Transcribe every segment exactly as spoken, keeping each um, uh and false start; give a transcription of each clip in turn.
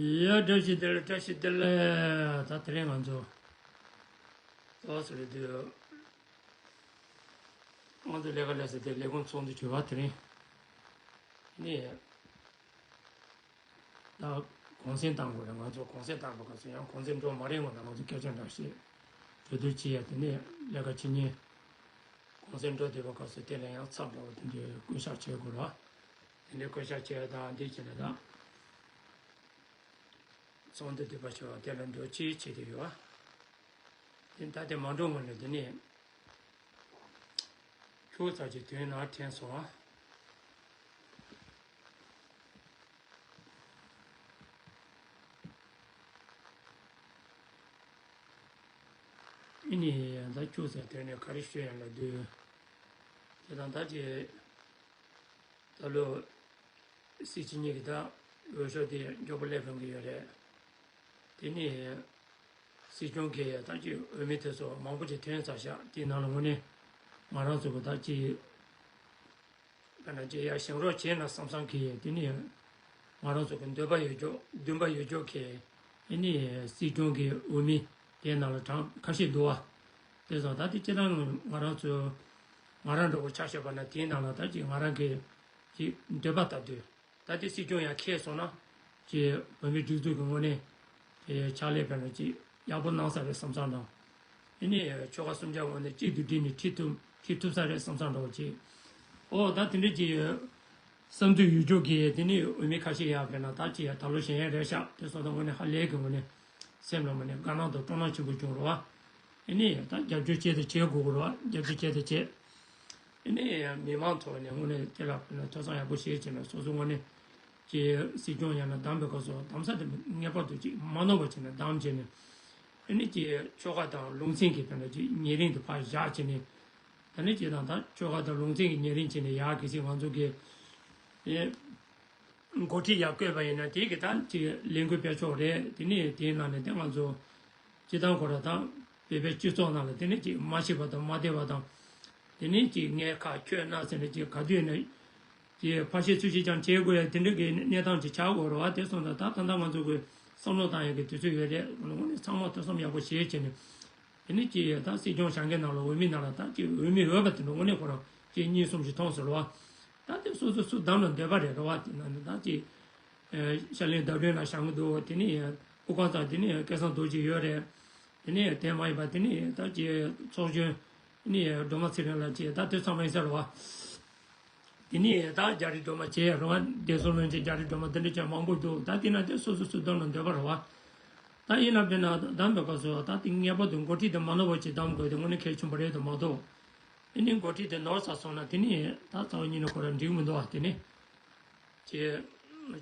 ཡ། བཀྲ་ཤིས་བདེ་ལེགས། བཀྲ་ཤིས་བདེ་ལེགས། ད་དེ་རིང་ང་ཚོ་ཏོག་ཙམ་རེད་དུས། ང་ཚོ་ལས་ཀ་ལས་ས་དེ་ལས་ཁུངས་ཚོགས་འདུ་བྱེད་པ་དེ་རིང་ནི། ད་གུང་སེང་བཏང་དགོས་རེད། ང་ཚོ་གུང་སེང་བཏང་པ་ག་ཚོད་ཡང་གུང་སེང་འགྲོ་མ་རེད་ངོ་། ད་ང་ཚོ་སྐད་ཆ་འདྲ་བཤད་གྲོས་བསྡུར་བྱེད་ཡ་དེ་ནས་ལས་ཀ་བྱེད་ཉིན། གུང་སེང་འགྲོ་བསྡད་པ་ག་ཚོད་དེ་ལ་ཡང་ཚབ་འདྲ་བོ་དེ་འདྲའི་བསྐོ་བཞག་བྱེད་དགོས་རེད་བ། དེ་འདྲའི་བསྐོ་བཞག་བྱེད་ཡ་དང་འདི་བྱས་ནས་ད་ཚོགས་འདུ་བསྡུས་པ་བྱས་པ་དེ་ལ་འགྲོ་ཅི་བྱེད་དེ་ཡོད་བ། དེ་ད་དེ་མ་འགྲོ་སྔོན་ལ་དེ་ནས་ཁྱུག་ཙམ་ཅིག་དོན་ནང་དྲན་སོང་བ། ཨེ་ནི་ད་ཁྱུག་ཙམ་དོན་ནས་ག་རེ་ཤོད་ཡང་ལ་དུས། དེ་དང་ད་ཅི། ད་ལོ། སྲིད་སྤྱི་གཉིས་ཀྱི་ད་འོས་ཤོག་དེ་མགྱོགས་པོ་སླེབས་ཡོང་གི་ཡོད་རེད། དེ་ནས་སྲིད་སྐྱོང་གི་ད་ཅི་འོས་མི་དེ་ཚོ་མང་པོ་ཅིག་ཐོན་ཚར་ཤག་དེའི་ནང་ལ་དངོས་གནས་ང་རང་ཚོ་གི་ད་ཅི་དཔེར་ན་ཅི་ཡ་བཞེངས་རོགས་བྱས་ན་བསམ་བསམ་གི། དེ་ནས་ང་རང་ཚོ་གི་འདོད་པ་ཡོད་ཀྱོག་འདུན་པ་ཡོད་ཀྱོག་གི། དེ་ནས་སྲིད་སྐྱོང་གི་འོས་མི་དེའི་ནང་ལ་གྲངས་ཁ་ཤས་འདུག་བ། དེ་ཙང་ད་དེ་སྤྱིར་བཏང་ང་རང་ཚོ་ང་རང་འདྲ་བོ་ཆ་བཞག་པ་ན་དེའི་ནང་ལ་ད་ཅི་ང་རང་གི་ཅི་འདོད་པ་ལྟར་དུ། ད་དེ་སྲིད་སྐྱོང་ཡང་ཁེལ་སོང་ན། ཅེས་བོད་མིའི་སྒྲིག་འཛུགས་ཀྱི་ངོས་ནས་དེ་ཕྱག་ལས་དཔེར་ན་ཅིག་ཡག་པོ་གནང་ས་རེད་བསམ་བསམ་དང་། དེ་ནས་ཆོལ་ཁ་གསུམ་ཆ་ངོས་ནས་གཅིག་ཏུ་བསྒྲིལ་ནས་ཁྲིད་ཐུབ་ཁྲིད་ཐུབ་ས་རེད་བསམ་བསམ་འདྲ་བོ་ཅིག་ཨོ་ད་དེ་འདྲ་ཅིག་བསམ་ཚུལ་ཡོད་ཀྱོག་གི། དེ་ནས་འོས་མི་ཁ་ཤས་ཡག་དཔེར་ན་ད་ཅིག་ད་ལོ་གཞན་ཡང་རེད་ཤག་དེ་སོང་ད་ངོས་ནས་ཧ་ལས་ཀྱི་ངོས་ནས་སེམས་ལ་ངོས་ནས་དགའ་སྣང་དང་སྤྲོ་སྣང་ཆེན་པོ་བྱུང་རེད་བ། དེ་ནས་ད་རྒྱབ་སྐྱོར་བྱས་དང་བྱེད་དགོས་ཀྱི་རེད་བ། རྒྱབ་སྐྱོར་བྱས་དང་བྱེད། དེ་ནས་མི་མང་ཚོ་ནས་དངོས་གནས་དེ་ལ་ཐོས་བསམ་ཡག་པོ་བྱེད་བྱས་ནས་སོ་སོ་དངོས་གནས་ཀྱི་སྲིད་སྐྱོང་ཡང་ན་བདམས་པའི་སྐབས་སུ་བདམས་ས་དེ་ངེས་པར་དུ་ཅིག་མ་ནོར་བ་བྱས་ནས་བདམས་བྱས་ནས། དེ་ནས་ཀྱི་ཆོལ་ཁ་དང་ལུང་ཚན་གྱི་དཔེར་ན་ཅིག་ཉེ་རིང་དུ་ཕར་བཞག་བྱས་ནས། ད་ནི་ཅིག་དང་ད་ཆོལ་ཁ་དང་ལུང་ཚན་གྱི་ཉེ་རིང་བྱས་ནས་ཡག་གི་ཅིག་ང་ཚོ་གི་ཨེ། འགོ་ཁྲིད་ཡར་བསྐོས་པ་ཡིན་ན་དེ་གི་ད་ཅིག་ལས་འགུལ་སྤེལ་ཆོག་རེད། དེ་ནས་དེའི་ནང་ནས་དེ་ང་ཚོ་སྤྱི་བཏང་ཁོ་ར་དང་བོད་པའི་སྤྱི་ཚོགས་ནང་ལ་དེ་ནས་ཅིག་མ་ཤེས་པ་དང་མ་བདེ་བ་དང་། དེ་ནས་ཅིག་ངས་ཁ་ཁྱོད་ན་ཟེར་ནས་ཅིག་ག་དུས་ནས་ཅིག་ཕར་བཤད་ཚུར་བཤད་ཀྱང་བྱེད་དགོས་ཡ་དེ་འདྲ་གི་གནས་སྟངས་ཅིག་ཆགས་དགོས་རེད་བ། དེ་སོང་ཙང་ད་ད་ལྟ་ང་ཚོ་གི་བསམ་བློ་བཏང་ཡ་གི་དུས་ཚོད་ཡོད་རེད། དངོས་གནས་ཚང་མ་ཐོས་བསམ་ཡག་པོ་བྱེད་བྱས་ནས། དེ་ནས་ཀྱི་ད་སྲིད་སྐྱོང་བཞེངས་མཁན་ནང་ལ་འོས་མི་ནང་ལ་ད་ཀྱི་འོས་མི་འོས་པ་དེ་འདྲ་དངོས་གནས་ཁོ་རང་ཀྱི་གཉིས་གསུམ་ཞིག་མཐོང་ཟེར་བ། ད་དེ་སོ་སོ་སུ་བདམས་ལ་འདོད་པ་རེད་རེད་བ། དེ་ནང་ནས་ད་ཀྱི་ཤར་གླིང་ཟླ་སྒྲོན་ལ་བཞེངས་ཀྱི་འདུག་དེ་ནས་སྐུ་ཁང་ཚང་དེ་ནས་སྐལ་བཟང་རྡོ་རྗེ་ཡོད་རེད། དེ་ནས་དེ་མ་ཡིན་པ་དེ་ནས་ད་ཀྱི་ཚོགས་གཞོན་དེ་ནས་སྒྲོལ་མ་ཚེ་རིང་ལགས་ཀྱི་ད་དེ་ཚང་མ་ཡིན་ས་རེད་བ། དེ་ནས་ད་རྒྱ་རི་སྒྲོལ་མ་བྱས་རོང་བ་བདེ་སྲུང་བློན་ཆེན་རྒྱ་རི་སྒྲོལ་མ་འདི་འདྲ་ཅན་མང་པོ་འདུག་ད་དེ་ན་དེ་སོ་སོ་སུ་བདམས་ན་འདོད་པ་རེད་བ། ད་ཡིན་ན་དཔེར་ན་བདམས་པའི་སྐབས་སུ་ད་དེ་ངེས་པར་དུ་འགོ་ཁྲིད་དེ་མ་ནོར་བ་ཅིག་བདམས་དགོས་དེ་དངོས་གནས་གལ་ཆེན་པོ་རེད་དུ་མ་གཏོགས། དེ་ནས་འགོ་ཁྲིད་དེ་ནོར་ཚར་སོང་ན་དེ་ནས་ད་རྩ་བ་ཉིད་ནས་ཁོ་རང་འགྲིག་མི་འདུག་བ། དེ་ནས་ཀྱི་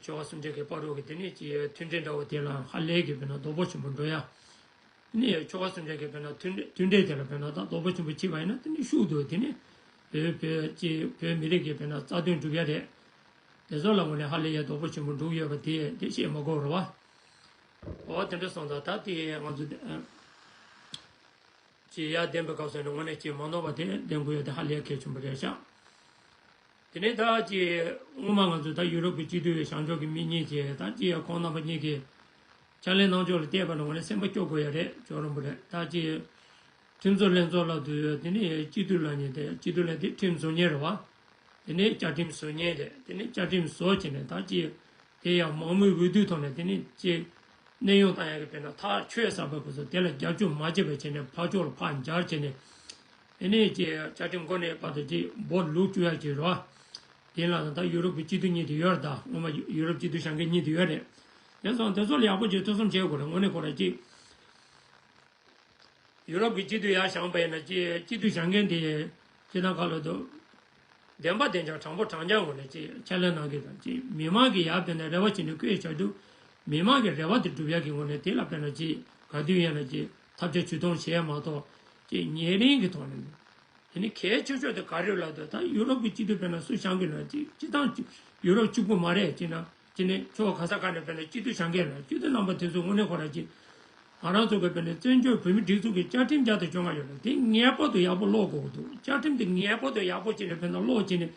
ཆོལ་ཁ་གསུམ་ཆ་གི་བར་དུ་གི་དེ་ནས་ཀྱི་མཐུན་སྒྲིལ་འདྲ་བོ་དེ་ལ་ཧ་ལས་ཀྱི་དཔེར་ན་དོ་ཕོག་ཆེན་པོ་འགྲོ་ཡ། ནི་ཆོལ་ཁ་གསུམ་ཆ་གི་དཔེར་ན་མཐུན་མཐུན་འབྲེལ་དེ་ལ་དཔེར་ན་ད་དོ་ཕོག་ཆེན་པོ་བྱས་པ་ཡིན་ན་དེ་ནི་ཤུགས་འདུག་དེ་ནི་བོད་བོད་ཀྱི་བོད་མི་རིགས་ཀྱི་དཔེར་ན་རྩ་དོན་སྒྲུབ་ཡ་རེད། དེ་ཚོ་ལ་ངོས་ནས་ཧ་ལས་ཡ་དོ་ཕོག་ཆེན་པོ་འགྲོ་ཡོད་པ་དེ་དེ་བཤད་མ་དགོས་རེད་བ། འོ་དེ་འདྲ་སོང་ཙང་ད་དེ་ང་ཚོ་ཅི་ཡ་བདེན་པའི་སྐབས་སུ་ནི་དངོས་གནས་ཅི་མ་ནོར་བ་དེ་བདེན་དགོས་ཡ་དེ་ཧ་ལས་གལ་ཆེན་པོ་རེད་ཤག་དེ་ནས་ད་ཅི་སྔོན་མ་ང་ཚོ་ད་ཡུ་རོབ་ཀྱི་སྤྱི་འཐུས་བྱང་ཕྱོགས་ཀྱི་མི་གཉིས་ཀྱིས་ད་ཅི་ཡ་ཁོང་རྣམ་པ་གཉིས་ཀྱིས་ཕྱག་ལས་གནང་ཕྱོགས་ལ་བལྟས་པ་ན་ངོ་ནས་སེམས་པ་སྐྱོ་དགོས་ཡ་རེད། ཅོག་རོང་པོ་རེད། ད་ཅི་ཁྲིམས་བཟོ་ལྷན་ཚོགས་ལ་དུ་དེ་ནས་སྤྱི་འཐུས་ལ་ཉེ་དེ་སྤྱི་འཐུས་ལ་དེ་ཁྲིམས་བཟོ་མཁན་རེད་བ། དེ་ནས་བཅའ་ཁྲིམས་བཟོ་མཁན་རེད། དེ་ནས་བཅའ་ཁྲིམས་བཟོ་བྱས་ནས་ད་ཅི་དེ་ཡང་མང་མོས་འོས་བསྡུ་ཐོག་ནས་དེ་ནས་ཅི་གནས་དབྱུང་བཏང་ཡ་གི་དཔེར་ན་ཐག་ཆོད་ས་བབ་སྐབས་སུ་དེ་ལ་རྒྱབ་སྐྱོར་མ་བྱས་པ་བྱས་ནས་ཕར་ཕྱོགས་ལ་ཕར་འབྱར་བྱས་ནས། དེ་ནས་ཀྱི་བཅའ་ཁྲིམས་འགོ་ནས་བར་དུ་ཀྱི་འབོར་ལུག་བཅུག་ཡ་ཀྱི་རོ། དེ་ལ་ད་ཡུ་རོབ་ཀྱི་སྤྱི་འཐུས་གཉིས་དེ་ཡོད་རེད། ད་སྔོན་མ་ཡུ་རོབ་སྤྱི་འཐུས་བཞེངས་མཁན་གཉིས་དེ་ཡོད་རེད། དེ་སོང་དེ་ཚོ་ལ་ཡག་པོ་ཅིག་ཐུགས་བསམ་བྱེད་དགོས་རེད། དངོས་གནས་ཁོ་ར་ཀྱི་ཡུ་རོབ་ཀྱི་སྤྱི་འཐུས་ཡར་བཞེངས་པ་ཡིན་ན་ཀྱི་སྤྱི་འཐུས་བཞེངས་མཁན་དེ་ཅི་ད་ག་ལོ་དུ། བདེན་པ་བདེན་ཀྱང་དྲང་པོ་དྲང་རྐྱང་ངོས་ནས་ཅིག་ཕྱག་ལས་གནང་གི་དང་ཅིག་མི་མང་གི་ཡར་དེ་ནས་རེ་བ་བྱེད་འདུག་བསྐོས་བྱ་འདུག་མི་མང་གི་རེ་བ་དེ་སྒྲུབ་ཡ་གི་ངོས་ནས་དེ་ལ་དཔེར་ན་ཅིག་ག་དུས་ཡིན་ན་ཅིག་ཐབས་ཇུས་ཇུས་གཏོང་བྱས་མ་གཏོགས་ཅིག་ཉེ་རིང་གི་ཐོག་ནས་དེ་ནི་གལ་ཆེ་ཤོས་དེ་ག་རེ་ལབ་དུས་ད་ཡུ་རོབ་ཀྱི་སྤྱི་འཐུས་དཔེར་ན་སུ་བཞེངས་གི་ན་ཅིག་སྤྱི་བཏང་ཡུ་རོབ་གཅིག་པུ་མ་རེད་ཅེ་ན། ཅི་ནས་ཕྱོགས་ག་ས་ག་ནས་དཔེར་ན་སྤྱི་འཐུས་བཞེངས་མཁན་ལ་སྤྱི་འཐུས་རྣམ་པ་དེ་ཚོ་དངོས་གནས་ཁོ་རང་ཅིག་ང་རང་ཚོ་གི་དཔེར་ན་བཙན་བྱོལ་བོད་མིའི་སྒྲིག་འཛུགས་ཀྱི་བཅའ་ཁྲིམས་བརྒྱ་དང་བཅོ་ལྔ་ཡོད་ལ་དེ་ངེས་པར་དུ་ཡག་པོ་ཀློག་དགོས་ཀྱི་འདུག་བཅའ་ཁྲིམས་དེ་ངེས་པར་དུ་ཡག་པོ་ཅིག་ནས་དཔེར་ན་ཀློག་ཅིག་ནས་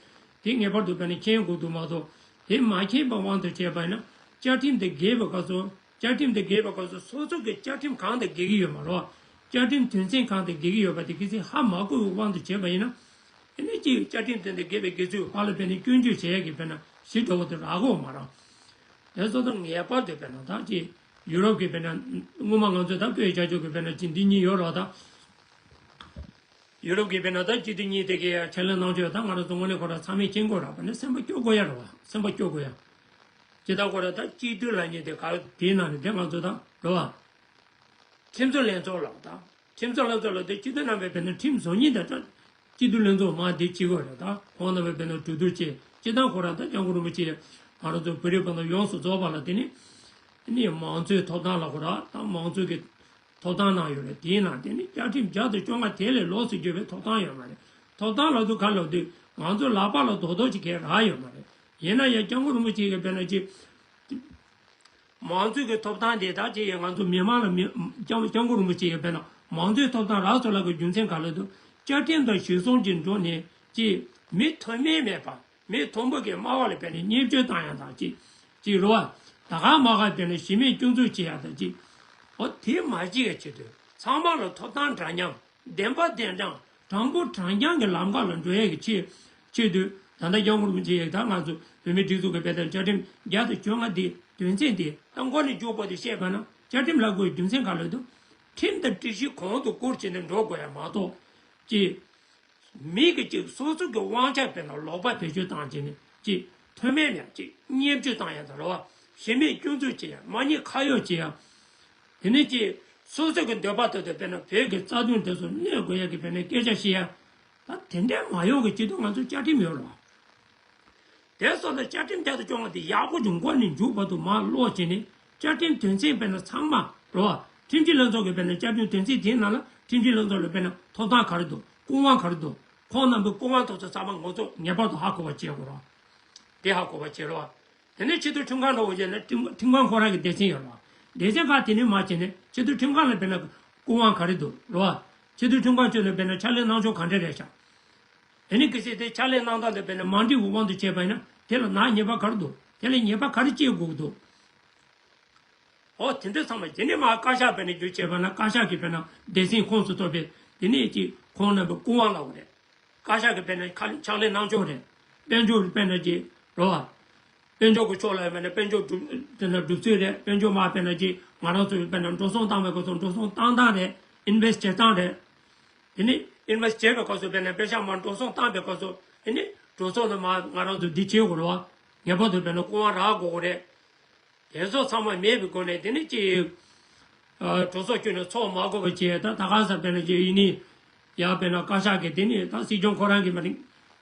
དེ་ངེས་པར་དུ་དཔེར་ན་མཁྱེན་དགོས་འདུག་མ་གཏོགས་དེ་མ་མཁྱེན་པའི་དབང་དུ་བྱས་པ་ཡིན་ན་ བཅའ་ཁྲིམས་དེ་འགལ་བའི་སྐབས་སུ། བཅའ་ཁྲིམས་དེ་འགལ་བའི་སྐབས་སུ་སོ་སོ་གི་བཅའ་ཁྲིམས་གང་དང་འགལ་གྱི་ཡོད་མ་རེད། བཅའ་ཁྲིམས་དོན་ཚན་གང་དང་འགལ་གྱི་ཡོད་པ་དེ་གལ་སྲིད་ཧ་མ་གོ་བའི་དབང་དུ་བྱས་པ་ཡིན་ན། ཨ་ནི་གཅིག་བཅའ་ཁྲིམས་དེ་དང་འགལ་བའི་འགལ་ཚུལ་ཕར་ལ་དཔེར་ན་སྐྱོན་བརྗོད་བྱེད་ཡག་གི་དཔེར་ན་གཞི་འདྲ་བོ་དེ་རག་གི་ཡོད་མ་རེད། དེ་སོ་སོ་ངེས་པར་དུ་དཔེར་ན་ད་ཅིག་ཡུ་རོབ་ཀྱི་དཔེར་ན་སྔོན་མ་ང་ཚོས་ད་བོད་རྒྱ་ཕྱོགས་ཀྱི་དཔེར་ན་ཅིག་འདི་གཉིས་ཡོད་རེད་ད། ཡུ་རོབ་ཀྱི་དཔེར་ན་ད་སྤྱི་འཐུས་གཉིས་དེ་གའི་ཕྱག་ལས་གནང་ཕྱོགས་ད་ང་རང་ཚོ་དངོས་གནས་ཁོ་རང་ཚང་མས་མཁྱེན་དགོས་རེད་པ། ནི་སེམས་པ་སྐྱོ་དགོས་ཡ་རེད་པ། སེམས་པ་སྐྱོ་དགོས་ཡ། ཇི་ལྟར་ཁོ་རང་ད་སྤྱི་འཐུས་ལབ་མཁན་དེ་ག་དེའི་ནང་ནས་དེ་ང་ཚོ་ད་རེད་པ། ཁྲིམས་བཟོ་ལྷན་ཚོགས་ལབ་ད། ཁྲིམས་བཟོ་ལྷན་ཚོགས་ལབ་དེ་སྤྱི་འཐུས་རྣམ་པས་དཔེར་ན་ཁྲིམས་བཟོ་མཁན་དེ་ད་སྤྱི་འཐུས་ལྷན་ཚོགས་མ་དེ་བྱེད་དགོས་རེད། ད་ཁོང་རྣམ་པས་དཔེར་ན་གྲོས་བསྡུར་བྱས། སྤྱིར་བཏང་ཁོ་རང་ད་སྐྱབས་མགོན་རིན་པོ་ཆེ་ང་རང་ཚོ་བོད་རིགས་བར་དུ་ཡོངས་སུ་རྫོགས་པ་ལ་དེ་ནི་ནི་མང་གཙོའི་ཐོབ་ཐང་ལ་ཁོ་རང་ད་མང་གཙོའི་གི་ཐོབ་ཐང་གནང་ཡོད་རེད། དེའི་ནང་དེ་ནི་བཅའ་ཁྲིམས་བརྒྱ་དང་བཅོ་ལྔ་དེ་ལས་ལོགས་སུ་གྱུར་པའི་ཐོབ་ཐང་ཡོད་མ་རེད། ཐོབ་ཐང་ལབ་དུས་ག་ལབ་དུས་ང་ཚོ་ལག་པ་ལ་རྡོག་རྡོག་ཅིག་གས་རག་ཡོད་མ་རེད། ཡིན་ན་ཡང་སྐྱབས་མགོན་རིན་པོ་ཆེ་གིས་དཔེར་ན་ཅིག་མང་གཙོའི་གི་ཐོབ་ཐང་དེ་དག་ཅིག་ཡང་ང་ཚོ་མི་མང་ལ་མི་སྐྱབས་སྐྱབས་མགོན་རིན་པོ་ཆེ་གིས་དཔེར་ན་མང་གཙོའི་ཐོབ་ཐང་རག་སོང་ལབ་དགོས་རྒྱུ་མཚན་ག་ལབ་དུས་བཅའ་ཁྲིམས་དང་གཞི་བཟུང་གི་འགྲོ་ནས་ཅིག་མི་མཐོ་དམན་མེད་པ། མི་མཐོན་པོ་གི་དམའ་བ་ལ་དཔེར་ན་བརྙས་བཅོས་བཏང་ཡག་དང་ཅིག་ཅིག་རེད་པ། ད་ག་མ་ག་དཔེར་ན་གཞི་མེད་སྐྱོན་འཛུགས་བྱེད་ཡག་དང་ཅིག་འོ་དེ་མ་བྱེད་ཡག་ཆེད་དུ་ཚང་མ་ལ་ཐོབ་ཐང་འདྲ་མཉམ། བདེན་པ་བདེན་དྲང་། དྲང་པོ་དྲང་རྐྱང་གི་ལམ་ཁ་ལ་འགྲོ་ཡག་གི་ཆེད་ཆེད་དུ་ད་ལྟ་སྐྱབས་མགོན་རིན་པོ་ཆེ་ཡིས་ད་ང་ཚོ་བོད་མིའི་སྒྲིག་འཛུགས་ཀྱི་དཔེ་དེབ་བཅའ་ཁྲིམས་བརྒྱ་དང་བཅོ་ལྔ་དེ་དོན་ཚན་དེ་ད་མགོ་ནས་མཇུག་བར་དུ་བཤད་པ་ན། བཅའ་ཁྲིམས་ལབ་དགོས་རྒྱུ་མཚན་ག་ལབ་དུས་ཁྲིམས་དང་སྒྲིག་གཞི་གོང་དུ་བཀུར་བྱས་ནས་འགྲོ་དགོས་ཡག་མ་གཏོགས་ཅིག་མི་གི་ཅིག་སོ་སོ་གི་དབང་ཆ་དཔེར་ན་ལོག་པ་བེད་སྤྱོད་བཏང་བྱས་ནས་ཅིག་མཐོ་དམན་ཡག་ཅིག་བརྙས་བཅོས་བཏང་ཡག་དང་རེད་པ། གཞི་མེད་སྐྱོན་འཛུགས་བྱེད་ཡག་མ་ཉེས་ཁ་གཡོགས་བྱེད་ཡག་དེ་ནས་ཅིག་སོ་སོ་གི་འདོད་པ་ལྟར་དུ་དཔེར་ན་བོད་ཀྱི་རྩ་དོན་དེ་ཚོ་གནོད་དགོས་ཡག་གི་དཔེར་ན་སྐད་ཆ་བཤད་ཡག་ད་དེ་འདྲ་མ་ཡོང་གི་ཆེད་དུ་ང་ཚོ་བཅའ་ཁྲིམས་ཡོད་རེད་པ། དེ་སོགས་ལ་བཅའ་ཁྲིམས་བརྒྱ་དང་བཅོ་ལྔ་དེ་ཡག་པོ་ཅིག་མགོ་ནས་མཇུག་བར་དུ་མར་ཀློག་བྱས་ནས་བཅའ་ཁྲིམས་དོན་ཚན་དཔེར་ན་ཚང་མ་རེད་པ། ཁྲིམས་ཞིབ་ལྷན་ཚོགས་ཀྱི་དཔེར་ན་བཅའ་ཁྲིམས་དོན་ཚན་དེའི་ནང་ལ་ཁྲིམས་ཞིབ་ལྷན་ཚོགས་ལ་དཔེར་ན་ཐོབ་ཐང་ག་རེ་འདུག་སྐུ་དབང་ག་རེ་འདུག་ཁོང་རྣམ་པའི་སྐུ་དབང་ཐོབ་ཚོད་ཚང་མ་ང་ཚོ་ངེས་པར་དུ་ཧ་གོ་བ་བྱེད་དགོས་རེད་པ། དེ་ཧ་གོ་བ་བྱེད་རེད་པ། དེ་ནས་ཆེས་མཐོའི་ཁྲིམས་ཁང་འགྲོ་བ་བྱས་ན་ཁྲིམས་ཁྲིམས་ཁང་ཁོ་རང་གི་སྡེ་ཚན་ཡོད་རེད་པ། སྡེ་ཚན་ཁག་དེ་ནས་མར་བྱས་ནས་ཆེས་མཐོའི་ཁྲིམས་ཁང་ལ་དཔེར་ན་སྐུ་དབང་ག་རེ་འདུག་རེད་པ། ཆེས་མཐོའི་ཁྲིམས་ཁང་ཁྱོན་ནས་དཔེར་ན་ཕྱག་ལས་གནང་ཕྱོགས་ག་འདྲ་རེད་ཤག་དེ་ནི་གལ་སྲིད་དེ་ཕྱག་ལས་གནང་སྟངས་དེ་དཔེར་ན་མ་འགྲིག་པའི་དབང་དུ་བྱས་པ་ཡིན་ན་དེ་ལ་ནག་ཉེས་པ་ག་རེ་འདུག་དེ་ལ་ཉེས་པ་ག་རེ་བཅད་དགོས་ཀྱི་འདུག་འོ་དེ་འདྲ་ཚང་མ་དེ་ནས་མར་བཀའ་ཤག་དཔེར་ན་བརྒྱུད་བྱས་པ་ན་བཀའ་ཤག་གིས་དཔེར་ན་སྡེ་ཚན་ཁོངས་སུ་གཏོགས་པའི་དེ་ནས་ཅིག་ཁོང་རྣམ་པའི་སྐུ་དབང་ལབ་དགོས་རེད། བཀའ་ཤག་གིས་དཔེར་ན་ཁ་ཕྱག་ལས་གནང་ཕྱོགས་རེད། དཔལ་འབྱོར་དཔེར་ན་ཅིག་རེད་པ། དཔལ་འབྱོར་གྱི་ཕྱོགས་ལ་དཔེར་ན་དཔལ་འབྱོར་སྒྲུབ་དེ་འདྲ་སྒྲུབ་ཚུལ་རེད། དཔལ་འབྱོར་མ་དཔེར་ན་ཅིག་ང་རང་ཚོས་དཔེར་ན་འགྲོ་སོང་བཏང་བའི་སྐབས་སུ་འགྲོ་སོང་བཏང་སྟངས་རེད། ཨིན་ཝེ་སི་ཊི་བྱེད་སྟངས་རེད། དེ་ནས་ཨིན་ཝེ་སི་ཊི་བྱེད་པའི་སྐབས་སུ་དཔེར་ན་པེ་ཤག་མར་འགྲོ་སོང་བཏང་པའི་སྐབས་སུ་དེ་ནས་འགྲོ་སོང་དེ་མར་ང་རང་ཚོས་འདི་བྱེད་དགོས་རེད་པ། ངེས་པར་དུ་དཔེར་ན་སྐུ་དབང་རག་དགོས་ཀྱི་རེད། དེ་ཚོ་ཚང་མ་མེད་པའི་སྒོ་ནས་དེ་ནས་ཅིག་ཨ་གྲོས་ཚོགས་བསྐྱོན་ནས་ཚོགས་མ་དགོས་པ་བྱས། ད་ད་ག་ས་དཔེར་ན་ཅིག་ཡིན་ནི་ཡང་དཔེར་ན་བཀའ་ཤག་གིས་དེ་ནས་ད་སྲིད་སྐྱོང་ཁོ་རང་གིས་མ་རེད་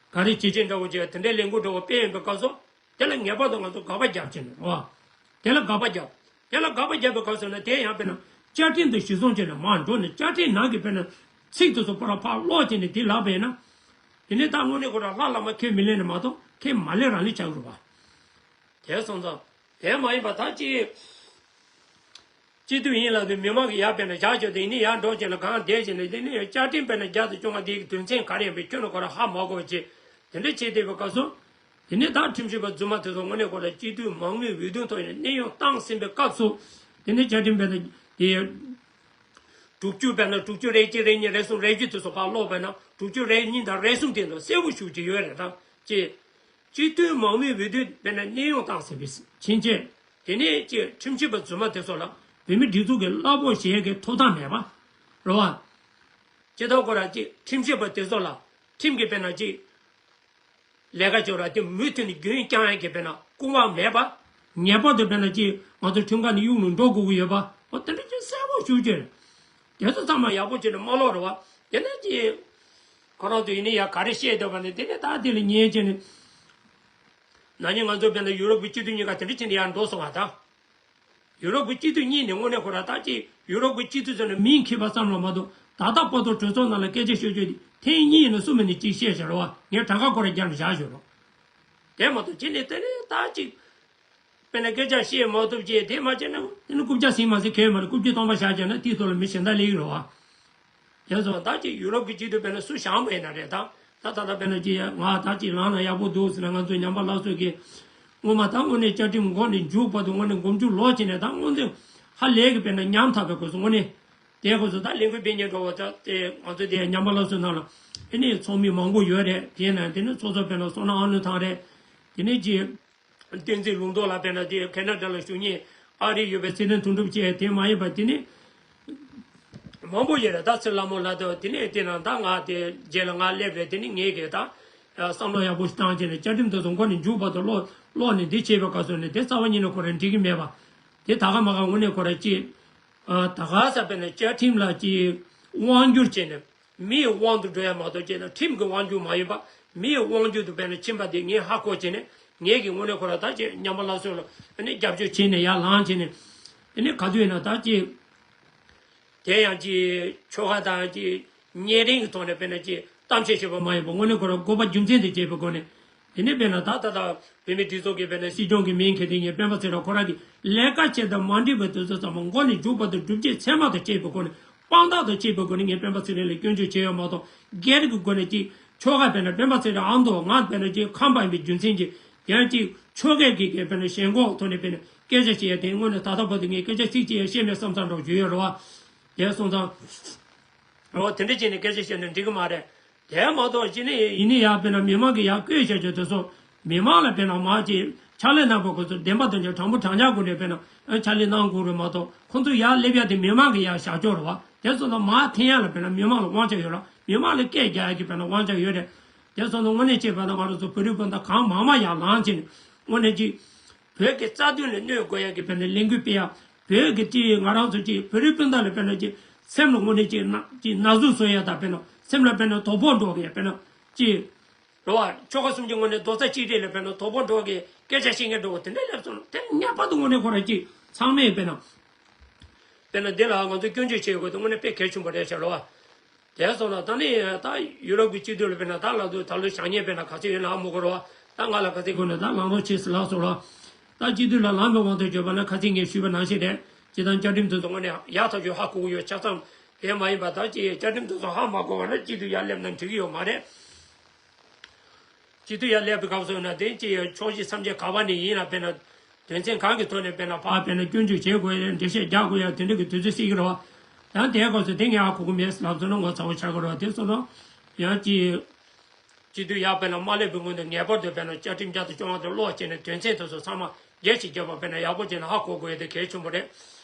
ག་རེ་བྱེད་ཆེད་འདྲ་བོ་བྱས་དེ་འདྲའི་ལས་འགུལ་འདྲ་བོ་སྤེལ་ཡོང་པའི་སྐབས་སུ་དེ་ལ་ངེས་པར་དུ་ང་ཚོ་དགག་པ་རྒྱབ་ཆེད་ནས་རེད་པ། དེ་ལ་དགག་པ་རྒྱབ། དེ་ལ་དགག་པ་རྒྱབ་པའི་སྐབས་སུ་ན་དེ་ཡང་དཔེར་ན་བཅའ་ཁྲིམས་དང་གཞི་བཟུང་བྱས་ནས་མར་འགྲོ་ནས་བཅའ་ཁྲིམས་ནང་གི་དཔེར་ན་ཚིག་དེ་ཚོ་པར་ཕར་ཀློག་བྱས་ནས་དེ་ལབ་པ་ཡིན་ན། དེ་ནས་ད་དངོས་གནས་ཁོ་རང་ལྷ་བླ་མ་ཁས་མི་ལེན་ནས་མ་གཏོགས་ཁས་མ་ལེན་རང་ལེན་བྱ་དགོས་རེད་པ། དེ་སོང་ཙང་། དེ་མ་ཡིན་པ་ད་ཅི། སྤྱི་འཐུས་ཡིན་ལབ་དུས་མི་མང་གི་ཡར་དཔེར་ན་བཞག་བྱས་དེ་ནི་ཡར་འགྲོ་བྱས་ལ་གང་བསྡད་བྱས་ནས་དེ་ནི་བཅའ་ཁྲིམས་དཔེར་ན་བརྒྱ་དང་བཅོ་ལྔ་དེའི་དོན་ཚན་ག་རེ་ཡིན་པའི་ཁྱོན་ནས་ཁོ་རང་ཧ་མ་གོ་བ་བྱས། དེ་འདྲ་བྱས་བསྡད་པའི་སྐབས་སུ། དེ་ནི་ད་ཁྲིམས་ཞིབ་པ་རྫུན་མ་དེ་ཚོ་དངོས་གནས་ཁོ་རང་སྤྱི་འཐུས་མང་མོས་འོས་བསྡུ་ཐོག་ནས་གནས་དབྱུང་བཏང་ཟིན་པའི་སྐབས་སུ། དེ་ནི་བཅའ་ཁྲིམས་དཔེར་ན་དེ། དྲུག་ཅུ་དཔེར་ན་དྲུག་ཅུ་རེ་གཅིག་རེ་གཉིས་རེ་གསུམ་རེ་བཞི་དེ་ཚོ་ཕར་ཀློག་པས་ན་དྲུག་ཅུ་རེ་གཉིས་དང་རེ་གསུམ་དེ་ཚོ་གསལ་པོ་ཞེ་པོ་ཅིག་ཡོད་རེད་ད། ཅེས། སྤྱི་འཐུས་མང་མོས་འོས་བསྡུ་དཔེར་ན་གནས་དབྱུང་བཏང་ཟིན་པའི་ཕྱིན་ཆད། དེ་ནས་ཅེས་ཁྲིམས་ཞིབ་པ་རྫུན་མ་དེ་ཚོ་ལ་བོད་མི་སྒྲིག་འཛུགས་ཀྱི་གླ་ཕོགས་བཞེས་ཡས་ཀྱི་ཐོབ་ཐང་མེད་པ། རེད་པ། ཅེས་ད་ཁོ་རང་ཅེས་ཁྲིམས་ཞིབ་པ་དེ་ཚོ་ལ་ཁྲིམས་ཀྱི་དཔེར་ན་ཅེས། ལས་ཀ་བྱེད་ར་དེ་མུ་མཐུད་ནས་རྒྱུན་བསྐྱང་ཡག་གི་དཔེར་ན་སྐུ་དབང་མེད་པ། ངེས་པར་དུ་དཔེར་ན་ཅིག་ང་ཚོ་ཁྲིམས་ཁང་ནས་གཡུག་ནས་འགྲོ་དགོས་ཀྱི་ཡོད་པ། འོ་དེ་འདྲ་ཅིག་གསལ་པོ་ཞུ་རྒྱུ་རེད། དེ་ཚོ་ཚང་མ་ཡག་པོ་བྱས་ནས་མ་ཀློག་རེད་པ། དེ་ནས་ཅིག་ཁོ་རང་ཚོ་ཡིན་ནའི་ཡ་ག་རེ་བཤད་འདོད་པ་ནི་དེ་ནས་ད་དེ་ལ་ཉན་བྱས་ནས། ན་ནིང་ང་ཚོ་དཔེར་ན་ཡུ་རོབ་ཀྱི་སྤྱི་འཐུས་གཉིས་ཀ་དེ་འདྲ་བྱས་ནས་ཡར་འགྲོ་སོང་བ་དང་། ཡུ་རོབ་ཀྱི་སྤྱི་འཐུས་གཉིས་ནི་དངོས་གནས་ཁོ་རང་ད་ཅིག་ཡུ་རོབ་ཀྱི་སྤྱི་འཐུས་ཚོ་ནི་མིང་འཁྱེར་བ་ཙམ་ལ་མ་གཏོགས་ད་ལྟ་བར་དུ་གྲོས་ཚོགས་ནང་ལ་སྐད་ཆ་ཤོད་རྒྱུ་དེ་ཐེངས་གཉིས་ཡིན་ན་གསུམ་ཡིན་ན་གཅིག་བཤད་བཞག་རེད་པ། ངས་གྲངས་ཀ་ཁོ་རང་རྒྱབ་ནས་བཞག་ཞོར་རོ། དེ་མ་གཏོགས་ཅི་ནས་དེ་ནས་ད་ཅིག་དཔེར་ན་སྐད་ཆ་བཤད་མ་ཐུབ་ཅེས་དེ་མ་བྱས་ན་དེ་ནི་རྐུབ་བཀྱག་ཟིན་མ་ཟིན་གལ་མ་རེད། རྐུབ་ཀྱི་སྟོང་པ་བཞག་བྱས་ན་དེའི་ཐོག་ལ་མི་གཞན་དག་སླེབས་ཀྱི་རེད་པ། དེ་སོང་ད་ཅིག་ཡུ་རོབ་ཀྱི་སྤྱི་འཐུས་དཔེར་ན་སུ་བཞེངས་པ་ཡིན་ན་རེད་ད། ད་ད་ལྟ་དཔེར་ན་ཅིག་ཡ་ང་ད་ཅིག་ལངས་ན་ཡག་པོ་འདུག་ཟེར་ན་ང་ཚོ་ཉམས་པ་སླར་གསོ་གི་ སྔོན་མ་ད་དངོས་གནས་བཅའ་ཁྲིམས་འགོ་ནས་མཇུག་བར་དུ་དངོས་གནས་མགོ་མཇུག་ལོག་བྱས་ནས་ད་དངོས་འཛིན་ཧ་ལས་ཀྱི་དཔེར་ན་ཉམས་ཐག་པའི་སྐབས་སུ་དངོས་གནས་དེའི་སྐབས་སུ་ད་ལས་འགུལ་སྤེལ་མཁན་འགྲོ་བ་ད་དེ་ང་ཚོ་དེ་ཉམས་པ་སླར་གསོའི་ནང་ལ་ཨེ་ནི་ཚོགས་མི་མང་པོ་ཡོད་རེད། དེས་ན་དེ་ནི་ཚོགས་གཙོ་དཔེར་ན་བསོད་ནམས་ཨ་ནུ་ཐང་རེད། དེ་ནི་ཅི། བསྟན་འཛིན་ལུང་རྟོགས་ལགས་དཔེར་ན་དེ་ཁེ་ན་ཌ་ལ་བཞུགས་མཁན་ཨ་རི་ཡོད་པའི་ཚེ་རིང་དོན་གྲུབ་བཅས་དེ་མ་ཡིན་པ་དེ་ནི་མང་པོ་ཡོད་རེད། ད་ཚེ་ལྷ་མོ་ལགས་དང་དེ་ནས་དེ་ནང་ད་ང་དེ་རྗེས་ལ་ང་སླེབས་རེད། དེ་ནི་ངས་གི་ད་བསམ་བློ་ཡག་པོ་ཞིག་བཏང་བྱས་ནས་བཅའ་ཁྲིམས་དེ་ཚོ་མགོ་ནས་མཇུག་བར་དུ་ཀློག་ཀློག་ནས་འདི་བྱས་པའི་སྐབས་སུ་ནི་དེ་རྩ་བ་ཉིད་ནས་ཁོ་རང་འགྲིག་གི་མེད་པ། དེ་ད་ག་མ་ག་དངོས་གནས་ཁོ་རང་ཅིག་ད་ག་ས་དཔེར་ན་བཅའ་ཁྲིམས་ལ་ཅིག་དབང་བསྒྱུར་བྱས་ནས། མིའི་དབང་དུ་འགྲོ་ཡ་མ་གཏོགས་བྱས་ན་ཁྲིམས་ཀྱི་དབང་བསྒྱུར་མ་ཡིན་པ། མིའི་དབང་བསྒྱུར་དུ་དཔེར་ན་ཕྱིན་པ་དེ་ངས་ཧ་གོ་བྱས་ནས་ངས་ཀྱི་དངོས་གནས་ཁོ་ར་ད་ཅིག་ཉམས་པ་སླར་གསོ་ལ་ཨ་ནི་རྒྱབ་སྐྱོར་བྱས་ནས་ཡར་ལངས་བྱས་ནས་ཨ་ནི་ག་དུས་ཡིན་ན་ད་ཅིག་དེ་ཡང་ཅིག་ཆོལ་ཁ་དང་ཅིག་གཉེན་རིང་གི་ཐོག་ནས་དཔེར་ན་ཅིག་གཏམ་བཤད་བྱས་པ་མ་ཡིན་པ་དངོས་གནས་ཁོ་ར་དགོས་པ་རྒྱུ་མཚན་དེ་བྱས་པའི་སྒོ་ནས། དེ་ནས་དཔེར་ན་ད་ད་ལྟ་བོད་མིའི་སྒྲིག་འཛུགས་ཀྱི་དཔེར་ན་སྲིད་སྐྱོང་གི་མིང་འཁྱེར་ཏེ་ངས་སྤེན་པ་ཚེ་རིང་ཁོ་རང་གི་ལས་ཀ་བྱེད་སྟངས་མ་འགྲིག་པའི་དུས་ཚོད་ཚང་མ་མགོ་ནས་མཇུག་བར་དུ་སྒྲུབ་བྱེད་ཚད་མ་དང་བཅས་པའི་སྒོ་ནས་དཔང་རྟགས་དང་བཅས་པའི་སྒོ་ནས་ངས་སྤེན་པ་ཚེ་རིང་ལ་སྐྱོན་བརྗོད་བྱས་ཡོད་མ་གཏོགས་སྒེར་གྱི་སྒོ་ནས་ཅིག་ཆོལ་ཁ་དཔེར་ན་སྤེན་པ་ཚེ་རིང་ཨ་མདོ་ང་དཔེར་ན་ཅིག་ཁམས་པ་ཡིན་པའི་རྒྱུ་མཚན་གྱིས་ཡང་ཅིག་ཆོལ་ཁའི་གི་གི་དཔེར་ན་ཞེན་ཁོག་ཐོག་ནས་དཔེར་ན་སྐད་ཆ་བཤད་ཡ་དེ་དངོས་གནས་ད་ལྟ་བར་དུ་ངས་སྐད་ཆ་ཚིག་གཅིག་ཡང་བཤད་མེད་བསམ་བསམ་འདྲ་བོ་ཞིག་ཡོད་རེད་བ། དེ་སོང་ཙང་། འོ་དེ་འདྲ་བྱས་ནས་སྐད་ཆ་བཤད་ན་འགྲིག་གི་མ་རེད། དེ་མ་གཏོགས་ཅི་ནས་ཡིན་ནི་ཡ་དཔེར་ན་མི་མང་གི་ཡ་བསྐོས་བྱ་རྒྱུ་དེ་ཚོ་མི་མང་ལ་དཔེར་ན་མ་ཅིག་ཕྱག་ལས་གནང་བ་ཁོ་ཚོ་བདེན་པ་དོན་གྱི་དྲང་པོ་དྲང་འཇགས་སྒོ་ནས་དཔེར་ན་ཕྱག་ལས་གནང་དགོས་རེད་མ་གཏོགས་ཁོ་ཚོ་ཡར་སླེབས་ཡ་དེ་མི་མང་གི་ཡ་བཞག་ཕྱོགས་རེད་བ། དེ་ཚོ་ལ་མ་འཐེན་ཡ་ལ་དཔེར་ན་མི་མང་ལ་དབང་ཆ་ཡོད་ར་མི་མང་ལ་སྐད་རྒྱག་ཡ་གི་དཔེར་ན་དབང་ཆ་ཡོད་རེད། དེ་ཚོ་ལ་དངོས་གནས་བྱས་པ་ན་ང་རང་ཚོ་བོད་རིགས་སྤུན་ཟླ་གང་མང་མང་ཡར་ལངས་བྱས་ནས་དངོས་གནས་ཅིག་བོད་ཀྱི་རྩ་དོན་ལ་གནོད་དགོས་ཡ་གི་དཔེར་ན་ལས་འགུལ་སྤེལ་ཡ། བོད་ཀྱི་ཅིག་ང་རང་ཚོ་ཅིག་བོད་རིགས་སྤུན་ཟླ་ལ་དཔེར་ན་ཅིག་སེམས་ལ་དངོས་གནས་ཅིག་ན་ཅིག་ན་ཟུག་བཟོ་ཡ་དང་དཔེར་ན་སེམས་ལ་དཔེར་ན་དོ་ཕོག་འགྲོ་གི་དཔེར་ན་ཅིག་རེད་བ། ཆོལ་ཁ་གསུམ་གྱི་ངོས་ནས་རྡོག་རྩ་གཅིག་སྒྲིལ་ལ་དཔེར་ན་དོ་ཕོག་འགྲོ་གི་སྐད་ཆ་བཤད་མཁན་འགྲོ་བ་དེ་འདྲ་སླེབས་སོང་ན་དེ་ངེས་པར་དུ་དངོས་གནས་ཁོ་རང་ཅིག་ཚང་མས་དཔེར་ན་དཔེར་ན་འདི་ལ་ང་ཚོས་སྐྱོན་བརྗོད་བྱེད་དགོས་དེ་དངོས་གནས་དཔེ་གལ་ཆེན་པོ་རེད་ཤག་རེད་བ། དེ་སོང་ན་ད་ནི་ད་ཡུ་རོབ་ཀྱི་སྤྱི་འཐུས་ལ་དཔེར་ན་ད་ལ་དུ་ད་ལོ་བཞག་ཉེས་དཔེར་ན་ག་ཚོད་ཡོད་ན་ཨ་མོ་གོ་རོ་བ་ད་ང་ལ་ག་ཚོད་དགོས་ན་ད་ལངས་རོགས་བྱེད་ཟེར་ལགས་སོ་རོ། ད་སྤྱི་འཐུས་ལ་ལངས་པའི་དབང་དུ་བྱས་པ་ན་ཁ་སང་ངས་ཞུས་པ་ནང་བཞིན་རེད། སྤྱི་བཏང་བཅའ་ཁྲིམས་དེ་ཚོ་དངོས་གནས་ཡག་ཐག་ཆོད་ཧ་གོ་གི་ཡོད་ཆ་ཚང་། དེ་མ་ཡིན་པ་ད་ཅི་བཅའ་ཁྲིམས་དེ་ཚོ་ཧ་མ་གོ་བ་ན་སྤྱི་འཐུས་ཡར་སླེབས་ན་འགྲིག་གི་ཡོད་མ་རེད། སྤྱི་འཐུས་ཡར་སླེབས་པའི་སྐབས་སུ་ན་དེ་ཅི་ཕྱོགས་བཞི་མཚམས་བརྒྱད་ག་པ་ནས་ཡིན་ལ་དཔེར་ན། དོན་ཚན་གང་གི་ཐོག་ནས་དཔེར་ན་ཕར་དཔེར་ན་སྐྱོན་བརྗོད་བྱེད་དགོས་ཡ་འགྲེལ་བཤད་རྒྱག་དགོས་ཡ་དེ་འདྲ་གི་དུས་ཚོད་སྲིད་ཀྱི་རེད་བ། ཡང་དེའི་སྐབས་སུ་དེ་ངས་ཧ་གོ་གི་མེད་ལབ་སོང་ན་ངོ་ཚ་བོ་ཆགས་ཀྱི་རེད་བ། དེ་སོང་ཙང་ཡང་ཅི། སྤྱི་འཐུས་ཡར་དཔེར་ན་མ་སླེབས་པའི་སྔོན་དུ་ངེས་པར་དུ་དཔེར་ན་བཅའ་ཁྲིམས་བརྒྱ་དང་བཅོ་ལྔ་དེ་ཀློག་བྱས་ནས་དོན་ཚན་དེ་ཚོ་ཚང་མ་རྒྱས་ཤིག་བརྒྱབ་པ་དཔེར་ན་ཡག་པོ་བྱས་ནས་ཧ་གོ་དགོས་ཡ་དེ་གལ་ཆེན་པོ་རེད།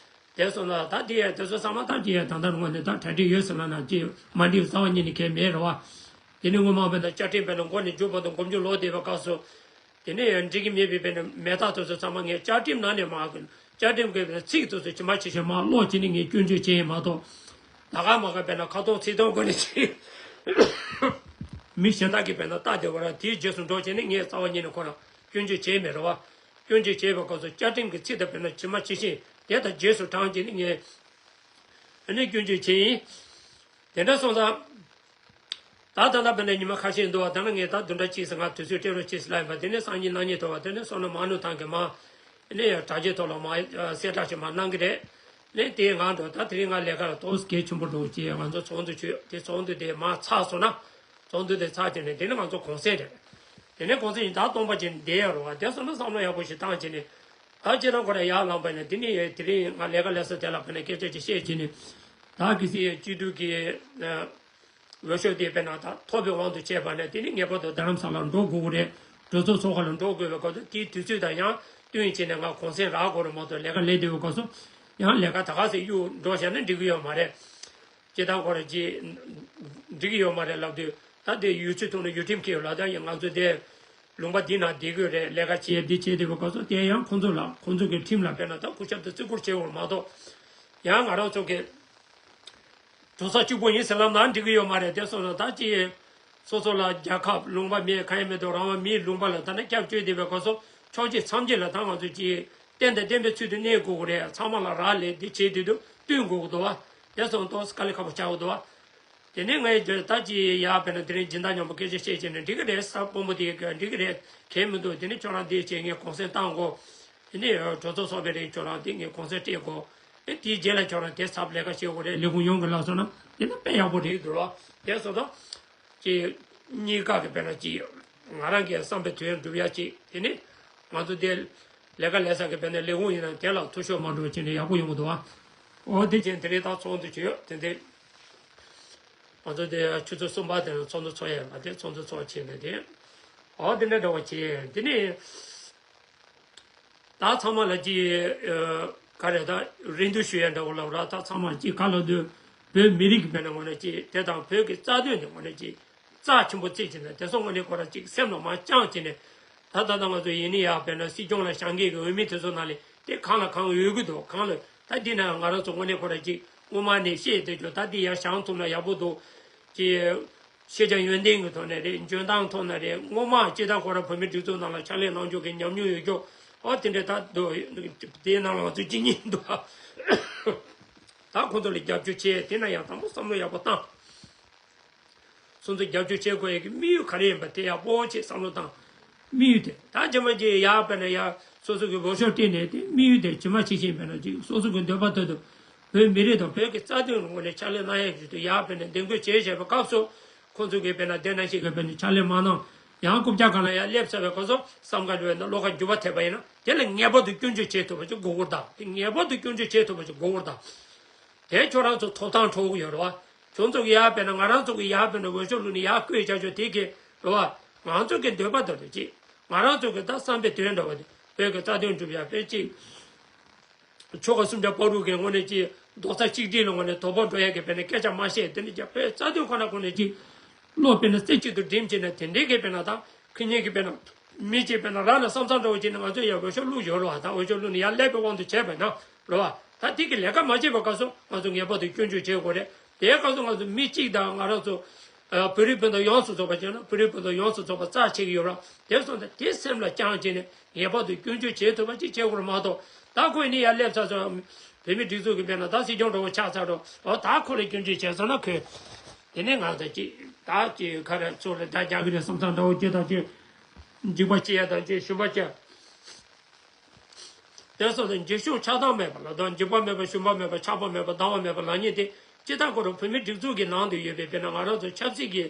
དེ་སོང་ན་ད་དེ་ཡ་དེ་ཚོ་ཚང་མ་ད་དེ་ཡ་ད་ལྟ་ངོས་ནས་ད་གྲ་སྒྲིག་ཡོད་ཟེར་ལབ་ན་ཅི་མ་འགྲིག་རྩ་བ་ཉིད་ནས་གལ་མེད་རེད་བ། དེ་ནས་སྔོན་མ་དཔེར་ན་བཅའ་ཁྲིམས་དཔེར་ན་མགོ་ནས་མཇུག་བར་དུ་མགོ་མཇུག་ལོག་བསྡད་པའི་སྐབས་སུ། དེ་ནས་ཡང་འགྲིག་གི་མེད་པའི་དཔེར་ན་མེད་རྟགས་དེ་ཚོ་ཚང་མ་ངས་བཅའ་ཁྲིམས་ནང་ནས་མར་བཅའ་ཁྲིམས་ཀྱི་ཚིག་དེ་ཚོ་ཇི་མ་ཇི་བཞིན་མར་ཀློག་བྱས་ནས་ངས་སྐྱོན་བརྗོད་བྱས་ཡིན་མ་གཏོགས། ད་ག་མ་ག་དཔེར་ན་ཁ་སྟོང་ཚིག་སྟོང་སྒོ་ནས་བྱས། མི་གཞན་དག་གིས་དཔེར་ན་ལྟ་བསྡད་པ་ར་དེའི་རྗེས་སུ་འགྲོ་བྱས་ནས་ངས་རྩ་བ་ཉིད་ནས་ཁོ་རང་སྐྱོན་བརྗོད་བྱས་མེད་རེད་བ། སྐྱོན་བརྗོད་བྱས་པའི་སྐབས་སུ་བཅའ་ཁྲིམས་ཀྱི་ཚིག་དང་དཔེར་ན་ཇི་མ་ཇི་བཞིན་དེ་དང་རྗེས་སུ་འབྲང་བྱས་ནས་ངས་ཨ་ནི་སྐྱོན་བརྗོད་བྱས་ཡིན། དེ་འདྲ་སོང་ཙང་། ད་ད་ལྟ་དཔེར་ན་ཉི་མ་ཁ་ཤས་འདུག་བ། ད་ནི་ངས་ད་བདུན་ཕྲག་གཅིག་ཙམ་ང་དུས་ཚོད་སྤྲད་རོགས་བྱེད་ཟེར་ལབ་ཡིན་པ། དེ་ནས་སང་ཉིན་གནངས་ཉིན་དོ་བ། དེ་ནས་སོང་ན་མ་ནུ་ཐང་གི་མ། ནས་དྲ་རྒྱའི་ཐོག་ལ་མ་གསལ་བསྒྲགས་ཅིག་མ་གནང་གི་རེད། ནས་དེའི་ང་འགྲོ་ད་དེ་རིང་ང་ལས་ཀ་ལ་ཏོག་ཙམ་གལ་ཆེན་པོ་འགྲོ་ཅེས་ང་ཚོ་ཚོགས་འདུ་བྱོས་དེ་ཚོགས་འདུ་དེ་མ་ཚར་སོང་ན་ཚོགས་འདུ་དེ་ཚར་བྱས་ནས་དེ་ནས་ང་ཚོ་གུང་སེང་རེད། དེ་ནས་གུང་སེང་ཡིན་ད་སྟོང་པ་ཅིག་བསྡད་ཡོད་རེད་བ། དེ་སོང་ན་བསམ་བློ་ཡག་པོ་ཞིག་བཏང་བྱས་ནས་ད་སྤྱིར་བཏང་ཁོ་རང་ཡར་ལངས་པ་ཡིན་ན་དེ་ནས་དེ་རིང་ང་ལས་ཀ་ལས་ས་དེ་ལ་ཕན་ན་སྐད་ཆ་ཅིག་བཤད་བྱས་ནས་ད་གི་སི་སྤྱི་འཐུས་ཀྱི། འོས་ཤོག་དེ་དཔེར་ན་ད་ཐོབ་པའི་དབང་དུ་བྱས་པ་ནས་དེ་ནི་ངེས་པར་དུ་རྡ་རམ་ས་ལར་འགྲོ་དགོས་ཀྱི་རེད། གྲོས་ཚོགས་ཚོགས་ཁང་ལ་འགྲོ་དགོས་པའི་སྐབས་སུ་དེའི་དུས་ཚོད་དང་ཡང་བསྟུན་བྱས་ནས་ང་གུང་སེང་རག་དགོས་རེད་མ་གཏོགས་ལས་ཀ་ལས་བསྡད་པའི་སྐབས་སུ་ཡང་ལས་ཀ་ད་ག་ཚོད་གཡུག་འགྲོ་བཞག་ན་འགྲིག་གི་ཡོད་མ་རེད། སྤྱིར་བཏང་ཁོ་རང་ཅིག་འགྲིག་གི་ཡོད་མ་རེད་ལབ་དུས་ད་དེ་ཡུལ་ཚོའི་ཐོག་ནས་ཡུལ་ཁྲིམས་འཁེལ་ཡོད་ལ་ད་ཡང་ང་ཚོ་དེ་ལུང་པ་འདི་ནང་བསྡད་དགོས་རེད། ལས་ཀ་བྱས་འདི་བྱས་བསྡད་པའི་སྐབས་སུ་དེ་ཡང་ཁོང་ཚོ་ལ་ཁོང་ཚོ་གི་ཁྲིམས་ལ་དཔེར་ན་ད་སྐུ་ཞབས་དང་བརྩི་བཀུར་བྱེད་དགོས་རེད་མ་གཏོགས་ཡང་ང་རང་ཚོ་གི་གྲོས་ཚོགས་གཅིག་པོ་ཡིན་ཟེར་ལབ་ན་འགྲིག་གི་ཡོད་མ་རེད། དེ་སོང་ཙང་ད་ཅི་སོ་སོ་ལ་རྒྱལ་ཁབ་ལུང་པ་མེད། གང་ཡང་མི་འདུག་རང་དབང་མིའི་ལུང་པ་ལ་ད་ནི་སྐྱབས་བཅོལ་བསྡད་པའི་སྐབས་སུ་ཕྱོགས་གཅིག་མཚམས་གཅིག་ལ་ད་ང་ཚོ་ཅི་བརྟན་དང་བརྟན་པའི་ཚུལ་དུ་གནས་དགོས་ཀྱི་རེད། ཚང་མ་ལ་རག་ལས་འདི་བྱེད་དུས་དུ་བསྟུན་དགོས་ཀྱི་འདུག་བ། དེ་སོང་ཏོག་དཀའ་ལས་ཁག་པོ་ཆགས་ཀྱི་འདུག་བ། དེ་ནས་ངས་བརྗོད་ད་ཅི་ཡག་དཔེར་ན་དེ་རིང་སྦྱིན་བདག་མཉམ་པོ་སྐད་ཆ་བཤད་བྱས་ནས་འགྲིག་གི་རེད་ཟེར། དཔོན་པོ་དེ་ག་འགྲིག་གི་རེད། གལ་མི་འདུག་དེ་ནས་ཁྱོད་རང་འདི་བྱས་ངས་གུང་སེང་བཏང་དགོས། དེ་ནས་གྲོས་ཚོགས་ཚོགས་པའི་རིང་ཁྱོད་རང་དེ་ངས་གུང་སེང་སྤྲད་དགོས། ཨེ་དེའི་རྗེས་ལ་ཁྱོད་རང་དེ་ཚབ་ལས་ཀ་བྱེད་དགོས་རེད། ལས་ཁུངས་ཡོངས་ཀྱི་ལབ་སོང་ན་དེ་ནི་དཔེ་ཡག་པོ་རེད་འདུག་རོགས། དེ་སོང་ཙང་ཅིག་གཉིས་ཀ་གི་དཔེར་ན་ཅིག་ང་རང་གི་བསམ་པའི་དོན་འགྲུབ་ཡ་ཅིག་དེ་ནི་ ང་ཚོ་དེ་ལས་ཀ་ལས་ས་གི་དཔེར་ན་ལས་ཁུངས་ཡིན་ན་དེ་ལ་འཐུས་ཤོར་མ་འགྲོ་བ་བྱས་ནས་ཡག་པོ་ཡོང་གི་འདུག་ཨ། འོ་དེ་བྱས་དེ་རིང་ད་ཚོགས་འདུ་བྱས་ཡོད་དེ་འདི། ང་ཚོ་དེ་ཆུ་ཚོད་གསུམ་པ་དེ་ལ་ཚོགས་འདུ་ཚོགས་ཡས་མ་དེ་ཚོགས་འདུ་ཚོགས་བྱས་ནས་དེ། འོ་དེ་འདྲ་འདྲ་བ་བྱས་དེ་ནས། ད་ཚང་མ་ལ་ཅིག་ག་རེ་ད་རེ་འདུན་ཞུ་ཡ་འདྲ་བོ་ལབ་ར། ད་ཚང་མ་ཅིག་ག་ལ་འདུག་བོད་མི་རིགས་ཀྱི་དཔེར་ན་ངོས་ནས་ཅིག་དེ་དང་བོད་ཀྱི་རྩ་དོན་དེ་ངོས་ནས་ཅིག་རྩ་ཆེན་པོ་བརྩིས་བྱས་ནས་དེ་ཚོ་ངོས་ནས་ཁོ་ར་ཅིག་སེམས་ལ་མར་བཅངས་བྱས་ནས། ད་ད་ལྟ་ང་ཚོ་ཡིན་ནི་ཡག་དཔེར་ན་སྲིད་སྐྱོང་ལ་བཞེངས་མཁན་གྱི་འོས་མི་དེ་ཚོ་ནང་ལས་དེ་གང་ལ་གང་འོས་ཀྱི་འདུག་གང་ལ་ད་འདི་ན་ང་རང་ཚོ་ངོས་ནས་ཁོ་ར་ཅིག་སྔོན་མ་ནས་བཤད་བསྡད་རྒྱུ་ད་འདི་ཡར་བཞེངས་ཐུབ་ན་ཡག་པོ་འདུག་ཅེས། ཤེས་བྱ་ཡོན་ཏན་གྱི་ཐོག་ནས་རེད། འཇོན་ཐང་ཐོག་ནས་རེད། སྔོན་མ་སྤྱི་བཏང་ཁོ་རང་བོད་མིའི་སྒྲིག་འཛུགས་ནང་ལ་ཕྱག་ལས་གནང་རྒྱུ་གི་ཉམས་མྱོང་ཡོད་རྒྱུ། ཨོ་དེ་འདྲ་ད་འདུག་དེའི་ནང་ལ་ང་ཚོ་གཅིག་གཉིས་འདུག་ད་ཁོང་ཚོ་ལ་རྒྱབ་སྐྱོར་བྱས་དེ་ན་ཡང་དང་པོ་བསམ་བློ་ཡག་པོ་བཏང་། སོ་སོ་རྒྱབ་སྐྱོར་བྱེད་དགོས་ཡ་གི་དམིགས་ཡུལ་ག་རེ་ཡིན་པ་དེ་ཡག་པོ་བྱས་བསམ་བློ་བཏང་། དམིགས་ཡུལ་དེ་ད་རྗེས་མ་ཅིག་ཡར་དཔེར་ན་ཡར་སོ་སོ་གི་འོས་ཤོག་སྤྲད་ནས་དེ་དམིགས་ཡུལ་དེ་ཇི་མ་ཇི་བཞིན་དཔེར་ན་ཅིག་སོ་སོ་གི་འདོད་པ་ལྟར་དུ་བོད་མི་རིགས་དང་བོད་ཀྱི་རྩ་དོན་ངོས་ནས་ཕྱག་ལས་གནང་ཡ་གི་དུ་ཡར་དཔེར་ན་འདེམས་བསྐོ་བྱས་བཞག་པའི་སྐབས་སུ་ཁོང་ཚོ་གིས་དཔེར་ན་དེ་ནང་བཞིན་གྱི་དཔེར་ན་ཕྱག་ལས་མ་གནང་། ཡང་རྐུབ་བཀྱག་སྒང་ལ་ཡར་སླེབས་ཚར་བའི་སྐབས་སུ་བསམ་ག་འགྲོ་བས་ན་བློ་ཁ་འགྱུར་བ་ཐེབས་པ་ཡིན་ན་དེ་ལ་ངེས་པར་དུ་སྐྱོན་བརྗོད་བྱེད་ཐུབ་པ་ཅིག་དགོས་སྐོར་དང་། དེ་ངེས་པར་དུ་སྐྱོན་བརྗོད་བྱེད་ཐུབ་པ་ཅིག་དགོས་སྐོར་དང་། དེ་ཁྱོད་རང་ཚོ་ཐོབ་ཐང་འཕྲོག་གི་ཡོད་རེད་བ། ཁྱོད་ཚོ་གི་ཡར་དཔེར་ན་ང་རང་ཚོ་གི་ཡར་དཔེར་ན་འོས་ཤོག་བླུགས་ནས་ཡར་བསྐོས་བྱ་ཆོག་དེ་གི་རེད་བ། ང་ཚོ་གི་འདོད་པ་ལྟར་དུ་ཅིག་ང་རང་ཚོ་གི་ད་བསམ་པའི་དོན་འདྲ་བ་དེ་བོད་ཀྱི་རྩ་དོན་སྒྲུབ་ཡ་དཔེ་ཅིག་ཆོལ་ཁ་གསུམ་ཆ་བར་དུ་གི་ངོས་ནས་ཅིག་རྡོག་རྩ་གཅིག་སྒྲིལ་ལ་ངོས་ནས་དོ་ཕོག་འགྲོ་ཡ་གི་དཔེར་ན་སྐད་ཆ་མ་བཤད་དེ་ནི་ཀྱང་བོད་རྩ་དོན་ཁོ་ན་ཁོ་ནས་ཅིག་བློ་དཔེར་ན་རྩེ་གཅིག་ཏུ་སྒྲིམ་བྱས་ནས་དེ་འདྲའི་གི་དཔེར་ན་ད་ཁོ་གཉིས་ཀྱི་དཔེར་ན་མི་གཅིག་དཔེར་ན་རང་ལ་བསམ་བསམ་འདྲ་བོ་བྱས་ནས་ང་ཚོ་ཡར་འོས་ཤོག་བླུགས་ཡོད་རེད་བ། ད་འོས་ཤོག་བླུགས་ནས་ཡར་སླེབས་པའི་དབང་དུ་བྱས་པ་ན་རེད་བ། ད་དེ་གི་ལས་ཀ་མ་བྱས་པའི་སྐབས་སུ་ང་ཚོ་ངེས་པར་དུ་སྐྱོན་བརྗོད་བྱེད་དགོས་རེད། དེའི་སྐབས་སུ་ང་ཚོ་མི་གཅིག་དང་ང་རང་ཚོ་ཨ་བོད་རིགས་སྤུན་ཟླ་ཡོངས་སུ་རྫོགས་པ་བྱས་ན་བོད་རིགས་སྤུན་ཟླ་ཡོངས་སུ་རྫོགས་པ་རྩ་ཆེ་གི་ཡོད་ར། དེ་སོང་ཙང་དེ་སེམས་ལ་བཅངས་བྱས་ནས་ངེས་པར་དུ་སྐྱོན་བརྗོད་བྱེད་ཐུབ་པ་ཅིག་བྱེད་དགོས་རེད་མ་གཏོགས། ད་ཁོས་ནི་ཡར་སླེབས་ཚར་སོང་། བོད་མི་སྒྲིག་འཛུགས་ཀྱི་དཔེར་ན་ད་སྲིད་སྐྱོང་འདྲ་བོ་ཆགས་ཚར་འགྲོ། འོ་ད་ཁོ་ལ་སྐྱོན་བརྗོད་བྱས་སོང་ན་ཁོས། དེ་ནས་ང་ཚོ་ཅིག་ད་ཅིག་ཁ་ར་ཚུར་ལ་བརྡ་རྒྱག་གི་རེད་བསམ་བསམ་འདྲ་བོ་ཅིག་དང་ཅིག་འཇིགས་པ་སྐྱེ་ཡ་དང་ཅིག་ཞུམ་པ་སྐྱེ། དེ་སོགས་དང་འཇིགས་ཞུམ་ཆགས་སྡང་མེད་པ་ལ་དང་འཇིགས་པ་མེད་པ་ཞུམ་པ་མེད་པ་ཆགས་པ་མེད་པ་སྡང་བ་མེད་པ་ལབ་མཁན་དེ་སྤྱིར་བཏང་ཁོ་རང་བོད་མིའི་སྒྲིག་འཛུགས་ཀྱི་ནང་དུ་ཡོད་པའི་དཔེར་ན་ང་རང་ཚོ་ཆབ་སྲིད་ཀྱི་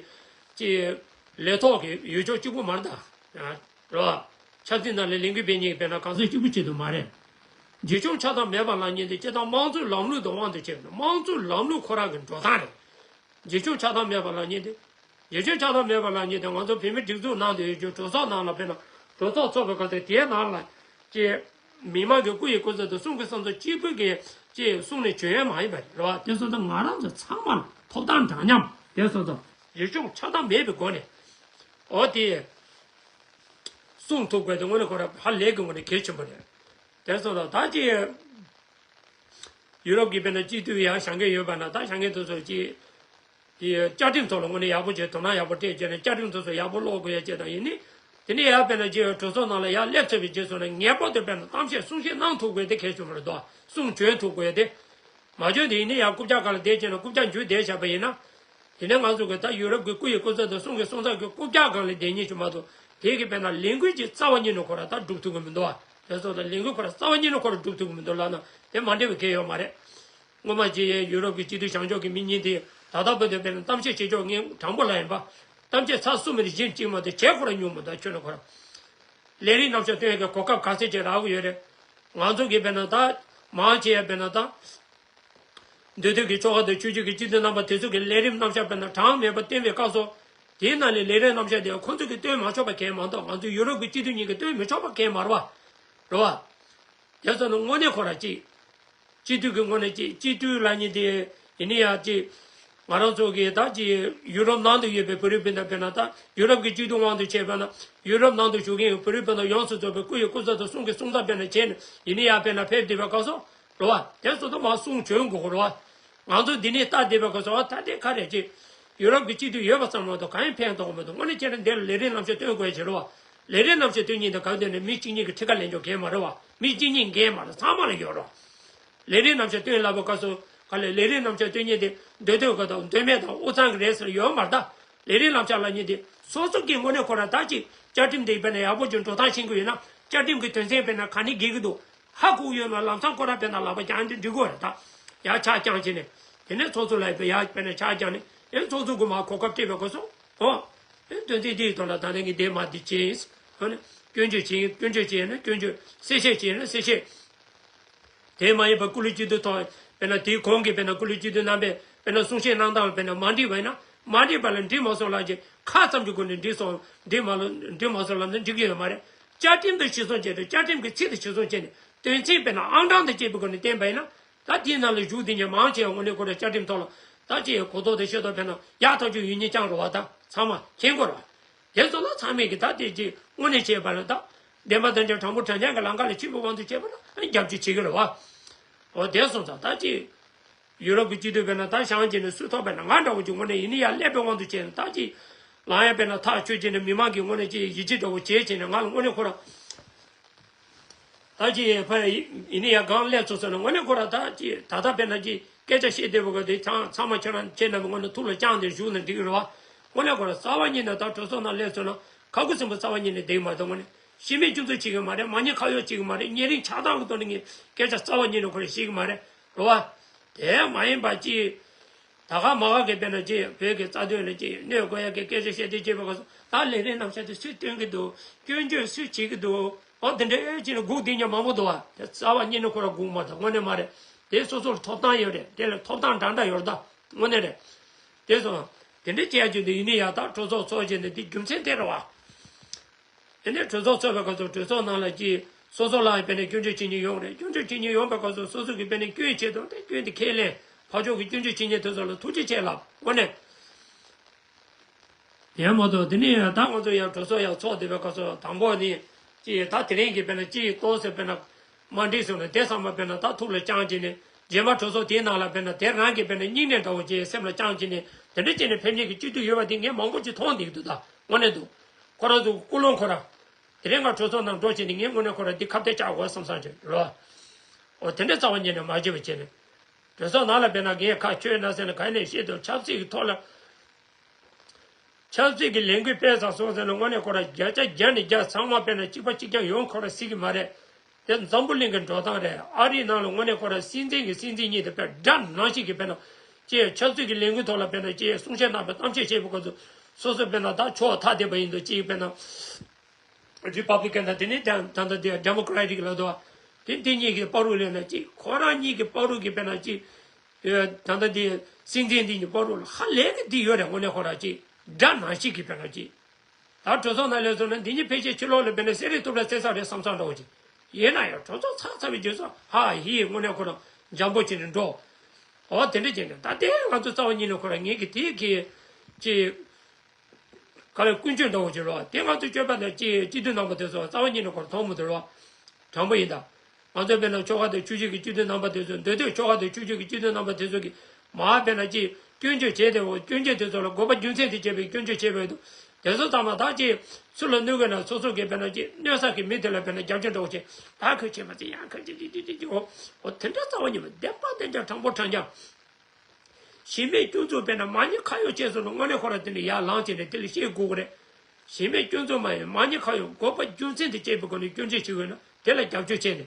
ཅིག་ལས་ཐོག་གི་ཡུལ་ཕྱོགས་གཅིག་པུ་མ་རེད་ད། རེད་བ། ཆབ་སྲིད་ནང་ལ་ལས་འགུལ་སྤེལ་མཁན་གྱི་དཔེར་ན་གང་ཟག་གཅིག་པུ་ཆེད་དུ་མ་རེད། འཇིགས་ཞུམ་ཆགས་སྡང་མེད་པ་ལབ་མཁན་དེ་སྤྱིར་བཏང་དམངས་གཙོའི་ལམ་ལུགས་དང་དབང་དུ་བྱས་པ་ན་དམངས་གཙོའི་ལམ་ལུགས་ཁོ་རང་གི་འགྲོ་སྟངས་རེད། འཇིགས་ཞུམ་ཆགས་སྡང་མེད་པ་ལབ་མཁན་དེ། འཇིགས་ཞུམ་ཆགས་སྡང་མེད་པ་ལབ་མཁན་དེ་ང་ཚོ་བོད་མིའི་སྒྲིག་འཛུགས་ནང་དུ་ཡོད་རྒྱུ་གྲོས་ཚོགས་ནང་ལ་དཔེར་ན་གྲོས་ཚོགས་ཚོགས་པའི་སྐབས་དེ་དེའི་ནང་ལ་ཅེས། མི་མང་གི་སྐུ་ཡི་སྐུ་ཚབ་དང་གསུང་གི་གསུང་ཚབ་གཅིག་པུ་གིས་ཅེས་གསུང་ནས་བྱོན་ཡ་མ་ཡིན་པ་རེད་བ། དེ་སོང་ཙང་ང་རང་ཚོ་ཚང་མ་ལ་ཐོབ་ཐང་འདྲ་མཉམ་དེ་སོང་ཙང་འཇིགས་ཞུམ་ཆགས་སྡང་མེད་པའི་སྒོ་ནས་འོ་དེ་གསུང་ཐུབ་དགོས་དེ་དངོས་གནས་ཁོ་རང་ཧ་ལས་ཀྱི་ངོས་ནས་གལ་ཆེན་པོ་རེད། དེ་སོང་ཙང་ད་ཅེས་ཡུ་རོབ་ཀྱི་དཔེར་ན་སྤྱི་འཐུས་ཡང་བཞེངས་མཁན་ཡོད་པ་ན་ད་བཞེངས་མཁན་དེ་ཚོ་ཅེས། དེ་བཅའ་ཁྲིམས་ཐོག་ལ་དངོས་གནས་ཡག་པོ་བྱས་དོ་སྣང་ཡག་པོ་སྤྲད་བྱས་ནས་བཅའ་ཁྲིམས་དེ་ཚོ་ཡག་པོ་ཀློག་དགོས་ཡ་བཅས་དང་ཡིན་ནི། དེ་ནས་ཡར་དཔེར་ན་རྗེས་གྲོས་ཚོགས་ནང་ལ་ཡར་སླེབས་ཚར་བའི་རྗེས་སུ་ནས་ངེས་པར་དུ་དཔེར་ན་གཏམ་བཤད་གསུང་བཤད་གནང་ཐུབ་དགོས་དེ་གལ་ཆེན་པོ་རེད་དོ། གསུང་བྱོན་ཐུབ་དགོས་དེ། མ་བྱོན་དེ་ཡིན་ནི་ཡར་རྐུབ་བཀྱག་སྒང་ལ་བསྡད་བྱས་ན་རྐུབ་བཀྱག་འཇུས་བསྡད་བཞག་པ་ཡིན་ན། དེ་ནས་ང་ཚོ་གི་ད་ཡུ་རོབ་ཀྱི་སྐུ་ཡི་སྐུ་ཚབ་དང་གསུང་གི་གསུང་ཚབ་ཀྱི་རྐུབ་བཀྱག་སྒང་ལ་བསྡད་ཉེན་ཞིག་མ་གཏོགས་དེ་གི་དཔེར་ན་ལས་འགུལ་གྱི་རྩ་བ་ཉིད་ནས་ཁོ་ར་ད་སྒྲུབ་ཐུབ་ཀྱི་མི་འདུག་བ། དེ་ཚོ་ད་ལས་འགུལ་ཁོ་ར་རྩ་བ་ཉིད་ནས་ཁོ་ར་སྒྲུབ་ཐུབ་ཀྱི་མི་འདུག་ལབ་ན་དེ་མ་འགྲིག་པའི་གལ་ཡོད་མ་རེད། སྔོན་མ་ཅིག་ཡུ་རོབ་ཀྱི་སྤྱི་འཐུས་བཞེངས་ཕྱོགས་ཀྱི་མི་གཉིས་དེ་ད་ལྟ་བར་དུ་དཔེར་ན་གཏམ་བཤད་བྱེད་ཕྱོགས་ངས་དྲང་པོ་ལ་ཡིན་པ། གཏམ་བཤད་ཚར་གསུམ་མིན་གཞན་གཅིག་མ་གཏོགས་བྱས་ཁོ་ར་མྱོང་མི་འདུག་ཁྱོད་ནས་ཁོ་ར། ལས་རིགས་རྣམ་གཞག་སྟོན་ཡས་ཀྱི་གོ་སྐབས་ག་ཚད་ཅིག་རག་གི་ཡོད་རེད། ང་ཚོ་གིས་དཔེར་ན་ད་མང་ཆེ་བས་དཔེར་ན་ད། འདུས་སྡོད་ཀྱི་ཆོལ་ཁ་དང་ཆོས་བརྒྱུད་ཀྱི་སྤྱི་འཐུས་རྣམ་པ་དེ་ཚོ་གི་ལས་རིམ་རྣམ་གཞག་དཔེར་ན་གྲངས་མེད་པ་བཏོན་པའི་སྐབས་སུ། དེའི་ནང་ནས་ལས་རིམ་རྣམ་གཞག་དེ་ཁོང་ཚོ་གིས་བཏོན་མ་ཆོག་པ་གང་ཡང་མ་གཏོགས་ང་ཚོ་ཡུ་རོབ་ཀྱི་སྤྱི་འཐུས་གཉིས་ཀྱིས་བཏོན་མི་ཆོག་པ་གང་ཡང་མ་རེད་བ། རེད་བ། དེ་ཚོ་ནི་དངོས་གནས་ཁོ་ར་ཅིག་སྤྱི་འཐུས་ཀྱི་ངོས་ནས་ཅིག་སྤྱི་འཐུས་ལབ་མཁན་དེ་ཡིན་ནི་ཡ་ཅིག་ང་རང་ཚོ་གི་ད་ཅིག་ཡུ་རོབ་ནང་དུ་ཡོད་པའི་བོད་རིགས་སྤུན་ཟླ་དཔེར་ན་ད་ཡུ་རོབ་ཀྱི་སྤྱི་འཐུས་དབང་དུ་བྱས་པ་ན་ཡུ་རོབ་ནང་དུ་བཞུགས་མཁན་གྱི་བོད་རིགས་སྤུན་ཟླ་ཡོངས་སུ་རྫོགས་པའི་སྐུ་ཡི་སྐུ་ཚབ་དང་གསུང་གི་གསུང་ཚབ་དཔེར་ན་བྱས་ནས་ཡིན་ནི་ཡ་དཔེར་ན་ཕེབས་བསྡད་པའི་སྐབས་སུ། རེད་བ། དེ་ཚོ་ད་མར་གསུང་བྱོན་དགོས་རེད་བ། ང་ཚོ་འདི་ནས་ལྟ་བསྡད་པའི་སྐབས་སུ་ཨ་ད་དེ་ག་རེ་ཅིག་ཡུ་རོབ་ཀྱི་སྤྱི་འཐུས་ཡོད་པ་ཙམ་མ་གཏོགས་གང་ཡང་ཕན་ཐོགས་མི་འདུག་དངོས་གནས་བྱས་ན་འདིར་ལས་རིམ་རྣམ་གཞག་སྟོན་དགོས་ཡ་ཅིག་རེད་བ། ལས་རིམ་རྣམ་གཞག་སྟོན་མཁན་དེ་ག་དེ་ནས་མི་གཅིག་གཉིས་ཀྱི་ཁྲི་ཁ་ལེན་ཆོག་མཁན་མ་རེད་བ། མི་གཅིག་གཉིས་འགན་མ་རེད། ཚང་མ་ལ་ཡོད་རེད་བ། ལས་རིམ་རྣམ་གཞག་སྟོན་ལབ་པའི་སྐབས་སུ་ག་ལས་ལས་རིམ་རྣམ་གཞག་སྟོན་མཁན་དེ་འདོད་འདོད་ག་དང་འདོད་མེད་དང་དབུ་གཙང་གི་རེད་ཟེར་ཡོད་མ་རེད་ད། ལས་རིམ་རྣམ་གཞག་ལབ་མཁན་དེ་སོ་སོ་གི་ངོས་ནས་ཁོ་རང་ད་ཅིག་བཅའ་ཁྲིམས་དེ་དཔེར་ན་ཡག་པོ་ཅིག་འགྲོ་སྟངས་ཤེས་ཀྱི་ཡོད་ན་བཅའ་ཁྲིམས་ཀྱི་དོན་ཚན་དཔེར་ན་ག་ནས་འགལ་གྱི་འདུག་ཧ་གོ་ཡོད་ན་ལམ་སང་ཁོ་རང་དཔེར་ན་ལག་པ་བརྐྱངས་ཏེ་འགྲིག་གི་རེད་ད། ཡར་ཕྱག་བརྐྱངས་བྱས་ནས། དེ་ནས་ཚོགས་གཙོ་ལ་ཡར་དཔེར་ན་ཕྱག་བརྐྱངས་ནས་ཨེ་ཚོགས་གཙོ་གི་མར་གོ་སྐབས་སྤྲད་པའི་སྐབས་སུ། ཨོ། ཨེ་དོན་ཚན་འདིའི་ཐོག་ལ་ད་ལྟ་ངས་འདས་མ་འདི་བྱས། ཨ་ནི། སྐྱོན་བརྗོད་བྱེད་སྐྱོན་བརྗོད་བྱེད་ན་སྐྱོན་བརྗོད། གསལ་བཤད་བྱེད་ན་གསལ་བཤད། དེ་མ་ཡིན་པར་སྐུ་ལུས་སྤྱི་འཐུས་ཐོག་དཔེར་ན་དེའི་གོང་གི་དཔེར་ན་སྐུ་ལུས་སྤྱི་འཐུས་རྣམ་པས་དཔེར་ན་གསུང་བཤད་གནང་སྟངས་དཔེར་ན་མ་འགྲིག་པ་ཡིན་ན་མ་འགྲིག་པ་ལ་འགྲིག་མ་སོང་ལབ་ཀྱི་ཁ་ཙམ་གྱི་སྒོ་ནས་འགྲིག་སོང་འགྲིག་མ་ལོ་འགྲིག་མ་སོང་ལབ་ན་འགྲིག་གི་ཡོད་མ་རེད། བཅའ་ཁྲིམས་དང་གཞི་བཟུང་བྱས་ཏེ་བཅའ་ཁྲིམས་ཀྱི་ཚིག་དང་གཞི་བཟུང་བྱས་ནས་དོན་ཚན་དཔེར་ན་ཨང་གྲངས་དང་བཅས་པའི་སྒོ་ནས་བསྟན་པ་ཡིན་ན། ད་དེའི་ནང་ལ་བཞུགས་དེ་ཉིད་མང་ཆེ་བ་དངོས་གནས་ཁོ་ར་བཅའ་ཁྲིམས་ཐོག་ལ་ད་ཅི་གོ་རྟོགས་དང་ཤེས་རྟོགས་དཔེར་ན་ཡག་ཐག་ཆོད་ཡོད་མཁན་རྐྱང་རེད་བ། ད་ཚང་མ་མཁྱེན་གྱི་རེད་བ། དེ་ཚོ་ལ་ཚང་མས་ཀྱི་ད་དེ་ཅི་དངོས་གནས་བྱས་པ་ལ་ད་བདེན་པ་དོན་གྱི་དྲང་པོ་དྲང་རྐྱང་གི་ལམ་ཁ་ལ་ཕྱིན་པའི་དབང་དུ་བྱས་པ་ལ་རྒྱབ་སྐྱོར་བྱེད་ཀྱི་རེད་བ། འོ་དེ་སོང་ཙང་ད་ཅི་ཡུ་རོབ་ཀྱི་སྤྱི་འཐུས་དཔེར་ན་ད་བཞེངས་བྱས་ནས་སུས་ཐོབ་པས་ན་ང་འདྲ་བོ་ཅིག་དངོས་གནས་ཡིན་ན་ཡང་སླེབས་པའི་དབང་དུ་བྱས་ནས་ད་ཅི་ལངས་ཡ་དཔེར་ན་ཐག་ཆོད་བྱས་ནས་མི་མང་གིས་དངོས་གནས་ཅི་ཡིད་ཆེས་འདྲ་བོ་བྱས་བྱས་ནས་ང་ལ་དངོས་གནས་ཁོ་ར། ད་ཅི་ཕ་ཡིན་ནི་ཡ་གང་སླེབས་སོང་ཟེར་ན་དངོས་གནས་ཁོ་ར་ད་ཅི་ད་ལྟ་དཔེར་ན་ཅི་སྐད་ཆ་བཤད་བསྡད་པ་ག་དེ་ཚང་ཚང་མ་ཁྱེད་རང་ཁྱེད་རྣམ་པ་དངོས་གནས་ཐུགས་ལ་བཅངས་ཏེ་བཞུགས་ན་འགྲིག་གི་རེད་བ། དངོས་གནས་ཁོ་ར་རྩ་བ་ཉིད་ནས་ད་གྲོས་ཚོགས་ནང་སླེབས་སོང་ན་ཁ་ཁུ་སིམ་པོ་རྩ་བ་ཉིད་ནས་བསྡད་ཀྱི་མ་འདུག་དངོས་གནས་གཞི་མེད་སྐྱོན་འཛུགས་བྱེད་ཀྱི་མ་རེད། མ་ཉེས་ཁ་གཡོག་བྱེད་ཀྱི་མ་རེད། ཉེ་རིང་ཆགས་སྡང་གི་ཐོག་ནས་ངས་སྐད་ཆ་རྩ་བ་ཉིད་ནས་ཁོ་ར་བཤད་ཀྱི་མ་རེད། རེད་བ། དེ་མ་ཡིན་པ་ཅི། ད་ག་མ་ག་གི་དཔེར་ན་ཅི་བོད་ཀྱི་རྩ་དོན་ལ་ཅི་གནོད་དགོས་ཡ་གི་སྐད་ཆ་བཤད་དེ་བྱེད་པ་ག་སོ་ད་ལས་རིམ་རྣམ་གཞག་དེ་སུས་སྟོན་གི་འདུག་སྐྱོན་བརྗོད་སུས་བྱེད་གི་འདུག་འོ་དེ་འདྲ་ཨེ་ཅི་ནས་སྒུག་བསྡད་མཁན་མང་པོ་འདུག་བ། དེ་རྩ་བ་ཉིད་ནས་ཁོ་ར་སྒུག་མ་ཐུབ་དངོས་གནས་མ་རེད། དེ་སོ་སོར་ཐོབ་ཐང་ཡོད་རེད། དེ་ལ་ཐོབ་ཐང་འདྲ་འདྲ་ཡོད་རེད་ད་དངོས་གནས་རེད། དེ་སོང་དེ་འདྲ་བྱེད་ཡ་ཅིག་འདུག་ཡིན་ནི་ཡ་ད་གྲོས་ཚོགས་ཚོགས་བྱས་ནས་དེ་རྒྱུ་མཚན་དེ་རེད་བ། དེ་ནས་གྲོས་ཚོགས་ཚོགས་པའི་སྐབས་སུ་གྲོས་ཚོགས་ནང་ལ་ཅིག་སོ་སོ་ལ་དཔེར་ན་སྐྱོན་བརྗོད་བྱེད་མཁན་ཡོང་རེད། སྐྱོན་བརྗོད་བྱེད་མཁན་ཡོང་པའི་སྐབས་སུ་སོ་སོ་གིས་དཔེར་ན་སྐྱོན་བྱེད་དང་དེ་སྐྱོན་དེ་ཁས་ལེན་ཕར་ཕྱོགས་ཀྱི་སྐྱོན་བརྗོད་བྱེད་མཁན་དེ་ཚོ་ལ་ཐུགས་རྗེ་ཆེ་ལབ་དངོས་གནས། དེ་མ་གཏོགས་དེ་ནས་ད་ང་ཚོ་ཡང་གྲོས་ཚོགས་ཡང་ཚོགས་བསྡད་པའི་སྐབས་སུ་དང་པོ་ནི་ཅིག་ད་དེ་རིང་གི་དཔེར་ན་ཅིག་ཏོག་ཙམ་དཔེར་ན་མ་འགྲིག་སོང་ན་དེ་ཚང་མ་དཔེར་ན་ད་ཐུགས་ལ་བཅངས་བྱས་ནས་རྗེས་མ་གྲོས་ཚོགས་དེའི་ནང་ལ་དཔེར་ན་དེ་རང་གི་དཔེར་ན་སྙིང་ནད་འདྲ་བོ་ཅིག་སེམས་ལ་བཅངས་བྱས་ནས་དེ་འདྲ་བྱས་ནས་ཕེབས་མཁན་གྱི་སྤྱི་འཐུས་ཡོད་པ་དེ་ངས་མང་པོ་ཅིག་མཐོང་བསྡད་ཀྱི་འདུག་ད་དངོས་གནས་འདུག་ཁོ་རང་ཚོ་ཀུན་སློང་ཁོ་རང་། དེ་རིང་ང་གྲོས་ཚོགས་ནང་འགྲོ་བྱས་ནས་ངས་དངོས་གནས་ཁོ་རང་འདི་ཁ་གཏད་བཅག་དགོས་བསམ་བསམ་བྱས་རོ། འོ་དེ་འདྲ་རྩ་བ་ཉིད་ནས་མ་བྱེད་པ་བྱས་ནས། གྲོས་ཚོགས་ནང་ལ་དཔེར་ན་ངས་ཁ་ཆོས་ན་ཟེར་ན་ག་ནས་བཤད་དུ་ཆབ་སྲིད་ཀྱི་ཐོག་ལ། ཆབ་སྲིད་ཀྱི་ལས་འགུལ་སྤེལ་ཚར་སོང་ཟེར་ན་དངོས་གནས་ཁོ་རང་བརྒྱ་ཆ་བརྒྱ་ནས་བརྒྱ་ཚང་མ་དཔེར་ན་གཅིག་པ་གཅིག་རྐྱང་ཡོང་ཁོ་རང་སྲིད་ཀྱི་མ་རེད། དེ་འཛམ་བུ་གླིང་གི་འགྲོ་སྟངས་རེད། ཨ་རིའི་ནང་ལ་དངོས་གནས་ཁོ་རང་སྲིད་འཛིན་གྱི་སྲིད་འཛིན་གཉིས་དེ་དཔེ་འདྲ་ནང་བཞིན་གྱི་དཔེར་ན་ཅེས་ཆབ་སྲིད་ཀྱི་ལས་འགུལ་ཐོག་ལ་དཔེར་ན་ཅེས་གསུང་བཤད་གནང་བའི་གཏམ་བཤད་བྱེད་པའི་སྐབས་སུ་སོ་སོ་དཔེར་ན་ད་ཕྱོགས་ཐ་དད་པ་ཡིན་འདུག་ཅེས་དཔེར་ན། རི་པབ་ལི་ཀན་དང་དེ་ནས་ད་ད་ལྟ་དེ་ཌེ་མོ་ཀྲ་ཊིག་ལབ་འདུག་དེ་འདི་གཉིས་ཀྱི་བར་དུ་ལས་ན་ཅིག་ཁོ་རང་གཉིས་ཀྱི་བར་དུ་གི་དཔེར་ན་ཅིག་ད་ལྟ་དེ་སྲིད་འཛིན་འདི་གཉིས་བར་དུ་ལ་ཧ་ལས་ཀྱི་འདི་ཡོད་རེད། དངོས་གནས་ཁོ་རང་ཅིག་འདྲ་ནང་བཞིན་གྱི་དཔེར་ན་ཅིག་ད་གྲོས་ཚོགས་ནང་ལས་སོང་ན་འདི་གཉིས་ཕལ་ཆེར་ཕྱི་ལོགས་ལ་དཔེར་ན་སེ་རེ་ཐུབ་ར་བཙན་ས་རེད་བསམ་བསམ་འདྲ་བོ་ཅིག་ཡིན་ན་ཡང་གྲོས་ཚོགས་ཚར་ཚར་བའི་རྗེས་སུ་ཧ་ཧི་དངོས་གནས་ཁོ་རང་འཇམ་པོ་བྱས་ནས་འགྲོ། འོ་དེ་འདྲ་བྱས་ནས་ད་ལྟའི་ང་ཚོ་རྩ་བ་ཉིད་ནས་ཁོ་རང་ངེད་ཀྱི་དེའི་གི་ཅིག་ག་ལ་ཀུན་སྤྱོད་འདྲ་བོ་ཅིག་རེད་བ། དེ་ང་ཚོ་སྤྱོད་པ་དང་ཅིག་སྤྱི་འཐུས་རྣམ་པ་དེ་ཚོ་རྩ་བ་ཉིད་ནས་ཁོ་རང་མཐོང་མི་འདུག་རེད་བ། དྲང་པོ་ཡིན་ད། ང་ཚོ་དཔེར་ན་ཆོལ་ཁ་དང་ཆོས་བརྒྱུད་ཀྱི་སྤྱི་འཐུས་རྣམ་པ་དེ་ཚོ་འདོད་འདོད་ཆོལ་ཁ་དང་ཆོས་བརྒྱུད་ཀྱི་སྤྱི་འཐུས་རྣམ་པ་དེ་ཚོ་གིས་མ་དཔེར་ན་ཅིག་སྐྱོན་བརྗོད་བྱས་ཏེ་འོ་སྐྱོན་བརྗོད་དེ་ཚོ་ལ་དགོས་པ་རྒྱུ་མཚན་དེ་བྱས་པའི་སྐྱོན་བརྗོད་བྱས་པ་འདུག་དེ་ཚོ་ཚང་མ་ད་ཅིག་སུ་ལ་གནོད་གི་ན་སོ་སོ་གིས་དཔེར་ན་ཅིག་གནོད་ས་གི་མི་དེ་ལ་དཔེར་ན་རྒྱབ་སྐྱོར་འདྲ་བོ་བྱས་ད་ཁོས་བྱས་མ་བྱས་ཡང་ཁོས་ཅིག་ཅིག་ཅིག་ཅིག་འོ་འོ་དེ་འདྲ་རྩ་བ་ཉིད་མ་བདེན་པ་བདེན་རྐྱང་དྲང་པོ་དྲང་རྐྱང་། གཞི་མེད་སྐྱོན་འཛུགས་དཔེར་ན་མ་ཉེས་ཁ་གཡོགས་བྱས་སོང་ན་དངོས་གནས་ཁོ་རང་དེ་ནས་ཡར་ལངས་བྱས་ནས་དེ་ལ་བཤད་དགོས་ཀྱི་རེད། གཞི་མེད་སྐྱོན་འཛུགས་མ་ཡིན་མ་ཉེས་ཁ་གཡོགས་དགོས་པ་རྒྱུ་མཚན་དེ་བཅད་པའི་སྒོ་ནས་སྐྱོན་བརྗོད་བྱེད་དགོས་ན་དེ་ལ་རྒྱབ་སྐྱོར་བྱས་ནས།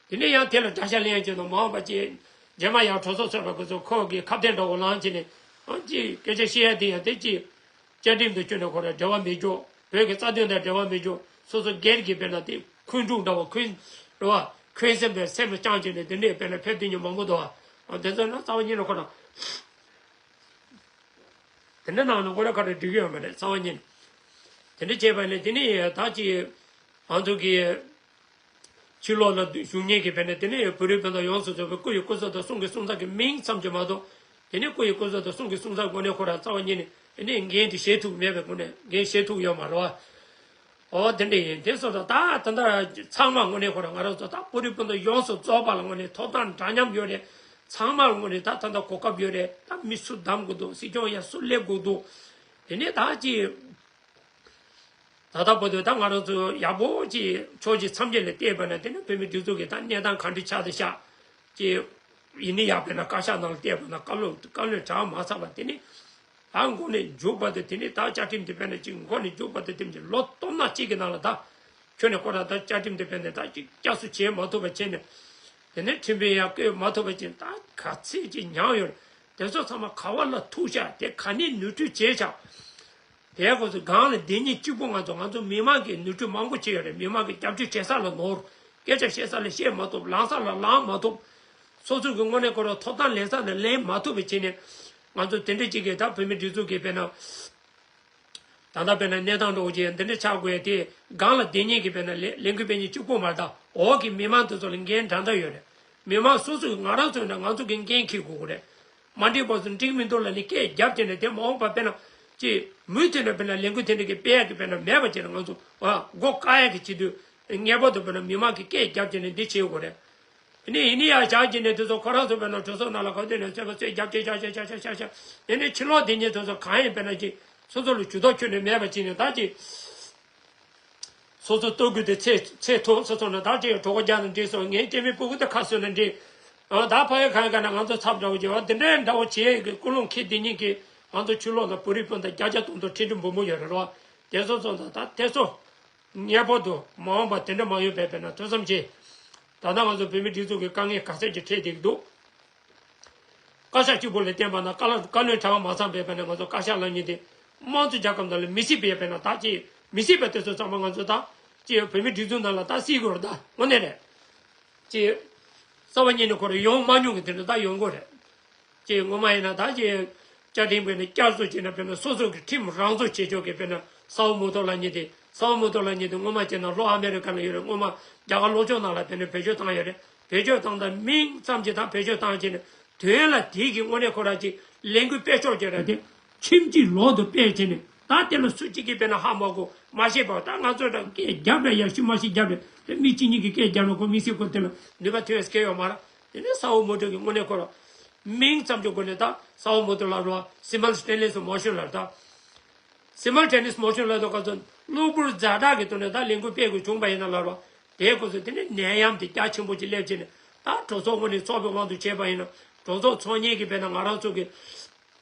དེ་ནས་ཡང་དེ་ལ་དགྲ་ཤ་ལེན་ཡ་བྱས་ན་མ་འོངས་པ་ཅིག་རྗེས་མ་ཡང་གྲོས་ཚོགས་ཚོགས་པའི་སྐབས་སུ་ཁོ་གི་ཁ་གཏད་འདྲ་བོ་ལངས་བྱས་ནས་ཨང་ཅིག་སྐད་ཆ་བཤད་ཡ་དེ་ཡང་དེ་ཅིག་བཅའ་ཁྲིམས་དང་བསྐྱོན་ནས་ཁོ་རང་འབྲེལ་བ་མེད་རྒྱུ། བོད་ཀྱི་རྩ་དོན་དང་འབྲེལ་བ་མེད་རྒྱུ། སོ་སོ་སྒེར་གྱི་དཔེར་ན་དེ་འཁོན་འཁྲུག་འདྲ་བོ་འཁོན། རེད་བ། འཁོན་སེམས་དང་སེམས་ལ་བཅངས་བྱས་ནས་དེ་འདྲའི་དཔེར་ན་ཕེབས་དུས་ཉིན་མང་པོ་འདུག་བ། དེ་ཚོ་ན་རྩ་བ་ཉིད་ནས་ཁོ་རང་། དེ་འདྲ་གནང་ན་ཁོ་རང་ཁ་རེ་འགྲིག་གི་ཡོད་མ་རེད་རྩ་བ་ཉིད་ནས། དེ་འདྲ་བྱས་པ་ནས་དེ་ནས་ད་ཅི། ང་ཚོ་གི་ཕྱི་ལོགས་ལ་བཞུགས་མཁན་གྱི་དཔེར་ན་དེ་ནས་བོད་རིགས་སྤུན་ཟླ་ཡོངས་སུ་རྫོགས་པའི་སྐུ་ཡི་སྐུ་ཚབ་དང་གསུང་གི་གསུང་ཚབ་ཀྱི་མིང་ཙམ་གྱིས་མ་གཏོགས། དེ་ནས་སྐུ་ཡི་སྐུ་ཚབ་དང་གསུང་གི་གསུང་ཚབ་དངོས་གནས་ཁོ་རང་རྩ་བ་ཉིད་ནས་དེ་ནས་འགན་དེ་བཞེས་ཐུབ་མེད་པའི་སྒོ་ནས་འགན་བཞེས་ཐུབ་ཡོད་མ་རེད་བ། འོ་དེ་འདྲ་ཡིན་དེ་སོང་ཙང་ད་ད་ལྟ་ཚང་མ་དངོས་གནས་ཁོ་རང་ང་རང་ཚོ་ད་བོད་རིགས་སྤུན་ཟླ་ཡོངས་སུ་རྫོགས་པ་ལ་དངོས་གནས་ཐོབ་ཐང་འདྲ་མཉམ་ཡོད་རེད། ཚང་མ་ལ་དངོས་གནས་ད་ད་ལྟ་གོ་སྐབས་ཡོད་རེད། ད་མི་སུ་བདམས་དགོས་འདུག་སྲིད་སྐྱོང་ཡ་སུ་སླེབས་དགོས་འདུག་དེ་ནས་ད་ཅི། ད་ལྟ་བར་དུ་ད་ང་རང་ཚོ་ཡག་པོ་ཅིག་ཕྱོགས་ཀྱི་མཚམས་བརྒྱད་ལ་བལྟས་པ་ན་དེ་ནི་བོད་མི་སྒྲིག་འཛུགས་ཀྱི་ད་གནས་སྟངས་ག་འདྲ་ཆགས་བསྡད་ཤག་ཅེས་ཡིན་ནི་ཡག་པས་ན་བཀའ་ཤག་ནང་ལ་བལྟས་པ་ན་བཀའ་བློན་བཀའ་བློན་གྲགས་མ་ཚར་བ་དེ་ནི་ད་མགོ་ནས་མཇུག་བར་དུ་དེ་ནི་ད་བཅའ་ཁྲིམས་དེ་བས་ན་ཅིག་མགོ་ནས་མཇུག་བར་དུ་དེ་ནི་ལོ་སྟོང་ཕྲག་གཅིག་གི་ནང་ལ་ད་ཁྱོད་ནས་ཁོ་ར་ད་བཅའ་ཁྲིམས་དེ་བས་ན་ད་ཅིག་བསྐྱར་གསོ་བྱེད་མ་ཐུབ་པ་བྱས་ནས་དེ་ནི་ཁྲིམས་དཔོན་ཡང་བསྐོས་མ་ཐུབ་པ་བྱས་ད་ག་ཚད་ཅིག་མྱངས་ཡོད་རེད། དེ་ཚོ་ཚང་མ་ག་བ་ལ་ཐུག་ཤག་དེ་ག་ནས་ནོར་འཁྲུལ་བྱས་ཤག་དེའི་སྐབས་སུ་སྒང་ལ་སྡོད་མཁན་གཅིག་པོ་ང་ཚོ་ང་ཚོ་མི་མང་གིས་ནོར་འཁྲུལ་མང་པོ་བྱས་ཡོད་རེད། མི་མང་གིས་རྒྱབ་སྐྱོར་བྱེད་ས་ལ་ནོར། སྐད་ཆ་བཤད་ས་ལ་བཤད་མ་ཐུབ། ལངས་ས་ལ་ལངས་མ་ཐུབ། སོ་སོ་གི་དངོས་གནས་ཁོ་རང་ཐོབ་ཐང་ལེན་ས་ལ་ལེན་མ་ཐུབ་པའི་ཆ་ནས། ང་ཚོ་དེ་འདྲ་ཅིག་གིས་ད་བོད་མིའི་སྒྲིག་འཛུགས་ཀྱི་དཔེར་ན། ད་ལྟ་དཔེར་ན་གནས་སྟངས་འདྲ་བོ་ཅིག་འདི་འདྲ་ཆགས་དགོས་ཡ་དེ། སྒང་ལ་སྡོད་མཁན་གྱི་དཔེར་ན་ལས་ལས་འགུལ་སྤེལ་མཁན་གཅིག་པོ་མ་རེད། ད་འོག་གི་མི་མང་དེ་ཚོ་ལ་འགན་འདྲ་འདྲ་ཡོད་རེད། མི་མང་སོ་སོ་གི་ང་རང་ཚོ་ཡིན་ན་ང་ཚོ་གི་འགན་འཁྱེར་དགོས་ཀྱི་རེད། མ་འགྲིག་པ་སོང་འགྲིག་མི་འདུག་ལབ་ནས་སྐད་རྒྱབ་བྱས་ནས། དེ་མ་འོངས་པ་དཔེར་ན་ཅིག་མུ་མཐུད་ནས་དཔེར་ན་ལས་འགུལ་དེ་འདྲ་གི་སྤེལ་ཡག་གི་དཔེར་ན་མེད་པ་བྱས་ནས། ང་ཚོ་ཨ་མགོ་བཀག་ཡག་གི་བྱེད་དུས་ངེས་པར་དུ་དཔེར་ན་མི་མང་གིས་སྐད་རྒྱབ་བྱས་ནས་འདི་བྱེད་དགོས་རེད། དེ་ནས་ཡིན་ནི་ཡག་བཞག་བྱས་ནས་དེ་ཚོ་ཁོ་རང་ཚོ་དཔེར་ན་གྲོས་ཚོགས་ནང་ལ་ག་དུས་ནས་ཚོད་ཁ་ཚོད་རྒྱབ་བྱས་བྱས་བྱས་བྱས་བྱས་བྱས། དེ་ནས་ཕྱི་ལོགས་དེ་ཉིད་དེ་ཚོ་གང་ཡིན་དཔེར་ན་ཅིག་སོ་སོ་ལ་ཇུས་གཏོགས་ཁྱོན་ནས་མེད་པ་བྱས་ནས། ད་ཅིག་སོ་སོ་ལྟོ་གོས་དེ་ཚེ་ཚེ་ཐོག་སོ་སོ་ན་ད་ཅིག་གྲོད་ཁོག་རྒྱགས་ན་འགྲིག་སོང་། ངའི་སྐྱེ་དམན་སྤུ་གུ་དེ་ཁ་གསོས་ན་འགྲིག། ཨ་ད་ཕ་ཡུལ་གང་ག་ན་ང་ཚོ་ཚབ་འདྲ་བོ་བྱེད་པ་དེ་འདྲའི་འདྲ་བོ་བྱེད་ཀྱི་ཀུན་སློང་འཁྱེར། དེ་ཉིད་ཀྱིས་ང་ཚོ་ཕྱི་ལོགས་ན་བོད་རིགས་སྤུན་ཟླ་བརྒྱ་ཆ་སྟོང་སྟོང་ཁྲི་ཁྲི་འབུམ་འབུམ་ཡོད་རེད་རོ། དེ་ཚོ་ཚོ་ད་ད་དེ་ཚོ། ངེས་པར་དུ་མ་འོངས་པ་དེ་འདྲ་མ་ཡོང་བའི་དཔེར་ན་ཐུགས་བསམ་བྱེད། ད་ལྟ་ང་ཚོ་བོད་མི་སྒྲིག་འཛུགས་ཀྱི་དཀའ་ངལ་ག་ཚད་ཅིག་འཕྲད་བསྡད་ཀྱི་འདུག། བཀའ་ཤག་གཅིག་པོ་ལ་བརྟེན་པ་ན། བཀའ་བློན་བཀའ་བློན་གྲྭ་པ་མ་ཚང་བའི་དཔེར་ན་ང་ཚོ་བཀའ་ཤག་ལབ་མཁན་དེ་དམངས་གཙོ་རྒྱལ་ཁབ་ནང་ལ་མི་སྲིད་པའི་དཔེར་ན། ད་ཅིག་མི་སྲིད་པ་དེ་ཚོ་ཚང་མ་ང་ཚོ་ད་ཅིག་བོད་མི་སྒྲིག་འཛུགས་ནང་ལ་ད་སྲིད་དགོས་རེད། ད་དངོས་གནས་རེད། ཅེས། རྩ་བ་ཉིད་ནས་ཁོ་རང་ཡོང་མ་མྱོང་གི་དེ་འདྲ་ད་ཡོང་གི་རེད། ཅེས་སྔོན་མ་ཡིན་ན་ད་ཅེས། བཅའ་ཁྲིམས་དཔེར་ན་བསྐྱར་བཟོ་བྱས་ན། དཔེར་ན་སོ་སོ་གི་ཁྲིམས་རང་བཟོ་བྱེད་ཕྱོགས་ཀྱི་དཔེར་ན་ས་བོ་མོ་ཏོ་ལབ་མཁན་དེ། ས་བོ་མོ་ཏོ་ལབ་མཁན་དེ་སྔོན་མ་བྱས་ན་ལྷོ་ཨ་མེ་རི་ཀ་ལ་ཡོད་རེད། སྔོན་མ་རྒྱ་གར་ལྷོ་ཕྱོགས་ནང་ལ་དཔེར་ན་བེད་སྤྱོད་བཏང་ཡོད་རེད། བེད་སྤྱོད་བཏང་དང་མིང་ཙམ་གྱིས་ད་བེད་སྤྱོད་བཏང་བྱས་ནས། དོན་ལ་དེ་གི་དངོས་གནས་ཁོ་རང་ཅིག་ལས་འགུལ་སྤེལ་ཕྱོགས་ཀྱི་ར་དེ། ཁྱིམ་གྱི་ལོག་ཏུ་སྤེལ་བྱས་ནས། ད་དེ་ལ་སུ་གཅིག་གིས་དཔེར་ན་ཧ་མ་གོ་མ་ཤེས་པ། ད་ང་ཚོས་ད་སྐད་རྒྱབ་རེད་ཡ། ཤི་མ་ཤི་རྒྱབ་རེད། དེ་མི་གཅིག་གཉིས་ཀྱིས་སྐད་རྒྱབ་ན་ཁོ་མི་སྲིད་ཁོ་དེ་ལ་ནུས་པ་ཐོན་ཡས་སྐད་ཡོད་མ་རེད། དེ་ནས་ས་བོ་མོ་ཏོ་གི་དངོས་གནས་ཁོ་རང་མིང་ཙམ་གྱི་སྒོ་ནས། ད་ས་བོ་མོ་ཏོ་ལབ་རོགས། སི་མལ་ཊེ་ནི་ཡས་མོ་ཤན་ལབ། ད་སི་མལ་ཊེ་ནི་ཡས་མོ་ཤན་ལབ་དུས་སྐབས་སུ་གློ་བུར་ཛ་དྲག་གི་ཐོག་ནས་ད་ལས་འགུལ་སྤེལ་དགོས་བྱུང་བ་ཡིན་ན་ལབ་རོགས། དེའི་སྐབས་སུ་དེ་ནས་ནད་ཡམས་དེ་རྒྱ་ཆེན་པོ་ཅིག་སླེབས་བྱས་ནས། ད་གྲོས་ཚོགས་དངོས་གནས་ཚོགས་པའི་དབང་དུ་བྱས་པ་ཡིན་ན། གྲོས་ཚོགས་ཚོགས་མཁན་གྱི་དཔེར་ན་ང་རང་ཚོ་གི་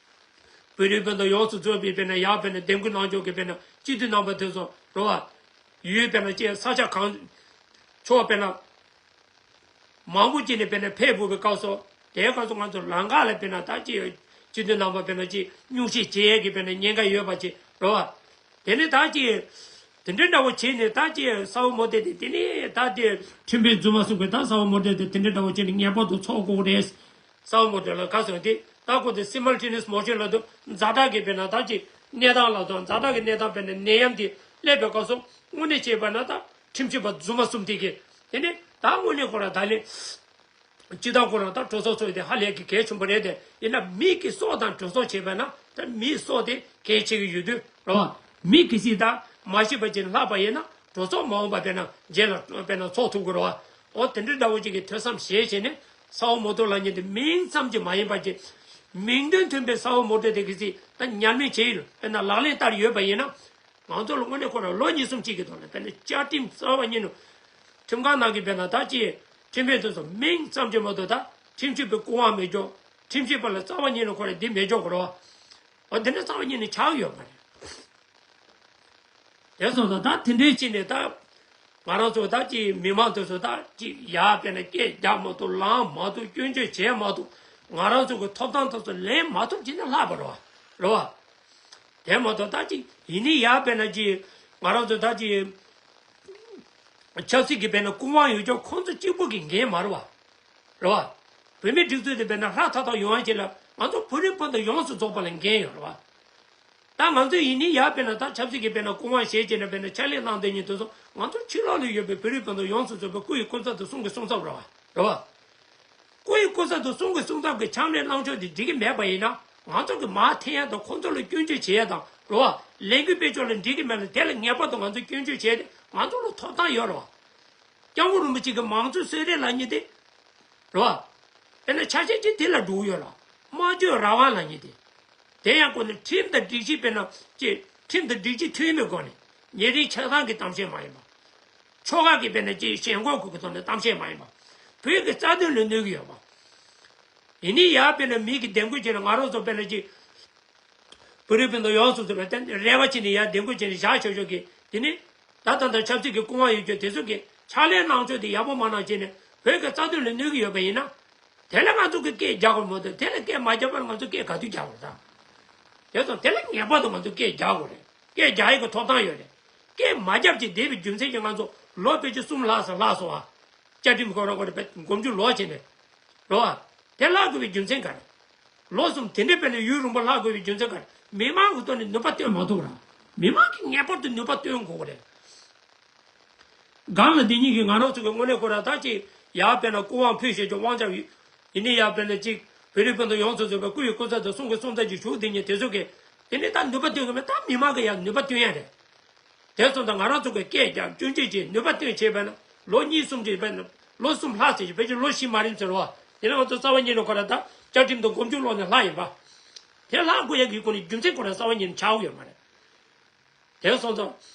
བོད་རིགས་སྤུན་ཟླ་ཡོངས་སུ་རྫོགས་པའི་དཔེར་ན་ཡར་དཔེར་ན་འདེམས་བསྐོ་གནང་ཕྱོགས་ཀྱི་དཔེར་ན་སྤྱི་འཐུས་རྣམ་པ་དེ་ཚོ་རོ་བ། ཡུལ་དཔེར་ན་ཅིག་ས་ཆ་གང་ཕྱོགས་དཔེར་ན་མང་པོ་ཅིག་ནས་དཔེར་ན་ཕེབས་དགོས་པའི་སྐབས་སུ། དེའི་སྐབས་སུ་ང་ཚོ་ལམ་ཁ་ལ་དཔེར་ན་ད་ཅིག་སྤྱི་འཐུས་རྣམ་པ་དཔེར་ན་ཅིག་སྙུང་གཞི་བྱེད་ཡས་ཀྱི་དཔེར་ན་ཉེན་ཁ་ཡོད་པ་ཅིག་རོ་བ། དེ་ནས་ད་ཅིག་དེ་འདྲ་འདྲ་བོ་བྱས་ནས། ད་ཅིག་ས་བོ་མོ་ཏོ་དེ་དེ་ནས་ད་དེ་ཁྲིམས་དཔོན་རྫུན་མ་གསུམ་གྱིས་ད་ས་བོ་མོ་ཏོ་དེ་དེ་འདྲ་འདྲ་བོ་བྱས་ནས་ངེས་པར་དུ་ཚོགས་དགོས་རེད། ས་བོ་མོ་ཏོ་ལ་ག་ཟེར་དེ། ད་ཁོ་དེ་སི་མལ་ཊེ་ནི་ཡས་མོ་ཤན་ལབ་དུས་ཛ་དྲག་གི་དཔེར་ན་ད་ཅིག་གནས་སྟངས་ལབ་དང་། ཛ་དྲག་གི་གནས་སྟངས་དཔེར་ན་ནད་ཡམས་དེ་སླེབས་པའི་སྐབས་སུ་དངོས་གནས་བྱས་པ་ན། ད་ཁྲིམས་ཞིབ་པ་རྫུན་མ་གསུམ་དེ་གིས། དེ་ནས་ད་དངོས་གནས་ཁོ་རང་ད་ལན་སྤྱི་བཏང་ཁོ་རང་ད་གྲོས་ཚོགས་ཚོགས་དེ་ཧ་ལས་ཀྱི་གལ་ཆེན་པོ་རེད་དེ། ཡིན་ན་མི་གི་སྲོག་དང་གྲོས་ཚོགས་བྱས་པ་ན། ད་མིའི་སྲོག་དེ་གལ་ཆེ་གི་ཡོད་དུས་རོ་བ། མི་གི་སྲིད་ད་མ་ཤི་བ་ཅིག་ལྷག་པ་ཡིན་ན། གྲོས་ཚོགས་མ་འོངས་པ་དཔེར་ན་རྗེས་ལ་དཔེར་ན་ཚོགས་ཐུབ་ཀྱི་རེད་བ། འོ་དེ་འདྲ་འདྲ་བོ་ཅིག་གི་ཐོས་བསམ་བྱས་བྱས་ནས། ས་བོ་མོ་ཏོ་ལབ་མཁན་དེ་མིང་ཙམ་གྱིས་མ་ཡིན་པ་ཅིག། མིང་དོན་མཐུན་པའི་ས་བོ་མོ་ཏོ་དེ་གི་སྲིད་ད་ཉར་མེད་བྱས་ཡོད། དཔེར་ན་ལག་ལེན་བསྟར་ཡོད་པ་ཡིན་ན། ང་ཚོ་ལ་དངོས་གནས་ཁོ་རང་ལོ་གཉིས་གསུམ་གཅིག་གི་ཐོག་ནས་དཔེར་ན་བཅའ་ཁྲིམས་རྩ་བ་ཉིད་ནས་ཁྲིམས་ཁང་ནང་གི་དཔེར་ན་ད་ཅིག་ཁྲིམས་དཔོན་དེ་ཚོ་མིང་ཙམ་གྱིས་མ་གཏོགས། ད་ཁྲིམས་ཞིབ་པའི་སྐུ་དབང་མེད་ཀྱོག། ཁྲིམས་ཞིབ་པ་ལ་རྩ་བ་ཉིད་ནས་ཁོ་རང་འདི་མེད་ཀྱོག་གི་རེད་བ། འོ་དེ་འདྲ་རྩ་བ་ཉིད་ནས་ཆགས་ཡོད་མ་རེད། དེ་སོང་ཙང་ད་དེ་འདྲའི་ཅིག་ནས་ད་ང་རང་ཚོ་ད་ཅིག་མི་མང་དེ་ཚོ་ད་ཅིག་ཡར་དཔེར་ན་སྐད་རྒྱག་མ་ཐུབ། ལངས་མ་ཐུབ། སྐྱོན་བརྗོད་བྱས་མ་ཐུབ། ང་རང་ཚོ་གི་ཐོབ་ཐང་དེ་ཚོ་ལེན་མ་ཐུབ་བྱས་ན་ལྷག་པ་རེད་བ། རེད་བ། དེ་མ་གཏོགས་ད་ཅིག་ཡིན་ནི་ཡར་དཔེར་ན་ཅིག་ང་རང་ཚོ་ད་ཅིག་ཆབ་སྲིད་ཀྱི་དཔེར་ན་སྐུ་དབང་ཡོད་ཀྱང་ཁོང་ཚོ་གཅིག་པུ་གི་འགན་མ་རེད་བ། རེད་བ། བོད་མིའི་སྒྲིག་འཛུགས་དེ་དཔེར་ན་ཧྲག་ཐག་ཐག་ཡོང་ཡ་ཅིག་ལ་ང་ཚོ་བོད་རིགས་སྤུན་ཟླ་ཡོངས་སུ་རྫོགས་པ་ལ་འགན་ཡོད་རེད་བ། ད་ང་ཚོ་ཡིན་ནི་ཡར་དཔེར་ན་ད་ཆབ་སྲིད་ཀྱི་དཔེར་ན་སྐུ་དབང་བཞེས་བྱས་ནས་དཔེར་ན་ཕྱག་ལས་གནང་སྡོད་མཁན་དེ་ཚོ་ང་ཚོ་ཕྱི་ལོགས་ལ་ཡོད་པའི་བོད་རིགས་སྤུན་ཟླ་ཡོངས་སུ་རྫོགས་པའི་སྐུ་ཡི་སྐུ་ཚབ་དང་གསུང་གི་གསུང་ཚབ་རེད་བ། རེད་བ། སྐུ་ཡི་སྐུ་ཚབ་དང་གསུང་གི་གསུང་ཚབ་ཀྱི་ཕྱག་ལས་གནང་ཕྱོགས་དེ་འགྲིག་གི་མེད་པ་ཡིན་ན། ང་ཚོ་གི་མར་འཐེན་ཡ་དང་ཁོང་ཚོ་ལ་སྐྱོན་བརྗོད་བྱེད་ཡ་དང་། རེད་བ། ལས་འགུལ་སྤེལ་ཕྱོགས་ལ་འགྲིག་གི་མེད་ན། དེ་ལ་ངེས་པར་དུ་ང་ཚོ་སྐྱོན་བརྗོད་བྱས་ཏེ་ང་ཚོ་ལ་ཐོབ་ཐང་ཡོད་རེད་བ། སྐྱབས་མགོན་རིན་པོ་ཆེ་གི་མང་གཙོའི་གསོལ་རས་ལབ་མཁན་དེ། རེད་བ། དཔེར་ན་ཆ་ཤས་ཅིག་དེ་ལ་འགྲོ་གི་ཡོད་ལ། སྨྲ་བརྗོད་རང་དབང་ལབ་མཁན་དེ། དེ་ཡང་ཁོ་ནི་ཁྲིམས་དང་སྒྲིག་གཞི་དཔེར་ན་ཅིག། ཁྲིམས་དང་སྒྲིག་གཞི་མཐུན་པའི་སྒོ་ནས་ཉིན་རེའི་ཆགས་སྡང་གི་གཏམ་བཤད་མ་ཡིན་པ། ཕྱོགས་ཁག་གི་དཔེར་ན་ཅིག་ཞེན་ཁོག་གི་ཐོག་ནས་གཏམ་བཤད་མ་ཡིན་པ། བོད་ཀྱི་རྩ་དོན་ལ་གནོད་ཀྱི་ཡོད་པ། ཡིན་ནི་ཡར་དཔེར་ན་མི་གི་འདེམས་བསྐོ་བྱས་ནས་ང་རང་ཚོ་དཔེར་ན་ཅིག། བོད་རིགས་སྤུན་ཟླ་ཡོངས་སུ་རྫོགས་པའི་དེ་རེ་བ་བྱས་ནས་ཡར་འདེམས་བསྐོ་བྱས་ནས་བཞག་ཆོག་ཆོག་གི། དེ་ནི་ད་ད་ལྟ་ཆབ་སྲིད་ཀྱི་སྐུ་དབང་ཡོད་རྒྱུ་དེ་ཚོ་གི་ཕྱག་ལས་གནང་ཕྱོགས་དེ་ཡག་པོ་མ་གནང་བྱས་ནས་བོད་ཀྱི་རྩ་དོན་ལ་གནོད་ཀྱི་ཡོད་པ་ཡིན་ན། དེ་ལ་ང་ཚོ་གི་སྐད་རྒྱག་དགོས་མ་གཏོགས། དེ་ལ་སྐད་མ་རྒྱག་པར་ང་ཚོ་སྐད་ག་དུས་རྒྱག་དགོས་རེད་ད། དེ་སོང་དེ་ལ་ངེས་པར་དུ་ང་ཚོ་སྐད་རྒྱག་དགོས་རེད། སྐད་རྒྱག་ཡག་གི་ཐོབ་ཐང་ཡོད་རེད། སྐད་མ་རྒྱབ་ཅིག་བསྡད་པའི་རྒྱུ་མཚན་གྱིས་ང་ཚོ་ལོ་ཕལ་ཆེར་གསུམ་ལྷག་ཙམ་ལྷག་སོང་ཨ། བཅའ་ཁྲིམས་ཁོ་རང་ཁོ་རང་བེད་མགོ་མཇུག་ལོག་བྱས་ནས། རེད་བ། དེ་ལྷག་དགོས་པའི་རྒྱུ་མཚན་ག་རེ། ལོ་གསུམ་དེ་འདྲའི་བེད་ནས་ཡུན་རིང་པོ་ལྷག་དགོས་པའི་རྒྱུ་མཚན་ག་རེ། མི་མང་གི་ཐོག་ནས་ནུས་པ་བཏོན་མ་ཐུབ་ར། མི་མང་གིས་ངེས་པར་དུ་ནུས་པ་བཏོན་དགོས་རེད། སྒང་ལ་འདི་གཉིས་ཀྱིས་ང་རང་ཚོ་གི་དངོས་གནས་ཁོ་ར་ད་ཅིག་ཡར་བེད་ན་སྐུ་དབང་ཕུལ་བྱེད་ཀྱི་དབང་ཆ་ཡོད། ཡིན་ནའི་ཡར་བེད་ན་ཅིག་བོད་རིགས་སྤུན་ཟླ་ཡོངས་སུ་རྫོགས་པའི་སྐུ་ཡི་སྐུ་ཚབ་དང་གསུང་གི་གསུང་ཚབ་ཀྱི་ཞུགས་འདི་གཉིས་དེ་ཚོ་གིས། དེ་ནས་ད་ནུས་པ་བཏོན་གི་མེད། ད་མི་མང་གིས་ཡར་ནུས་པ་བཏོན་ཡ་རེད། དེ་སོང་ཙང་ང་རང་ཚོ་གི་སྐད་རྒྱབ་སྐྱོན་བརྗོད་བྱས་ནུས་པ་བཏོན་བྱས་བེད་ན་ལོ་གཉིས་གསུམ་ཅིག་བེད་ན་ལོ་གསུམ་ལྷག་ཙམ་ཞིག་ཕལ་ཆེར་ལོ་བཞི་མ་རིང་ཟེར་བ། དེ་ནས་ང་ཚོ་རྩ་བ་ཉིད་ནས་ཁོ་ར་ད་བཅའ་ཁྲིམས་དང་མགོ་མཇུག་ལོག་ནས་ལྷག་ཡིན་པ། དེ་ལྷག་དགོས་ཡ་གི་སྒོ་ནས་རྒྱུ་མཚན་ཁོ་ར་རྩ་བ་ཉིད་ནས་ཆགས་ཡོད་མ་རེད། དེ་སོང་ཙང་།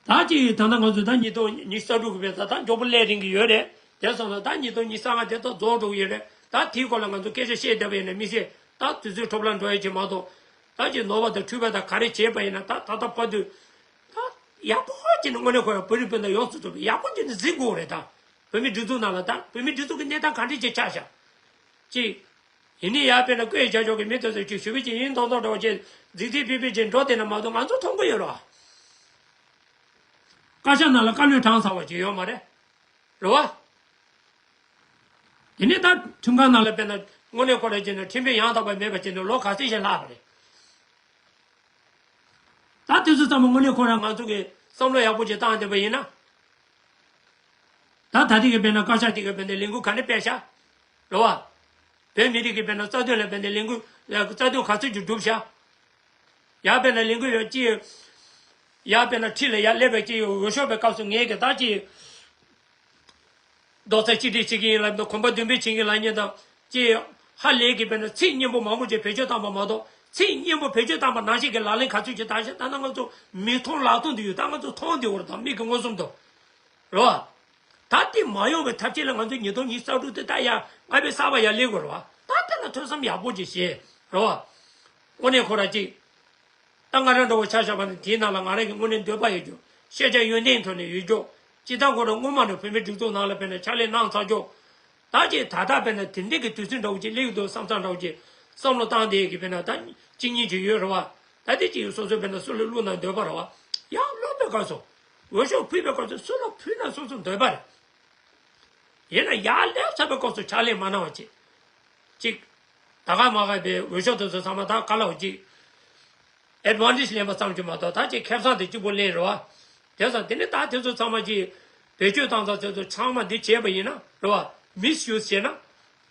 ད་ཅིག་ད་ལྟ་ང་ཚོ་ད་ཉིས་སྟོང་ཉི་ཤུ་རྩ་དྲུག་གི་བེད་ད་ད་མགྱོགས་པོ་སླེབས་རན་གི་ཡོད་རེད། དེ་སོང་ཙང་ད་ཉིས་སྟོང་ཉི་ཤུ་རྩ་ལྔ་དེ་ད་རྫོགས་འགྲོ་གི་ཡོད་རེད། ད་དེའི་སྐོར་ལ་ང་ཚོ་སྐད་ཆ་བཤད་བསྡད་པ་ཡིན་ན་མི་ཤེས། ད་དུས་ཚོད་འཕྲོ་བརླག་འགྲོ་ཡ་ཅིག་མ་གཏོགས། ད་ཅིག་ནོར་བ་དང་འཁྲུལ་བ་དང་ག་རེ་བྱས་པ་ཡིན་ན། ད་ད་ལྟ་བར་དུ་ད་ཡག་པོ་ཅིག་ནས་དངོས་གནས་ཁོ་ར་བོད་རིགས་སྤུན་ཟླ་ཡོངས་སུ་རྫོགས་པའི་ཡག་པོ་ཅིག་ནས་གཟིགས་དགོས་རེད། ད་བོད་མི་སྒྲིག་འཛུགས་ནང་ལ་ད་བོད་མི་སྒྲིག་འཛུགས་ཀྱི་གནས་སྟངས་ག་འདྲ་ཅིག་ཆགས་ཤག་ཅིག་ཡིན་ནའི་ཡར་བེད་ན་བཀོད་བྱ་ཆོག་གི་མི་དེ་ཚོས་ཅིག་ཞུ་བི་ཅིག་ཡིན་མདོག་མདོག་འདྲ་བོ་ཅིག་རྫིག་རྫིག་ཕི་ཕི་ཅིག་འགྲོ་བསྡད་ན་མ་གཏོགས་ང་ཚོ་མཐོང་གི་ཡོད་རེད་བ། བཀའ་ཤག་ནང་ལ་བཀའ་བློན་གྲངས་ཚང་བ་ཅིག་ཡོད་མ་རེད། རེད་བ། དེ་ནས་ད་ཁྲིམས་ཁང་ནང་ལ་བེད་ན་དངོས་གནས་ཁོ་ར་ཅིག་ནས་ཁྲིམས་དཔོན་ཡང་དག་པ་མེད་པ་ཅིག་ནས་ལོ་ག་ཚོད་ཞིག་ལྷག་པ་རེད། ད་དེ་ཚོ་ཚང་མ་དངོས་གནས་ཁོ་རང་ང་ཚོ་གིས་བསམ་བློ་ཡག་པོ་ཅིག་བཏང་བསྡད་པ་ཡིན་ན། ད་ད་ཐེངས་ཀྱི་བེད་ན་བཀའ་ཤག་དེ་གིས་བེད་ན་ལས་འགུལ་ག་འདྲ་སྤེལ་ཤག་རེད་བ། བོད་མི་རིགས་ཀྱི་བེད་ན་རྩ་དོན་ལ་བེད་ན་ལས་འགུལ་རྩ་དོན་ག་ཚོད་ཅིག་བསྒྲུབས་ཤག་ཡར་བེད་ན་ལས་འགུལ་ཡོད་ཅི། ཡར་བེད་ན་ཁྲི་ལ་ཡར་སླེབས་པའི་ཅི་འོས་ཤོག་པའི་སྐབས་སུ་ངས་ཀྱི་ད་ཅི། རྡོག་རྩ་གཅིག་སྒྲིལ་བྱེད་ཀྱི་ཡིན་ལབ་དང་། གོམ་པ་མདུན་སྤོས་བྱེད་ཀྱི་ལབ་མཁན་དང་། ཅེས་ཧ་ལས་ཀྱི་བེད་ན་ཚིག་སྙན་པོ་མང་པོ་ཅིག་བེད་སྤྱོད་བཏང་པ་མ་གཏོགས། ཚིག་སྙན་པོ་བེད་སྤྱོད་བཏང་པ་ནང་བཞིན་གྱི་ལག་ལེན་ག་ཚོད་ཅིག་བསྟར་ཤག་ད་ལྟ་ང་ཚོ་མིག་མཐོང་ལག་མཐོང་དུ་ཡོད། ད་ང་ཚོ་མཐོང་བསྡད་ཡོད་རེད། ད་མིག་གི་མངོན་སུམ་དུ་རེད་བ། ད་དེ་མ་ཡོང་བའི་ཐབས་ཤེས་ལ་ང་ཚོ་ཉིས་སྟོང་ཉི་ཤུ་རྩ་དྲུག་དེ་ད་ཡར་སྔ་བའི་གསར་པ་ཡར་སླེབས་དགོས་རེད་བ། ད་དེ་ལ་ཐོས་བསམ་ཡག་པོ་ཅིག་བྱེད་རེད་བ། དངོས་གནས་ཁོ་ར་ཅིག་ད་ང་རང་འདྲ་བོ་ཆ་བཞག་པ་ནི་དེའི་ནང་ལ་ང་རང་གི་དངོས་གནས་འདོད་པ་ཡོད་རྒྱུ། ཤེས་བྱ་ཡོན་ཏན་ཐོག་ནས་ཡོད་རྒྱུ། སྤྱིར་བཏང་ཁོ་རང་སྔོན་མ་ནས་བོད་མིའི་སྒྲིག་འཛུགས་ནང་ལ་བེད་ན་ཕྱག་ལས་གནང་ཚར་རྒྱུ། ད་ཅིག་ད་ལྟ་བེད་ན་དེ་འདྲ་གི་དུས་ཚོད་འདྲ་བོ་ཅིག་སླེབས་འདུག་བསམ་བསམ་འདྲ་བོ་ཅིག་བསམ་བློ་བཏང་བསྡད་ཀྱི་བེད་ན་ད་གཅིག་གཉིས་ཅིག་ཡོད་རེད་བ། ད་དེ་ཅིག་སོ་སོ་བེད་ན་སུ་ལ་བླུགས་ན་འདོད་པ་རེད་བ། ཡར་སླེབས་པའི་སྐབས་སུ། འོས་ཤོག་ཕུལ་བའི་སྐབས་སུ་སུ་ལ་ཕུལ་ན་སོ་སོ་འདོད་པ་རེད། ཡིན་ན་ཡར་སླེབས་ཚར་བའི་སྐབས་སུ་ཕྱག་ལས་མ་གནང་བ་ཅིག་ཅིག་ད་ག་མ་ག་པའི་འོས་ཤོག་དེ་ཚོ་ཚང་མ་ད་ག་ལ་བ་ཅིག་ཨེ་ཌི་ཝན་ཊེ་ཇི་ལེན་པ་ཙམ་གྱིས་མ་གཏོགས། ད་ཅིག་ཁེ་བཟང་དེ་གཅིག་པོ་ལེན་རེད་བ། དེ་ཙང་དེ་ནས་ད་དེ་ཚོ་ཚང་མ་ཅིག་བེད་སྤྱོད་བཏང་ཚར་དེ་ཚོ་ཚང་མ་འདི་བྱས་པ་ཡིན་ན་རེད་བ། མིས་ཡུ་སི་བྱས་ན།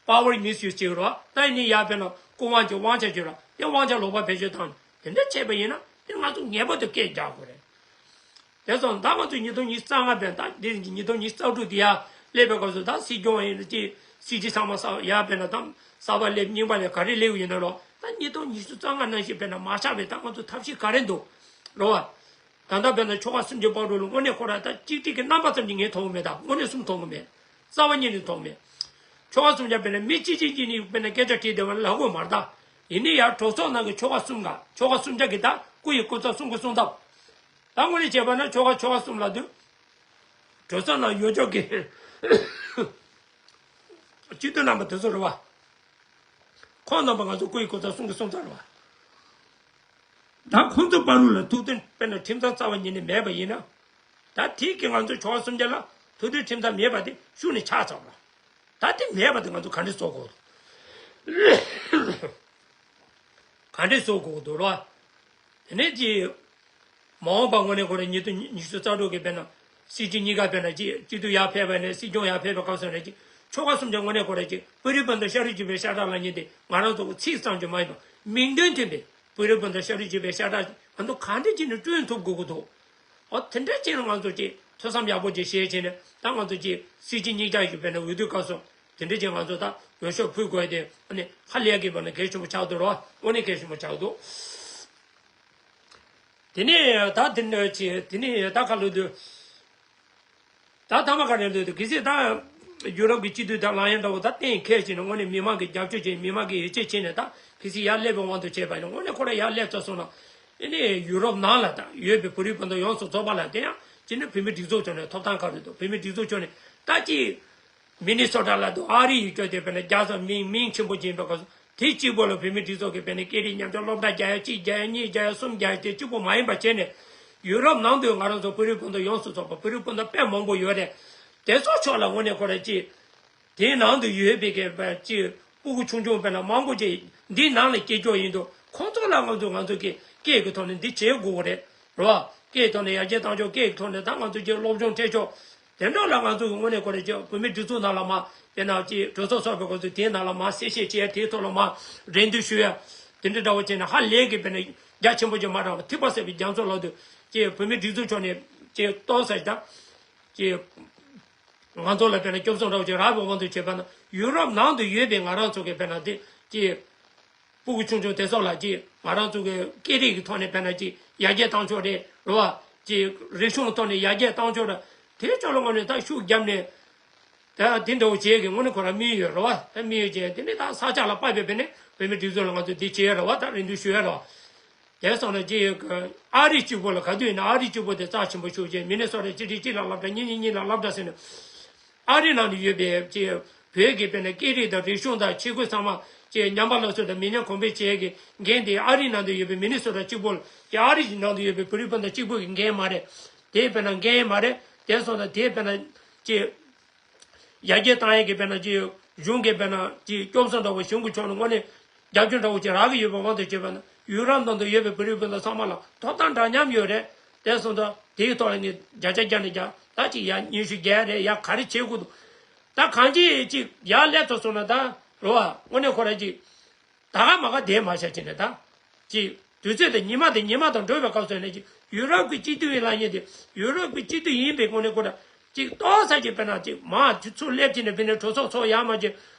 པ་ཝར་མིས་ཡུ་སི་བྱས་རེད་བ། ད་ཡིན་ནའི་ཡར་བེད་ན་སྐུ་དབང་གི་དབང་ཆ་བྱས་རེད་བ། དེ་དབང་ཆ་ལོག་པ་བེད་སྤྱོད་བཏང་དེ་འདྲ་བྱས་པ་ཡིན་ན་དེ་ང་ཚོ་ངེས་པར་དུ་སྐད་རྒྱག་དགོས་རེད། དེ་སོང་ད་ང་ཚོ་ཉིས་སྟོང་ཉི་ཤུ་རྩ་ལྔ་བེད་ད་འདི་ཉིས་སྟོང་ཉི་ཤུ་རྩ་དྲུག་དེ་ཡར་སླེབས་པའི་སྐབས་སུ་ད་སྲིད་སྐྱོང་ཡིན་ན་ཅི། སྲིད་སྤྱི་ཚང་མ་ས་ཡར་བེད་ན་ད་གསར་པ་སླེབས་རྙིང་པ་སླེབས་ག་རེ་སླེབས་ཡིན་ན་རོ། ད་ཉིས་སྟོང་ཉི་ཤུ་རྩ་ལྔ་ནང་བཞིན་བེད་ན་མ་ཆགས་པའི་ད་ང་ཚོ་ཐབས་ཤེས་ག་རེ་འདུག་རོ་བ། ད་ལྟ་བེད་ན་ཆོལ་ཁ་གསུམ་གྱི་བར་དུ་ལ་དངོས་གནས་ཁོ་ར་ད་གཅིག་སྒྲིལ་གྱི་རྣམ་པ་ཙམ་གྱིས་ངས་མཐོང་གི་མེད། ད་དངོས་གནས་གསུམ་མཐོང་གི་མེད། རྩ་བ་ཉིད་ནས་མཐོང་མེད། ཆོལ་ཁ་གསུམ་ཆ་བེད་ན་མི་གཅིག་གཅིག་གཅིག་ནི་བེད་ན་སྐད་ཆ་དྲིས་བསྡད་པ་ལ་ལབ་དགོས་མ་རེད་ད། ཡིན་ནའི་ཡར་གྲོས་ཚོགས་ནང་གི་ཆོལ་ཁ་གསུམ་ག་ཆོལ་ཁ་གསུམ་ཆ་གི་ད་སྐུ་ཡི་སྐུ་ཚབ་གསུང་གི་གསུང་ཐབས། ད་དངོས་གནས་བྱས་པ་ན་ཆོལ་ཁ་ཆོལ་ཁ་གསུམ་ལབ་དུས། གྲོས་ཚོགས་ནང་ཡོད་ཆོག་གི་སྤྱི་འཐུས་རྣམ་པ་དེ་ཚོ་རེད་བ། ཁོང་རྣམ་པ་ང་ཚོ་སྐུ་ཡི་སྐུ་ཚབ་གསུང་གི་གསུང་ཚབ་རེད་བ། ད་ཁོང་ཚོ་བར་ལ་ཐུག་དོན་དཔེར་ན་ཁྲིམས་ཐག་རྩ་བ་ཉིད་ནས་མེད་པ་ཡིན་ན། ད་དེ་གི་ང་ཚོ་ཆོལ་ཁ་གསུམ་ཆ་ལ་ཐུག་དོན་ཁྲིམས་ཐག་མེད་པ་དེ་ཤུགས་ནས་ཆགས་ཚར་བ། ད་དེ་མེད་པ་དེ་ང་ཚོ་ག་འདྲས་བཟོ་དགོས། ག་འདྲས་བཟོ་དགོས་འདུག་རོ། དེ་ནས་ཀྱི། མ་འོངས་པ་དངོས་གནས་ཁོ་རང་ཉིས་སྟོང་ཉི་ཤུ་རྩ་དྲུག་གི་བེད་ན། སྲིད་སྤྱི་གཉིས་ཀ་བེད་ན་ཅི་སྤྱི་འཐུས་ཡར་ཕེབས་པ་ནས་སྲིད་སྐྱོང་ཡར་ཕེབས་པའི་སྐབས་སུ་ནས་ཀྱི་ཆོལ་ཁ་གསུམ་ཆ་དངོས་གནས་ཁོ་རང་ཀྱི་བོད་རིགས་སྤུན་ཟླ་ཤ་རུས་གཅིག་པའི་ཤ་ཁྲག་ལབ་མཁན་དེ་ང་རང་ཚོ་གི་ཚིག་ཙམ་གྱིས་མ་ཡིན་པ་མིང་དོན་མཐུན་པའི་བོད་རིགས་སྤུན་ཟླ་ཤ་རུས་གཅིག་པའི་ཤ་ཁྲག་ང་ཚོ་གང་འདྲ་བྱས་ནས་བསྐྲུན་ཐུབ་དགོས་ཀྱི་འདུག་ཨོ་དེ་འདྲ་བྱས་ན་ང་ཚོ་ཀྱི་ཐོས་བསམ་ཡག་པོ་ཅིག་བྱས་བྱས་ནས་ད་ང་ཚོ་ཀྱི་སྲིད་སྤྱི་གཉིས་ཆ་ཞིག་བེད་ན་འོས་བསྡུ་སྐབས་སུ་དེ་འདྲ་བྱས་ང་ཚོ་ད་འོས་ཤོག་ཕུལ་དགོས་ཏེ་ཨ་ནི་ཧ་ལས་ཀྱི་བར་ན་གལ་ཆེན་པོ་ཆགས་འདུག་རོ། དངོས་གནས་གལ་ཆེན་པོ་ཆགས་འདུག་དེ་ནས་ད་དེ་འདྲ་བྱས་དེ་ནས་ད་ཁ་ལོ་དུ། ད་ཐ་མ་ག་རེ་ལོས་དུ་གལ་སྲིད་ད་ཡུ་རོབ་ཀྱི་སྤྱི་འཐུས་དང་ལངས་ཡོང་འདྲ་བོ་ད་གཏན་འཁེལ་བྱས་ནས་དངོས་གནས་མི་མང་གི་རྒྱབ་སྐྱོར་བྱས་མི་མང་གི་ཡིད་ཆེས་བྱས་ནས་ད་གལ་སྲིད་ཡར་སླེབས་པའི་དབང་དུ་བྱས་པ་ཡིན་ན་དངོས་གནས་ཁོ་རང་ཡར་སླེབས་ཚར་སོང་ན་ཨེ་ནས་ཡུ་རོབ་ནང་ལ་ད་ཡོད་པའི་བོད་རིགས་སྤུན་ཟླ་ཡོངས་སུ་རྫོགས་པ་ལ་དེ་ཡང་སྤྱི་ནས་བོད་མི་སྒྲིག་འཛུགས་ཐོག་ནས་ཐོབ་ཐང་ག་རེ་འདུག་བོད་མི་སྒྲིག་འཛུགས་ཕྱོགས་ནས་ད་ཅི་མི་ནི་སོ་ཊ་ལ་འདུག་ཨ་རི་ཡི་སྐྱོ་དེ་བས་ན་རྒྱ་ཚ་མིང་མིང་ཆེན་པོ་ཅིག་ཡིན་པའི་སྐབས་སུ་ དེ་གཅིག་པོ་ལ་བོད་མི་སྒྲིག་འཛུགས་ཀྱི་དཔེར་ན་སྐད་རིགས་མཉམ་སྦྱོར་སློབ་གྲྭ་རྒྱག་ཡ་གཅིག་རྒྱག་ཡ་གཉིས་རྒྱག་ཡ་གསུམ་རྒྱག་ཡ་དེ་གཅིག་པོ་མ་ཡིན་པ་བྱས་ནས་ཡུ་རོབ་ནང་དུ་ང་རང་ཚོ་བོད་རིགས་སྤུན་ཟླ་ཡོངས་སུ་རྫོགས་པ་བོད་རིགས་སྤུན་ཟླ་དཔེ་མང་པོ་ཡོད་རེད། དེ་ཚོ་ཕྱོགས་ལ་དངོས་གནས་ཁོ་རང་གཅིག་དེའི་ནང་དུ་ཡོད་པའི་གི་ཅིག་སྤུ་གུ་ཆུང་ཆུང་དཔེར་ན་མང་པོ་ཅིག་འདིའི་ནང་ལ་སྐྱེས་ཀྱོག་ཡིན་དུས་ཁོང་ཚོ་ལ་ང་ཚོ་ང་ཚོ་གི་སྐད་ཀྱི་ཐོག་ནས་འདི་བྱེད་དགོས་རེད། རེད་བ། སྐད་ཐོག་ནས་ཡར་རྒྱས་བཏང་ཕྱོགས་སྐད་ཀྱི་ཐོག་ནས་ད་ང་ཚོ་ཅིག་སློབ་སྦྱོང་སྤྲད་ཕྱོགས་དེ་འདྲ་ལ་ང་ཚོ་གི་དངོས་གནས་ཁོ་རེ་ཅིག་བོད་མི་སྒྲིག་འཛུགས་ནང་ལ་མ་དཔེར་ན་ཅིག་གྲོས་ཚོགས་ཚོགས་པའི་སྐབས་སུ་དེའི་ནང་ལ་མ་གསལ་བཤད་བྱས་དེའི་ཐོག་ལ་མ་རེ་འདུན་ཞུ་ཡ་དེ་འདྲ་འདྲ་བོ་བྱས་ནས་ཧ་ལས་ཀྱི་དཔེར་ན་རྒྱ་ཆེན་པོ་ཅིག་མ་དྲགས་པ་ཐིགས་པ་བསྲེས་པའི་རྒྱ་མཚོ་ལབ་དུས་ཅིག་བོད་མི་སྒྲིག་འཛུགས་ཕྱོགས་ནས་ཅིག་ཏོག་ཙམ་ད་ཅིག་ང་ཚོ་ལ་དཔེར་ན་སྐྱོབ་གསོ་འདྲ་བོ་ཅིག་རག་པའི་དབང་དུ་བྱས་པ་ན་ཡུ་རོབ་ནང་དུ་ཡོད་པའི་ང་རང་ཚོ་གི་དཔེར་ན་དེ་ཅིག་སྤུ་གུ་ཆུང་ཆུང་དེ་ཚོ་ལ་ཅིག་ང་རང་ཚོ་གི་སྐད་རིགས་ཀྱི་ཐོག་ནས་དཔེར་ན་ཅིག་ཡར་རྒྱས་བཏང་ཕྱོགས་རེད་རེད་བ། ཅིག་རིག་གཞུང་ཐོག་ནས་ཡར་རྒྱས་བཏང་ཕྱོགས་རེད། དེ་ཕྱོགས་ལ་དངོས་གནས་ད་ཤུགས་བརྒྱབ་ནས་ད་དེ་འདྲ་བོ་བྱས་ཀྱི་དངོས་གནས་ཁོ་རང་དམིགས་ཡུལ་ཡོད་རེད་བ། ད་དམིགས་ཡུལ་བྱས་དེ་ནས་ད་ས་ཆ་ལ་དཔག་པའི་དཔེར་ན་བོད་མི་སྒྲིག་འཛུགས་ལ་ང་ཚོ་འདི་བྱས་ཡོད་རེད་བ། ད་རེ་འདུན་ཞུ་ཡོད་རེད་བ། དེ་སོང་ན་ཅི་ཡོད་གི། ཨ་རི་གཅིག་པོ་ལ་ག་དུས་ཡིན་ན་ཨ་རི་གཅིག་པོ་དེ་རྩ་ཆེན་པོ་ཤོད་ཅེས་མི་ནི་སོ་ཊ་གཅིག་ཁྲི་གཅིག་ལ་སློབ་གྲྭ་གཉིས་གཉིས་གཉིས་ལ་སློབ་གྲྭ་ཟེར་ནས། ཨ་རི་ནང་དུ་ཡོད་པའི་ཅི་བོད་ཀྱི་དཔེར་ན་སྐད་རིགས་དང་རིག་གཞུང་དང་ཆས་གོས་ཚང་མ་ཅི་ཉམས་པ་སླར་གསོ་དང་མི་ཉམས་གོང་འཕེལ་བྱེད་ཀྱི་འགན་དེ་ཨ་རི་ནང་དུ་ཡོད་པའི་མི་ནི་སོ་ཊ་གཅིག་པོ་ལ་ཅི་ཨ་རི་ནང་དུ་ཡོད་པའི་བོད་རིགས་སྤུན་ཟླ་གཅིག་པོ་གི་འགན་མ་རེད། དེ་དཔེར་ན་འགན་མ་རེད། དེ་སོང་ཙང་དེ་དཔེར་ན་ཅི། ཡར་རྒྱས་བཏང་ཡས་ཀྱི་དཔེར་ན་ཅིག་གཞུང་གི་དཔེར་ན་ཅིག་སྐྱོབ་གསོ་འདྲ་བོ་གཞུང་གི་ཕྱོགས་ནས་དངོས་གནས་རྒྱབ་སྐྱོར་འདྲ་བོ་ཅིག་རག་གི་ཡོད་པའི་དབང་དུ་བྱས་པ་ན་ཡུ་རོབ་ནང་དུ་ཡོད་པའི་བོད་རིགས་སྤུན་ཟླ་ཚང་མ་ལ་ཐོབ་ཐང་འདྲ་མཉམ་ཡོད་རེད། དེ་སོང་ཙང་དེའི་ཐོག་ལ་ངས་བརྒྱ་ཆ་བརྒྱ་ནས་བརྒྱ་ད་ཅིག་ཡ་ཉི་ཤུ་བརྒྱད་རེད། ཡ་ག་རེ་བྱེད་དགོས་འདུག་ད་གང་ཅི་ཅིག་ཡར་སླེབས་ཐུབ་སོང་ན་ད་རེད་བ། དངོས་གནས་ཁོ་རང་ཅིག་ད་ག་མ་ག་དེ་མ་བྱ་ཅི་ནས་ད། ཅིག་དུས་ཚོད་དེ་ཉི་མ་དེ་ཉི་མ་དང་འགྲོ་བའི་སྐབས་སུ་ནས་ཅིག་ཡུ་རོབ་ཀྱི་སྤྱི་འཐུས་ཡིན་ལབ་མཁན་དེ་ཡུ་རོབ་ཀྱི་སྤྱི་འཐུས་ཡིན་པའི་སྒོ་ནས་ཁོ་ལ་ཅིག་ཏོག་ཙམ་ཅིག་དཔེར་ན་ཅིག་མ་ཅིག་ཚུར་སླེབས་ཀྱི་ནས་དཔེར་ན་གྲོས་ཚོགས་ཚོགས་ཡག་མ་ཅིག་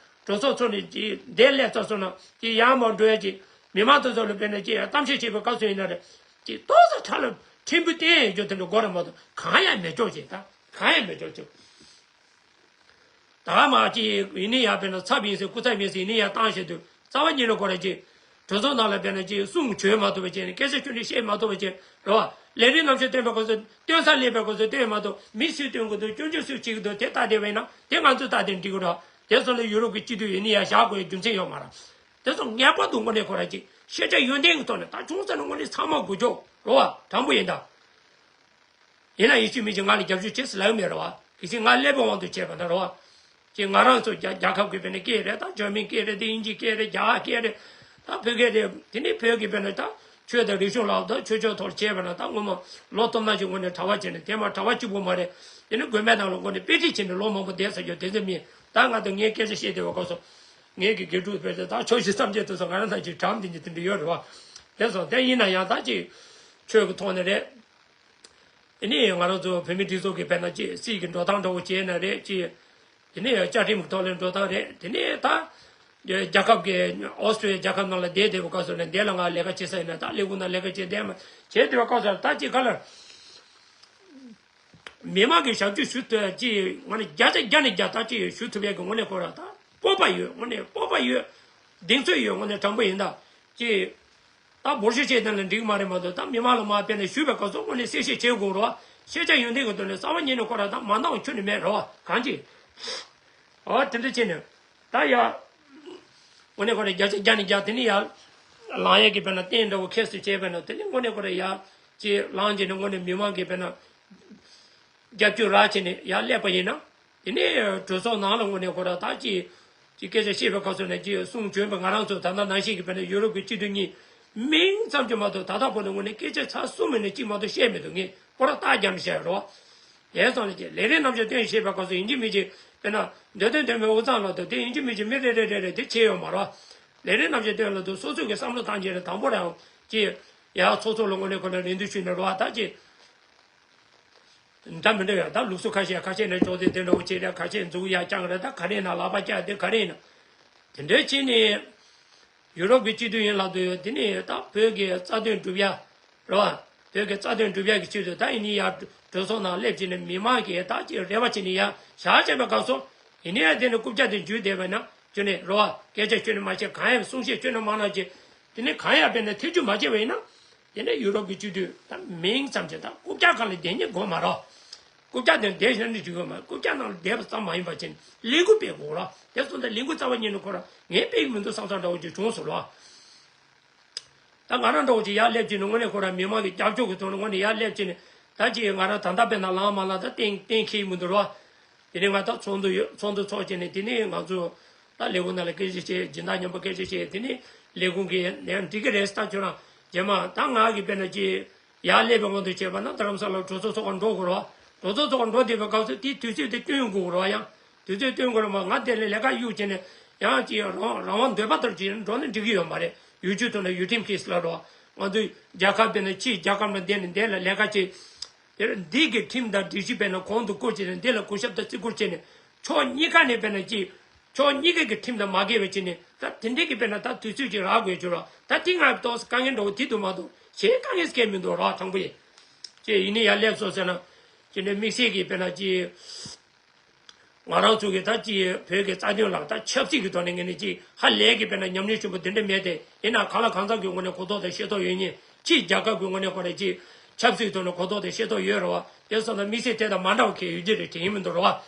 གྲོས་ཚོགས་ཚོགས་ནས་ཅིག་འདིར་སླེབས་ཚར་སོང་ན་ཅིག་ཡར་མར་འགྲོ་ཡ་ཅིག་མི་མང་དེ་ཚོ་ལ་དཔེར་ན་ཅིག་གཏམ་བཤད་བྱེད་པའི་སྐབས་སུ་ཡིན་ན་རེད། ཅིག་ཏོག་ཙམ་ཁྲ་ལམ་ཕྲན་བུ་བསྟན་ཡོད་རྒྱུ་དེ་འདྲ་དགོས་རེད་མ་གཏོགས་གང་ཡང་མེད་ཀྱོག་ཅིག་ད་གང་ཡང་མེད་ཀྱོག་ཅིག་ད་མ་ཅིག་ཡིན་ནི་ཡ་དཔེར་ན་ཚབ་ཡིན་ཟེར་སྐུ་ཚབ་ཡིན་ཟེར་ཡིན་ནི་ཡ་བཏང་བྱེད་དུས་རྩ་བ་ཉིད་ནས་ཁོ་ར་ཅིག་གྲོས་ཚོགས་ནང་ལ་དཔེར་ན་ཅིག་གསུང་བྱོན་མ་ཐུབ་པ་བྱས་ནས་སྐད་ཆ་ཁྱོན་ནས་བཤད་མ་ཐུབ་པ་བྱས་རེད་བ། ལས་རིམ་རྣམ་གཞག་སྟོན་པའི་སྐབས་སུ་སྟོན་ས་སླེབས་པའི་སྐབས་སུ་སྟོན་མ་ཐུབ་མི་སུས་སྟོན་དགོས་འདུག་སྐྱོན་བརྗོད་སུས་བྱེད་ཀྱི་འདུག་དེ་ལྟ་བསྡད་པ་ཡིན་ན་དེ་ང་ཚོས་ལྟ་བསྡད་འགྲིག་གི་རེད། དེ་སོང་ལ་ཡུ་རོབ་ཀྱི་སྤྱི་འཐུས་ཡིན་ནི་ཡ་བཞག་དགོས་རྒྱུ་མཚན་ཡོད་མ་རེད། དེ་སོང་ངེས་པར་དུ་དངོས་གནས་ཁོ་ར་ཅིག་ཤེས་བྱ་ཡོན་ཏན་གྱི་ཐོག་ནས་ད་ཆུང་ས་ནས་དངོས་གནས་ཚང་མ་དགོས་ཆོག་རེད་བ། དྲང་པོ་ཡིན་ད། ཡིན་ན་ཡིན་གཅིག་མིན་གཅིག་ང་ལ་རྒྱབ་སྐྱོར་བྱེད་ཟེར་ལབ་ཀྱི་མེད་རེད་བ། གལ་སྲིད་ང་སླེབས་པའི་དབང་དུ་བྱས་པ་ན་རེད་བ། ཅིག་ང་རང་ཚོ་རྒྱ་རྒྱལ་ཁབ་ཀྱི་དཔེར་ན་སྐད་རེད་ད་འཇར་མན་སྐད་རེད་དེ་དབྱིན་ཇིའི་སྐད་རེད་རྒྱ་གར་སྐད་རེད། ད་བོད་སྐད་རེད་དེ་ནི་བོད་ཀྱི་དཔེར་ན་ད་ཆོས་དང་རིག་གཞུང་ལ་ད་ཆོས་ཕྱོགས་ཐོག་བྱས་པ་ན་ད་སྔོན་མ་ལོ་སྟོང་ཕྲག་གཅིག་སྔོན་ནས་གྲྭ་པ་བྱས་ནས་དེ་མ་གྲྭ་པ་གཅིག་པོ་མ་རེད། དེ་ནི་དགོན་པའི་ནང་ལ་སྔོན་ནས་དཔེ་ཁྲིད་བྱས་ནས་ལོ་མང་པོ་བསྡད་ཚར་རྒྱུ་དེ་ཚོ་མིན་ད་ང་དང་ངའི་སྐད་ཆ་བཤད་བསྡད་པའི་སྐབས་སུ་ངའི་གི་དགེ་ཕྲུག་དཔེར་ན་ད་ཕྱོགས་བཞི་མཚམས་བརྒྱད་དུ་སོང་ང་རང་ཐང་ཅིག་གྲམ་དེ་ཉིད་དེ་འདྲ་ཡོད་རེད་བ། དེ་སོང་དེ་ཡིན་ན་ཡང་ད་ཅིག་ཆོས་ཀྱི་ཐོག་ནས་རེད། དེ་ནས་ང་རང་ཚོ་བོད་མི་སྒྲིག་འཛུགས་ཀྱི་དཔེར་ན་ཅིག་སྲིད་ཀྱི་འགྲོ་སྟངས་འདྲ་བོ་བྱས་ན་རེད་ཅིག་དེ་ནས་བཅའ་ཁྲིམས་ཀྱི་ཐོག་ལ་འགྲོ་སྟངས་རེད། དེ་ནས་ད་རྒྱལ་ཁབ་ཀྱི་ཨོ་སི་ཀྲི་ལི་ཡ་རྒྱལ་ཁབ་ནང་ལ་བསྡད་བསྡད་པའི་སྐབས་སུ་ནས་འདི་ལ་ང་ལས་ཀ་བྱེད་ས་ཡིན་ན་ད་ལས་ཁུངས་ནང་ལས་ཀ་བྱེད་བསྡད་མ་བྱེད་བསྡད་པའི་སྐབས་སུ་ད་ཅིག་ག་ལ་མི་མང་གི་ཞབས་ཕྱི་ཞུ་ཐུབ་ཅིག་ངོ་ནས་བརྒྱ་ཆ་བརྒྱ་ནས་བརྒྱ་ད་ཅིག་ཞུ་ཐུབ་ཡས་ཀྱི་ངོ་ནས་ཁོ་ར་ད་སྤོབས་པ་ཡོད། ངོ་ནས་སྤོབས་པ་ཡོད། གདེང་ཚོད་ཡོད། ངོ་ནས་དྲང་པོ་ཡིན་ད་ཅིག་ད་འབོར་ཆེ་བྱས་དེ་ལ་འགྲིག་མ་རེད་མ་གཏོགས་ད་མི་མང་ལ་མ་དཔེར་ན་ཞུས་པའི་སྐབས་སུ་དངོས་གནས་གསལ་བཤད་བྱེད་དགོས་རེད་བ། ཤེས་བྱ་ཡོན་ཏན་གྱི་ཐོག་ནས་རྩ་བ་ཉིད་ནས་ཁོ་རང་ད་མ་འདང་བ་ཁྱོན་ནས་མེད་རེད་བ་གང་ཅི། ཨོ་དེ་འདྲ་བྱས་ནས་ད་ཡ། དངོས་གནས་ཁོ་རང་བརྒྱ་ཆ་བརྒྱ་ནས་བརྒྱ་དེ་ནས་ཡ། ལངས་ཡས་ཀྱི་དཔེར་ན་རྟེན་འདྲ་བོ་ཁྱེར་སོ་བྱས་པས་ན་དེ་ནས་དངོས་གནས་ཁོ་རང་ཡ། ཅིག་ལངས་བྱས་ནས་དངོས་གནས་མི་མང་གི་དཔེར་ན། རྒྱབ་སྐྱོར་རག་བྱས་ནས་ཡར་སླེབས་པ་ཡིན་ན། དེ་ནས་གྲོས་ཚོགས་ནང་ལ་དངོས་གནས་ཁོ་རང་ད་ཅིག་ཅིག་སྐད་ཆ་བཤད་པའི་སྐབས་སུ་ནས་ཅིག་གསུང་བྱོན་པ་ང་རང་ཚོ་ད་ལྟ་ནང་བཞིན་གྱི་དཔེར་ན་ཡུ་རོབ་ཀྱི་སྤྱི་འཐུས་གཉིས་མིང་ཙམ་གྱིས་མ་གཏོགས་ད་ལྟ་བར་དུ་དངོས་གནས་སྐད་ཆ་ཚར་གསུམ་མིན་ན་གཅིག་མ་གཏོགས་བཤད་མི་འདུག་ངས་ཁོ་རང་རྟགས་རྒྱབ་ནས་བཤད་རོགས། དེ་སོང་ནས་ཅིག་ལས་རིམ་རྣམ་གཞག་སྟོན་བཤད་པའི་སྐབས་སུ་ཡིན་གཅིག་མིན་གཅིག་དཔེར་ན་འདོད་དོན་ལྡན་པའི་དབུས་གཙང་ལ་དང་དེ་ཡིན་གཅིག་མིན་གཅིག་མི་རེ་རེ་རེ་རེ་དེ་བྱས་ཡོད་མ་རེད། ལས་རིམ་རྣམ་གཞག་སྟོན་ལ་དང་སོ་སོ་གི་བསམ་བློ་བཏང་རྗེས་ནས་དང་པོ་རང་ཅིག་ཡར་ཚོགས་གཙོ་ལ་དངོས་གནས་ཁོ་ན་རེ་འདུན་ཞུས་ནས་རོགས་ད་ཅིག་འདྲ་མི་འདྲ་ཡོད་ད་ལུགས་སྲོལ་ཁ་ཤས་ཁ་ཤས་ནས་འཇོག་དེ་དེ་འདྲ་བོ་བྱས་རེད། ཁ་ཤས་འཛུགས་ཡ་རྐྱང་རེད། ད་ག་རེ་ཡིན་ན་ལག་པ་བཀྱག་དེ་ག་རེ་ཡིན་ན་དེ་འདྲ་བྱས་ནས་ཡུ་རོབ་ཀྱི་སྤྱི་འཐུས་ཡིན་ལབ་དུས་དེ་ནས་ད་བོད་ཀྱི་རྩ་དོན་སྒྲུབ་ཡ་རེད་བ། བོད་ཀྱི་རྩ་དོན་སྒྲུབ་ཡ་གི་ཆེད་དུ་ད་ཡིན་ནི་ཡ་གྲོས་ཚོགས་ནང་སླེབས་བྱས་ནས་མི་མང་གིས་ད་ཅིག་རེ་བ་བྱས་ནས་ཡ་བཞག་བྱས་པའི་སྐབས་སུ་ཡིན་ནི་ཡ་དེ་ནས་རྐུབ་བཀྱག་དེ་འཇུས་བསྡད་པ་ཡིན་ན་ཁྱོད་ནས་རེད་བ། སྐད་ཆ་ཁྱོད་ནས་མ་བཤད་གང་ཡང་གསུང་བཤད་ཁྱོད་ནས་མང་ན་ཅིག་དེ་ནས་གང་ཡང་དཔེར་ན་ཐེ་ཇུས་མ་བྱས་པ་ཡིན་ན། དེ་ནས་ཡུ་རོབ་ཀྱི་སྤྱི་འཐུས་ད་མིང་ཙམ་གྱི་ད་རྐུབ་བཀྱག་སྒང་ལ་བསྡད་མཁན་དགོས་མ་རེད། རྐུབ་བཀྱག་དེ་བསྡད་ཤོར་ནས་འགྲིག་གི་མ་རེད། རྐུབ་བཀྱག་ནང་ལ་བསྡད་པ་ཙམ་མ་ཡིན་པ་བྱས་ནས་ལས་འགུལ་སྤེལ་དགོས་ར། དེ་སོང་ཙང་ལས་འགུལ་རྩ་བ་ཉིད་ནས་ཁོ་ར་ངས་སྤེལ་གི་མི་འདུག་བསམ་བསམ་འདྲ་བོ་ཅིག་བྱུང་སོང་ར། ད་ང་རང་འདྲ་བོ་ཅིག་ཡར་སླེབས་བྱས་ནས་དངོས་གནས་ཁོ་ར་མི་མང་གི་རྒྱབ་སྐྱོར་གྱི་ཐོག་ནས་དངོས་གནས་ཡར་སླེབས་བྱས་ནས་ད་ཅིག་ང་རང་ད་ལྟ་དཔེར་ན་ལངས་མ་ལངས་ད་གཏན་གཏན་འཁེལ་མི་འདུག་ར། དེ་ནས་ང་ད་ཚོགས་འདུ་ཡོད། ཚོགས་འདུ་ཚོགས་བྱས་ནས་དེ་ནས་ང་ཚོ་ད་ལས་ཁུངས་ནང་ལ་སྐད་ཆ་བཤད། སྦྱིན་བདག་མཉམ་པོ་སྐད་ཆ་བཤད། དེ་ནས་ལས་ཁུངས་ཀྱིས་ནས་འགྲིག་གི་རེད་ད་ཁྱོད་རང་རྗེས་མ་ད་ང་གི་དཔེར་ན་ཅིག་ཡར་སླེབས་པའི་དབང་དུ་བྱས་པ་ན་རྡ་རམ་ས་ལ་གྲོས་ཚོགས་ཚོགས་ཁང་འགྲོ་དགོས་རེད་བ། གྲོས་ཚོགས་ཚོགས་ཁང་འགྲོ་བསྡད་པའི་སྐབས་སུ་དེའི་དུས་ཚོད་དེ་བསྟུན་དགོས་རེད་བ། ཡང་དུས་ཚོད་བསྟུན་དགོས་རེད་བ། ང་དེ་ལས་ལས་ཀ་གཡུག་བྱས་ནས་ཡང་ཅིག་རང་རང་དབང་འདོད་པ་ལྟར་ཅིག་འགྲོ་ན་འགྲིག་གི་ཡོད་མ་རེད། ཡུལ་ཆོས་ཐོག་ནས་ཡུལ་ཁྲིམས་ཁེ་སི་ལ་རེད་བ། ང་ཚོས་རྒྱལ་ཁབ་དཔེར་ན་ཕྱིའི་རྒྱལ་ཁབ་ལ་བསྡད་ནས་འདི་ལ་ལས་ཀ་བྱེད། དེར་འདི་གི་ཁྲིམས་དང་སྒྲིག་གཞི་དཔེར་ན་གོང་དུ་བཀུར་བྱས་ནས་འདི་ལ་གུས་ཞབས་དང་བརྩི་བཀུར་བྱས་ནས་ཕྱོགས་གཉིས་ཀ་ནས་དཔེར་ན་ཅིག་ཕྱོགས་གཉིས་ཀ་གི་ཁྲིམས་དང་མ་འགལ་བའི་ཕྱིར་ནས་ད་དེ་འདྲའི་གི་དཔེར་ན་ད་དུས་ཚོད་ཅིག་རག་དགོས་ཀྱི་རེད། ད་དེ་ང་ཏོག་ཙམ་དཀའ་ངལ་འདྲ་བོ་དེ་འདུག་མ་གཏོགས་གཞན་དཀའ་ངལ་སྐད་མི་འདུག་ར། དང་པོ་ཡིན། ཅེས་ཡིན་ནི་ཡར་སླེབས་སོང་ཟེར་ན། ཅེས་ནས་དམིགས་བསལ་གྱི་དཔེར་ན་ཅིག་ང་རང་ཚོ་གི་ད་ཅིག་བོད་ཀྱི་རྩ་དོན་ལ་ད་ཆབ་སྲིད་ཀྱི་ཐོག་ནས་ངས་ནི་ཅིག་ཧ་ལས་ཀྱི་དཔེར་ན་ཉམས་མྱོང་ཆེན་པོ་དེ་འདྲ་མེད་དེ། ཡིན་ན་གང་ལ་གང་འཚམ་གྱི་ངོས་ནས་གོ་རྟོགས་དང་ཤེས་རྟོགས་ཡོད་མཁན། ཕྱིའི་རྒྱལ་ཁབ་ཀྱི་ངོས་ནས་ཁོ་རང་ཅིག་ཆབ་སྲིད་ཐོག་ནས་གོ་རྟོགས་དང་ཤེས་རྟོགས་ཡོད་རེད་བ། དེ་སོང་ན་དམིགས་བསལ་དེ་དང་མ་འདྲ་བ་གང་ཡང་ཡོད་ཀྱི་རེད་དྲན་གྱི་མི་འདུག་རེད་བ།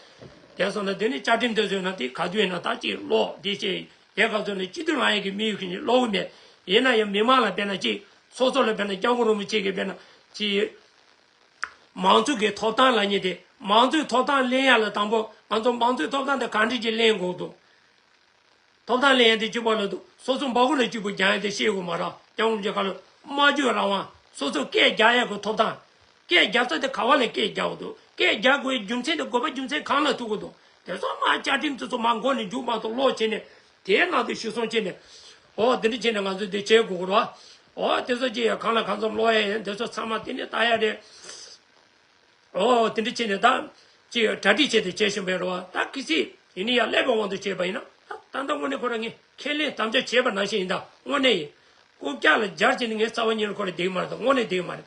དེ་སོང་ན་དེ་ནི་བཅའ་ཁྲིམས་དེ་ཚོའི་ནང་དེ་ག་དུས་ཡིན་ན་ད་ཅིག་ཀློག་བདེ་ཆེ། དེ་ག་ཚོད་ནས་སྤྱི་འཐུས་ལངས་ཡས་ཀྱི་མི་ཡོད་མཁན་ཅིག་ཀློག་གི་མེད། ཡིན་ན་ཡང་མི་མང་ལ་དཔེར་ན་ཅིག་སོ་སོ་ལ་དཔེར་ན་སྐྱབས་མགོན་རིན་པོ་ཆེ་གིས་དཔེར་ན་ཅིག་མང་གཙོ་གི་ཐོབ་ཐང་ལབ་མཁན་དེ། མང་གཙོའི་ཐོབ་ཐང་ལེན་ཡ་ལ་དང་པོ་ང་ཚོ་མང་གཙོའི་ཐོབ་ཐང་དེ་ག་འདྲ་ཅིག་ལེན་དགོས་འདུག་ཐོབ་ཐང་ལེན་ཡ་དེ་གཅིག་པ་ལ་འདུག་སོ་སོ་འབག་གུ་ལ་གཅིག་པུ་རྒྱག་ཡ་དེ་ཤེས་དགོས་མ་རེད། སྐྱབས་མགོན་རིན་པོ་ཆེ་ཁ་ལ་སྨྲ་བརྗོད་རང་དབང་། སོ་སོ་སྐད་རྒྱག་ཡ་གི་ཐོབ་ཐང་། སྐད་རྒྱག་ས་དེ་ག་བ་ལ་སྐད་རྒྱག་དགོས་འདུག་སྐད་རྒྱག་དགོས་རྒྱུ་མཚན་དེ་དགོས་པ་རྒྱུ་མཚན་གང་ལ་ཐུག་གི་འདུག་དེ་ཚོ་མ་བཅའ་ཁྲིམས་དེ་ཚོ་མ་མགོ་ནས་མཇུག་མ་གཏོགས་ཀློག་བྱས་ནས། དེའི་ནང་དུ་གཞི་བཟུང་བྱས་ནས། ཨོ་དེ་འདྲ་བྱས་ནས་ང་ཚོས་འདི་བྱེད་དགོས་ཀྱི་རེད་བ། ཨོ་དེ་ཚོ་ཅིག་ཡ་གང་ལ་གང་འཚམ་ཀློག་ཡ་ཡིན། དེ་ཚོ་ཚང་མ་དེ་ནས་ལྟ་ཡ་རེད། ཨོ་དེ་འདྲ་བྱས་ནས་ད་ཅིག་གྲ་སྒྲིག་བྱས་ཏེ་བྱེད་བཞིན་པའི་རེད་བ། ད་གལ་སྲིད་ཡིན་ནི་ཡ་ཀླད་པའི་དབང་དུ་བྱས་པ་ཡིན་ན་ད་ད་ལྟ་དངོས་གནས་ཁོ་རང་ངས་ཁས་ལེན་དམ་བཅའ་བྱས་པ་ནང་བཞིན་ཡིན། ད་དངོས་གནས་ཡིན། རྐུབ་བཀྱག་ལ་སྦྱར་བྱས་ནས་ངས་རྩ་བ་ཉིད་ནས་ཁོ་རང་བསྡད་ཀྱི་མ་རེད། ད་དངོས་གནས་བསྡད་ཀྱི་མ་རེད།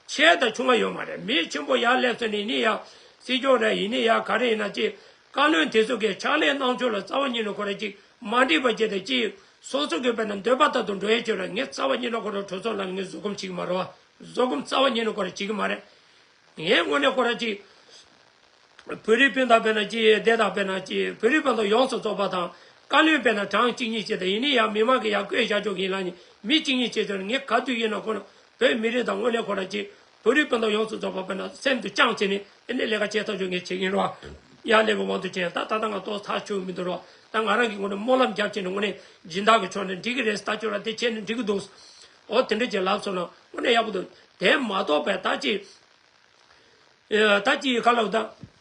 ཆེ་དང་ཆུང་བ་ཡོད་མ་རེད། མི་ཆེན་པོ་ཡར་སླེབས་སོང་ནས་ཡིན་ནི་ཡ། སྲིད་སྐྱོང་རེད། ཡིན་ནི་ཡ་ག་རེ་ཡིན་ན་ཅིག་བཀའ་བློན་དེ་ཚོ་གི་ཕྱག་ལས་གནང་ཕྱོགས་ལ་རྩ་བ་ཉིད་ནས་ཁོ་རང་ཅིག་མ་འགྲིག་པ་བྱས་ཏེ་ཅིག་སོ་སོ་གི་དཔེར་ན་འདོད་པ་ལྟར་དུ་འགྲོ་ཡས་ཆོས་ལ་ངས་རྩ་བ་ཉིད་ནས་ཁོ་རང་གྲོས་ཚོགས་ལ་ངས་བཟོད་སྒོམ་བྱེད་ཀྱི་མ་རེད་བ། བཟོད་སྒོམ་རྩ་བ་ཉིད་ནས་ཁོ་རང་བྱེད་ཀྱི་མ་རེད། ངས་དངོས་གནས་ཁོ་རང་ཅིག་བོད་རིགས་སྤུན་ཟླ་དཔེར་ན་ཅིག་དེ་དང་དཔེར་ན་ཅིག་བོད་རིགས་སྤུན་ཟླ་ཡོངས་སུ་རྫོགས་པ་དང་བཀའ་བློན་དཔེར་ན་གྲངས་གཅིག་གཉིས་བྱས་ཏེ་ཡིན་ནི་ཡང་མི་མང་གི་ཡར་བསྐོས་བཞག་ཆོག་གི་ཡིན་ལ་ནི་མི་གཅིག་གཉིས་བྱས་ཆོག་ངས་ག་དུས་ཡིན་ན་ཁོ་རང་བོད་མི་རིགས་དང་དངོས་གནས་ཁོ་རང་ཅིག་བོད་རིགས་སྤུན་ཟླ་ཡོངས་སུ་རྫོགས་པ་དཔེར་ན་སེམས་དུ་བཅངས་བྱས་ནས་དེ་ནས་ལས་ཀ་བྱེད་ཐག་ཆོད་ངས་བྱེད་ཀྱིན་རོགས། ཡར་སླེབས་པའི་དབང་དུ་བྱས་ད་ད་ལྟ་ང་ཏོག་ཐག་ཆོད་མི་འདུག་རོགས། ད་ང་རང་གི་ངོས་ནས་སྨོན་ལམ་རྒྱབ་བྱས་ནས་དངོས་གནས་སྦྱིན་བདག་གི་ཕྱོགས་ནས་འགྲིག་གི་རེད། ད་ཁྱོད་རང་དེ་བྱས་ནས་འགྲིག་གི་འདུག་འོ་དེ་འདྲ་ཅིག་ལབ་སོང་ན་དངོས་གནས་ཡག་པོ་འདུག་དེ་མ་གཏོགས་པའི་ད་ཅིག་ད་ཅིག་ག་ལབ་ད།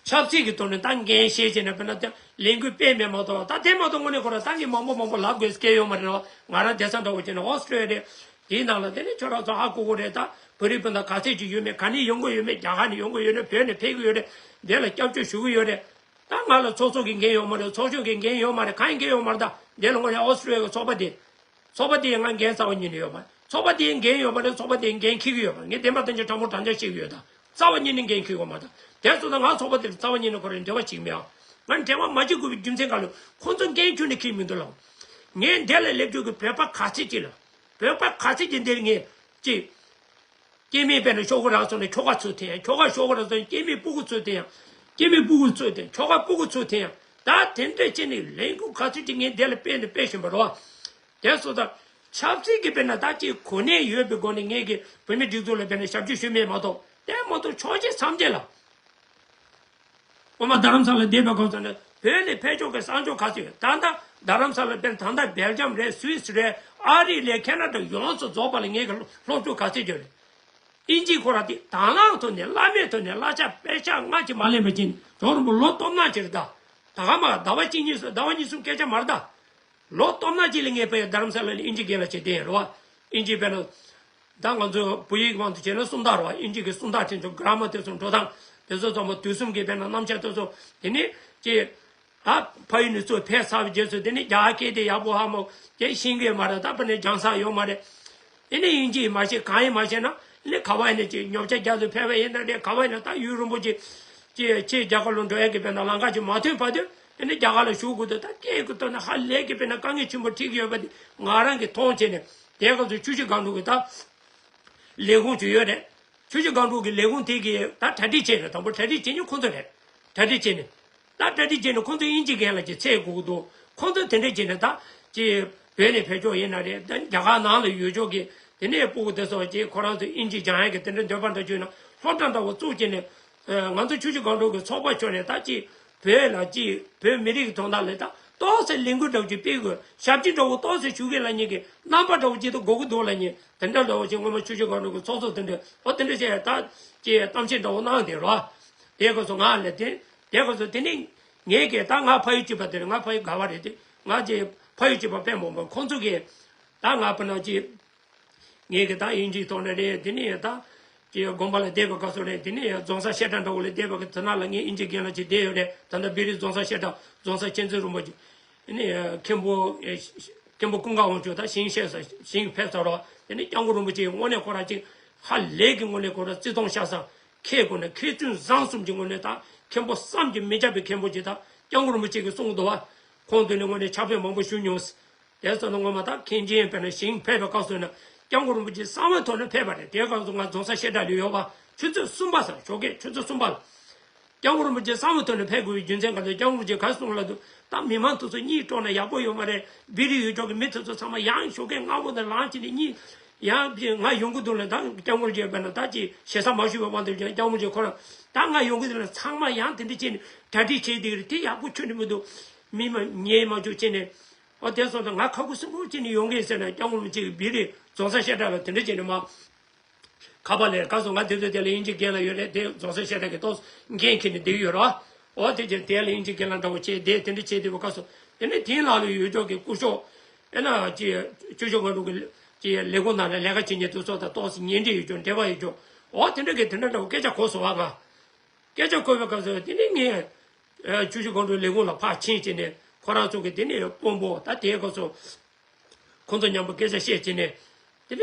ཆབ་སྲིད་ཀྱི་ཐོག་ནས་ད་འགན་བཞེས་བྱས་ནས་དཔེར་ན་ད་ལས་འགུལ་སྤེལ་མེད་མ་གཏོགས་ད་དེ་མ་གཏོགས་དངོས་གནས་ཁོ་རང་ད་ངས་མང་པོ་མང་པོ་ལབ་དགོས་སྐལ་ཡོད་མ་རེད་བ། ང་རང་བསྡད་ས་འདྲ་བོ་བྱས་ན་ཨོ་སི་ཀྲོ་ལི་ཡ་རེད། དེའི་ནང་ལ་དེ་ནས་ཁྱོད་རང་ཚོ་ཧ་གོ་གི་རེད། ད་བོད་རིགས་སྤུན་ཟླ་ག་ཚད་ཅིག་ཡོད་མེད། ག་ནས་ཡོང་གི་ཡོད་མེད། རྒྱ་གར་ནས་ཡོང་གི་ཡོད་རེད། བོད་ནས་ཕེབས་ཀྱི་ཡོད་རེད། དེ་ལ་སྐྱབས་བཅོལ་ཞུ་གི་ཡོད་རེད། ད་ང་ལ་ཚོགས་གཙོ་གི་འགན་ཡོད་མ་རེད། ཚོགས་གཞོན་གྱི་འགན་ཡོད་མ་རེད། གང་ཡིན་འགན་ཡོད་མ་རེད། ད་དེ་ལ་དངོས་གནས་ཨོ་སི་ཀྲོ་ལི་ཡ་གི་ཚོགས་པ་དེ། ཚོགས་པ་དེའི་ང་འགན་རྩ་བ་ཉིད་ནས་ཡོད་མ་རེད། ཚོགས་པ་དེའི་འགན་ཡོད་མ་རེད། ཚོགས་པ་དེའི་འགན་འཁྱེར་གྱི་ཡོད་མ་རེད། ངས་བདེན་པ་བདེན་རྐྱང་དྲང་པོ་དྲང་རྐྱང་བཤད་ཀྱི་ཡོད། ད་རྩ་བ་ཉིད་ནས་འགན་འཁྱེར་གྱི་ཡོད་མ་རེད། དེ་སོང་ཙང་ང་ཚོགས་པ་དེར་རྩ་བ་ཉིད་ནས་ཁོ་རང་འབྲེལ་བ་བྱེད་ཀྱི་མེད། ང་འབྲེལ་བ་མ་བྱེད་དགོས་པའི་རྒྱུ་མཚན་ག་ལ་ཁོང་ཚོ་འགན་ཁྱོན་ནས་འཁྱེར་མི་འདུག་ལགས། ངས་འདི་ལ་སླེབས་དུས་ཀྱི་བོད་པ་ག་ཚད་ཅིག་ལ། བོད་པ་ག་ཚད་ཅིག་འདིར་ངས་ཅིག་སྐྱེ་དམན་དཔེར་ན་ཤོག་གུ་རག་སོང་ནས་ཁྱོ་ག་ཚུར་འཐེན་ཡ། ཁྱོ་ག་ཤོག་གུ་རག་སོང་ནས་སྐྱེ་དམན་སྤུ་གུ་ཚུར་འཐེན་ཡ། སྐྱེ་དམན་སྤུ་གུ་ཚུར་འཐེན། ཁྱོ་ག་སྤུ་གུ་ཚུར་འཐེན་ཡ། ད་དེ་འདྲ་བྱས་ནས་ལས་འགུལ་ག་ཚོད་ཅིག་ངས་འདི་ལ་སྤེལ་ནས་སྤེལ་བཞིན་པ་རེད་བ། དེ་སོང་ཙང་ཆབ་སྲིད་ཀྱི་དཔེར་ན་ད་ཅིག་གོ་གནས་ཡོད་པའི་སྒོ་ནས་ངས་ཀྱི་བོད་མི་སྒྲིག་འཛུགས་ལ་དཔེར་ན་ཞབས་ཕྱི་ཞུས་མེད་མ་གཏོགས། དེ་མ་གཏོགས་ཕྱོགས་གཅིག་མཚམས་གཅིག་ལ། སྔོན་མ་རྡ་རམ་ས་ལ་བསྡད་པའི་སྐབས་སུ་ནི་བོད་ནས་ཕེབས་ཕྱོགས་ཀྱི་གསང་སྤྱོད་ག་ཚོད་ཡོད། ད་ལྟ་རྡ་རམ་ས་ལ་དཔེར་ན་ད་ལྟ་སྦེལ་ཇམ་རེད། སུད་སི་རེད། ཨ་རི་རེད། ཁེ་ན་ཌ་ཡོངས་སུ་རྫོགས་པ་ལ་ངེད་ཀྱི་སློབ་ཕྲུག་ག་ཚོད་ཡོད་རེད། ཨིན་ཇི་ཁོ་ར་དེ་དང་བླངས་ཐོག་ནས་བླ་མེད་ཐོག་ནས་གླ་ཆ་པེ་ཤག་ལྔ་ཅིག་མ་ལེན་པ་ཅིག་ནི་ཇོ་རིན་པོ་ལོ་སྟོང་ནང་ཅིག་རེད་ད། ད་ག་མ་ཟླ་བ་གཅིག་གཉིས་སུ་ཟླ་བ་གཉིས་གསུམ་སྐད་ཆ་མ་རེད་ད། ལོ་སྟོང་ནང་ཅིག་ལ་ངས་དཔེ་རྡ་རམ་ས་ལ་ལ་ཨིན་ཇི་སྐད་ལ་བྱེད་བསྡད་ཡོད་རེད་བ། ཨིན་ཇི་དཔེར་ན། ད་ང་ཚོ་བོད་ཡིག་དབང་དུ་བྱས་ན་སུམ་རྟགས་རེད་བ། ཨིན་ཇི་གི་སུམ་རྟགས་དེ་ཚོ་གྷ་ར་མར་དེ་ཚོ་འགྲོ་སྟངས་དེ་ཚོ་ཚང་མ་དུས་གསུམ་གྱི་དཔེར་ན་རྣམ་གཞག་དེ་ཚོ་དེ་ནས་ཀྱི། ཨ་ཕ་ཡུལ་ནས་ཚུར་ཕེབས་ཚར་བའི་རྗེས་སུ་དེ་ནས་རྒྱ་གར་སྐད་དེ་ཡག་པོ་ཧ་མ་གོ་ཤེས་ཀྱི་ཡོད་མ་རེད། ད་དཔེར་ན་སྦྱང་ས་ཡོད་མ་རེད། དེ་ནས་དབྱིན་ཇི་མ་ཤེས་གང་ཡིན་མ་ཤེས་ན་ནི་ག་བ་ཡིན་ན་ཅིག་ཉོ་ཆ་རྒྱག་ཏུ་ཕེབས་པ་ཡིན་ན་རེད། ག་བ་ཡིན་ན་ད་ཡུན་རིང་པོ་ཅིག་ཅིག་ཕྱིར་རྒྱ་གར་ལ་འགྲོ་ཡག་གི་དཔེར་ན་ལམ་ཁ་ཅིག་མ་ཐོན་བར་དུ་དེ་ནས་རྒྱ་གར་ལ་བཞུགས་དགོས་འདུག་ད་སྐད་ཀྱི་ཐོག་ནས་ཧ་ལས་ཀྱི་དཔེར་ན་དཀའ་ངལ་ཆེན་པོ་འཕྲད་ཀྱི་ཡོད་པ་དེ་ང་རང་གིས་མཐོང་བྱས་ནས་དེ་སྐབས་སུ་ཆུ་བཞི་སྒང་དྲུག་གི་ད་ལས་ཁུངས་ཅིག་ཡོད་རེད། ཆུ་བཞི་སྒང་དྲུག་གི་ལས་ཁུངས་དེ་གིས་ད་གྲ་སྒྲིག་བྱས་ནས། དང་པོ་གྲ་སྒྲིག་བྱེད་མཁན་ཁོང་ཚོ་རེད། གྲ་སྒྲིག་བྱས་ནས། ད་གྲ་སྒྲིག་བྱས་ནས་ཁོང་ཚོ་དབྱིན་ཇི་རྒན་ལགས་ཀྱི་ཚད་དགོས་ཀྱི་འདུག་ཁོང་ཚོ་དེ་འདྲ་བྱས་ནས་ད་ཅིག་བོད་ནས་ཕེབས་ཕྱོགས་ཡིན་ན་རེད། ད་རྒྱ་གར་ནང་ལ་ཡོད་ཕྱོགས་ཀྱི་དེ་ནས་སྤུ་གུ་དེ་ཚོ་ཅིག་ཁོ་རང་ཚོ་དབྱིན་ཇི་སྦྱང་ཡག་གི་དེ་འདྲ་འདོད་པ་འདྲ་བྱུང་ན། སློབ་གྲྭ་འདྲ་བོ་བཙུགས་བྱས་ནས། ང་ཚོ་ཆུ་བཞི་སྒང་དྲུག་གི་ཚོགས་པ་ཕྱོགས་ནས་ད་ཅིག་བོད་ལ་ཅིག་བོད་མི་རིགས་ཀྱི་དོན་དག་ལ་ད་ཏོག་ཙམ་ལས་འགུལ་འདྲ་བོ་ཅིག་སྤེལ་དགོས། ཞབས་ཕྱི་འདྲ་བོ་ཏོག་ཙམ་ཞུ་མཁན་ལབ་མཁན་གྱི་རྣམ་པ་འདྲ་བོ་ཅིག་ད་དགོས་ཀྱི་འདུག་ལབ་མཁན་དེ་འདྲ་འདྲ་བོ་ཅིག། སྔོན་མ་ཆུ་བཞི་སྒང་དྲུག་གི་ཚོགས་གཙོ་དེ་འདྲ། འོ་དེ་འདྲ་བྱས་ད་ཅིག་གཏམ་བཤད་འདྲ་བོ་གནང་དེ་རོ། དེ་སྐབས་སུ་ང་ལ་དེ། དེ་སྐབས་སུ་དེ་ནི་ངས་ཀྱི་ད་ང་ཕ་ཡུལ་གཅིག་པ་དེ་རེད། ང་ཕ་ཡུལ་ག་བ་རེད་དེ། ང་ཅིག་ཕ་ཡུལ་གཅིག་པ་དཔེ་མང་པོ་ཁོང་ཚོ་གིས་ད་ང་དཔེར་ན་ཅིག་ངས་ཀྱི་ད་དབྱིན་ཇིའི་ཐོག་ནས་རེད། དེ་ནས་ད་ཀྱི་དགོན་པ་ལ་བསྡད་པའི་སྐབས་སུ་རེད། དེ་ནས་རྫོང་སར་བཤད་གྲྭ་འདྲ་བོ་ལ་བསྡད་པའི་སྐབས་དེ་ན་ལ་ངས་དབྱིན་ཇི་རྒན་ལགས་ཅིག་བསྡད་ཡོད་རེད། ད་ལྟ་བི་རི་རྫོང་སར་བཤད་གྲྭ་རྫོང་སར་མཁྱེན་བརྩེ་རིན་པོ་ཆེ། དེ་ནས་མཁན་པོ་མཁན་པོ་ཀུན་དགའ་དབང་ཕྱུག་ད་ཞིང་གཤེགས་ས་ཞིང་ཕེབས་ཚར་རོ། དེ་ནས་སྐྱབས་མགོན་རིན་པོ་ཆེ་དངོས་གནས་ཁོ་རང་ཅིག་ཧ་ལས་ཀྱི་དངོས་གནས་ཁོ་རང་བརྩི་མཐོང་ཤ་ཚ། མཁས་དགོས་ན་མཁས་བཙུན་བཟང་གསུམ་གྱི་དངོས་གནས་ད་མཁན་པོ་བསམ་གྱིས་མི་ཁྱབ་པའི་མཁན་པོ་ཅིག་ད་སྐྱབས་མགོན་རིན་པོ་ཆེ་གིས་གསུང་གི་འདུག་བ། ཁོང་དེ་ནས་དངོས་གནས་ཕྱག་དཔེ་མང་པོ་ཞུ་མྱོང་། དེ་ཚོ་ནི་ངོ་མ་ད་མཁན་ཆེན་དཔེར་ན་ཞིང་ཕེབས་པའི་སྐབས་སུ་ན་སྐྱབས་མགོན་རིན་པོ་ཆེ་གསང་བའི་ཐོག་ནས་ཕེབས་པ་རེད། དེའི་སྐབས་སུ་ང་རྫོང་སར་བཤད་གྲྭ་ལ་ཡོད་པ། ཆུ་ཚོད་གསུམ་པ་ཟེར། ཞོགས་ཀས་ཆུ་ཚོད་གསུམ་པ་ལ། སྐྱབས་མགོན་རིན་པོ་ཆེ་གསང་བའི་ཐོག་ནས་ཕེབས་དགོས་པའི་རྒྱུ་མཚན་ག་ཚོད། སྐྱབས་མགོན་རིན་པོ་ཆེ་ག་རེ་གསུངས་ལབ་དུས། ད་མི་མང་དེ་ཚོ་གཉིད་དཀྲོགས་ན་ཡག་པོ་ཡོད་མ་རེད། བི་རི་ཡུལ་ཕྱོགས་ཀྱི་མི་དེ་ཚོ་ཚང་མ་ཡང་ཞོགས་ཀས་སྔ་པོ་ནས་ལངས་བྱས་ནས་གཉིད་ཡང་ང་ཡོང་གི་འདུག་ལ། ད་སྐྱབས་མགོན་རིན་པོ་ཆེ་དཔེར་ན་ད་ཅིག་ཞེ་ས་མ་ཞུ་བའི་དབང་དུ་བྱས། སྐྱབས་མགོན་རིན་པོ་ཆེ་ཁོ་རང་ད་ང་ཡོང་གི་འདུག་ལ། ཚང་མ་ཡང་དེ་འདྲ་བྱས་ནས་གྲ་སྒྲིག་བྱས་བསྡད་ཀྱི་རེད། དེ་ཡག་པོ་ཁྱོན་ནས་མི་འདུག་མི་མ་ཉལ་མ་བཅུག་བྱས་ནས། ཨོ་དེ་སོང་ཙང་ང་ཁ་ཁུ་སིམ་པོ་བྱས་ནས་ཡོང་གི་ཟེར་ན། སྐྱབས་མགོན་རིན་པོ་ཆེ་གིས་བི་རི་རྫོང་སར་བཤད་གྲྭ་ལ་དེ་འདྲ་བྱས་ནས་མ། ཁ་པར་ལས་སྐབས་སུ་ང་དེ་ཚོ་དེ་ལ་དབྱིན་ཇི་རྒན་ལགས་ཡོད་རེད། དེ་རྫོང་སར་བཤད་གྲྭ་གི་ཏོག་ཙམ་འགན་འཁྱེར་ནས་བསྡད་ཀྱི་ཡོད་རེད་བ། ཨོ་དེ་ཅི་དེ་ལ་དབྱིན་ཇི་རྒན་ལགས་འདྲ་བོ་བྱས་དེ་དེ་འདྲ་བྱས་བསྡད་པའི་སྐབས་སུ། དེ་ནས་དེའི་ནང་ལ་ཡོད་ཕྱོགས་ཀྱི་སྐུ་ཞབས་ཨེ་ན་ཅི་ཆུ་བཞི་སྒང་དྲུག་གི་ཅི་ལས་ཁུངས་ནང་ལ་ལས་ཀ་བྱེད་མཁན་དེ་ཚོ་དང་ཏོག་ཙམ་ཉེ་འབྲེལ་ཡོད་ཕྱོགས། འབྲེལ་བ་ཡོད་ཕྱོགས། ཨོ་དེ་འདྲ་གི་དེ་འདྲ་འདྲ་བོ་སྐད་ཆ་གོ་སོང་བ། ང་སྐད་ཆ་གོ་བའི་སྐབས་སུ་དེ་ནས་ངས་ཆུ་བཞི་སྒང་དྲུག་ལས་ཁུངས་ལ་ཕར་ཕྱིན་བྱས་ནས། ཁོ་རང་ཚོ་གི་དེ་ནས་དཔོན་པོ་ད་དེའི་སྐབས་སུ། ཁོང་ཚོ་མཉམ་པོ་སྐད་ཆ་བཤད་བྱས་ནས། དེ་ནས་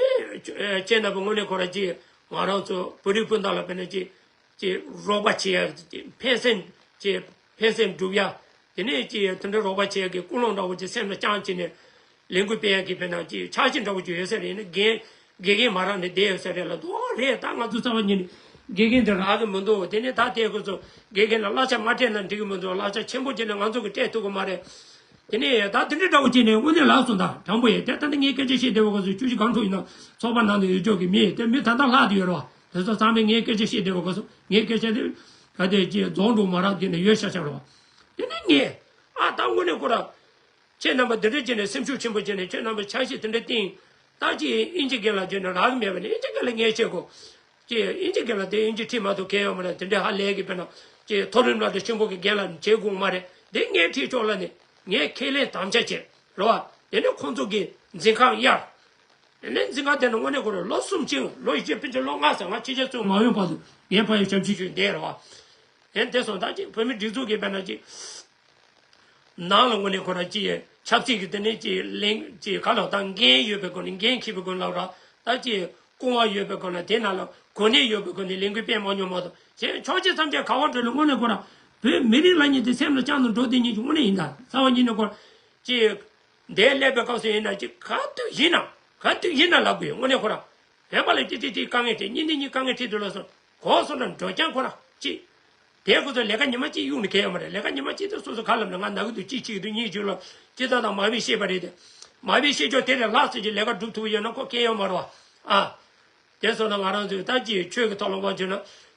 ཁྱེད་རྣམ་པ་དངོས་གནས་ཁོ་རང་ཅིག་ང་རང་ཚོ་བོད་རིགས་སྤུན་ཟླ་ལ་དཔེར་ན་ཅིག་ཅིག་རོགས་པ་བྱེད་ཡ། ཅིག་ཕན་སེམས་ཅིག་ཕན་སེམས་སྒྲུབ་ཡ། དེ་ནས་ཅིག་དེ་འདྲ་རོགས་པ་བྱེད་ཡ་གི་ཀུན་སློང་འདྲ་བོ་ཅིག་སེམས་ལ་བཅངས་བྱས་ནས་ལས་འགུལ་སྤེལ་ཡ་གི་དཔེར་ན་ཅིག་འཆར་གཞི་འདྲ་བོ་ཅིག་ཡོད་ས་རེད། ཡིན་ན་འགན་དགེ་རྒན་མ་རག་ནས་བསྡད་ཡོད་ས་རེད་ལབ་འདུག་རེད། ད་ང་ཚོ་རྩ་བ་ཉིད་ནས་དགེ་རྒན་དེ་རག་གི་མི་འདུག་དེ་ནས་ད་ལྟའི་ཁོ་ཚོ་དགེ་རྒན་ལ་གླ་ཆ་མ་སྤྲད་ན་འགྲིག་གི་མི་འདུག་གླ་ཆ་ཆེན་པོ་བྱས་ནས་ང་ཚོ་གི་སྤྲད་ཐུབ་གི་མ་རེད། དེ་ནས་ད་དེ་འདྲ་འདྲ་བོ་བྱས་ནས་དངོས་གནས་ལགས་སོ། ད་དྲང་པོ་ཡིན། དེ་ད་ལྟ་ངས་སྐད་ཆ་བཤད་བསྡད་པའི་སྐབས་སུ་ཆུ་བཞི་སྒང་དྲུག་ཡིན་ན་ཚོགས་པ་ནང་དུ་ཡོད་ཕྱོགས་ཀྱི་མི་དེ་མི་ད་ལྟ་ལྷག་བསྡད་ཡོད་རེད་བ། དེ་ཚོ་ཚང་མས་ངས་སྐད་ཆ་བཤད་བསྡད་པའི་སྐབས་སུ་ངའི་སྐད་ཆ་དེ་ག་དེ་ཅིག་རྫོགས་འགྲོ་མ་རག་དེ་ནས་ཡོད་ཤག་ཤག་རེད་བ། དེ་ནས་ངས་ཨ་ད་དངོས་གནས་ཁོ་ར་ཁྱེད་རྣམ་པ་འདི་འདྲ་བྱས་ནས་སེམས་ཤུགས་ཆེན་པོ་བྱས་ནས་ཁྱེད་རྣམ་པ་འཆར་གཞི་དེ་འདྲ་བཏིང་། ད་ཅིག་དབྱིན་ཇི་རྒན་ལགས་བྱས་ནས་རག་གི་མེད་པ་ནས་དབྱིན་ཇི་རྒན་ལགས་ངས་བྱེད་དགོས། ཅེས་དབྱིན་ཇི་རྒན་ལགས་དེ་དབྱིན་ཇི་ཁྲིད་མ་ཐུབ་མཁན་ཡོད་མ་རེད། དེ་འདྲའི་ཧ་ལས་ཀྱི་དཔེར་ན་ཅེས་མཐོ་རིམ་སློབ་གྲྭ་ཆེན་པོ་གི་རྒན་ལགས་བྱེད་དགོས་མ་རེད། དེ་ངས་ཁྲིད་ཆོག་ལབ་ནས་ངས་ཁས་ལེན་དམ་བཅའ་བྱས་རེད་བ། དེ་ནས་ཁོང་ཚོ་གི་འཛིན་ཁང་གཡར། དེ་ནས་འཛིན་ཁང་དེ་ནས་དངོས་གནས་ཁོ་རང་ལོ་གསུམ་ཕྱིན། ལོ་ཡི་ཕྱིན་ཕྱིན་ལོ་ལྔ་ཟེར། ང་ཕྱི་རྒྱལ་ཚུར་མ་ཡོང་བར་དུ་ངའི་ཕ་ཡུལ་ཞབས་ཕྱི་ཞུས་བསྡད་རེད་བ། དེ་ནས་དེ་སོང་ད་ཅིག་བོད་མི་སྒྲིག་འཛུགས་ཀྱི་དཔེར་ན་ཅིག་ནང་ལ་དངོས་གནས་ཁོ་རང་ཅིག་ཆབ་སྲིད་ཀྱི་དེ་ནས་ཅིག་གླེང་ཅིག་ག་ལ་ད་འགན་ཡོད་པའི་སྒོ་ནས་འགན་འཁྱེར་བའི་སྒོ་ནས་ལབ་ར། ད་ཅིག་སྐུ་དབང་ཡོད་པའི་སྒོ་ནས་དེ་ནང་ལ་གོ་གནས་ཡོད་པའི་སྒོ་ནས་ལས་འགུལ་སྤེལ་མ་མྱོང་མ་གཏོགས། གཞན་ཕྱོགས་ཆ་ཐམས་ཅད་ག་བ་འགྲོ་ལ་དངོས་གནས་ཁོ་རང་བོད་མི་རིགས་ལབ་མཁན་དེ་སེམས་ལ་བཅངས་ནས་འགྲོ་བསྡད་མཁན་ཅིག་དངོས་གནས་ཡིན། ད་རྩ་བ་ཉིད་ནས་ཁོ་རང་ཅིག་འདིར་སླེབས་པའི་སྐབས་སུ་ཡིན་ན་ཅིག་ག་དུས་ཡིན་ན་ག་དུས་ཡིན་ན་ལབ་དགོས་ཡོད། དངོས་གནས་ཁོ་རང་བོད་པ་ལ་ཏི་ཏི་ཏི་དཀའ་ངལ་འཕྲད། གཉིས་འདི་གཉིས་དཀའ་ངལ་འཕྲད་དུས་ལ་སོང་གོ་སོང་ན་འགྲོ་རྐྱང་ཁོ་རང་ཅིག་དེ་ཁོ་ཚོ་ལས་ཀ་ཉི་མ་གཅིག་གཡུག་ནས་གལ་ཡོད་མ་རེད། ལས་ཀ་ཉི་མ་གཅིག་དེ་སོ་སོ་ག་ལབ་ན་ང་ན་གི་འདུག་གཅིག་བྱེད་ཀྱི་འདུག་གཉིས་བྱེད་ལ་ཅི་ལྟ་དང་མ་བི་ཤེས་པ་རེད་དེ། མ་བི་ཤེས་ཕྱོགས་དེ་རེད་ལྷག་ཟེར་གྱི་ལས་ཀ་སྒྲུབ་ཐུབ་ཡོད་ན་ཁོ་གལ་ཡོད་མ་རེད་བ། ཨ། དེ་སོང་ན་ང་རང་ཚོས་ད་ཅི་ཆོས་ཀྱི་ཐོག་ལ་བ་བྱོས་ན་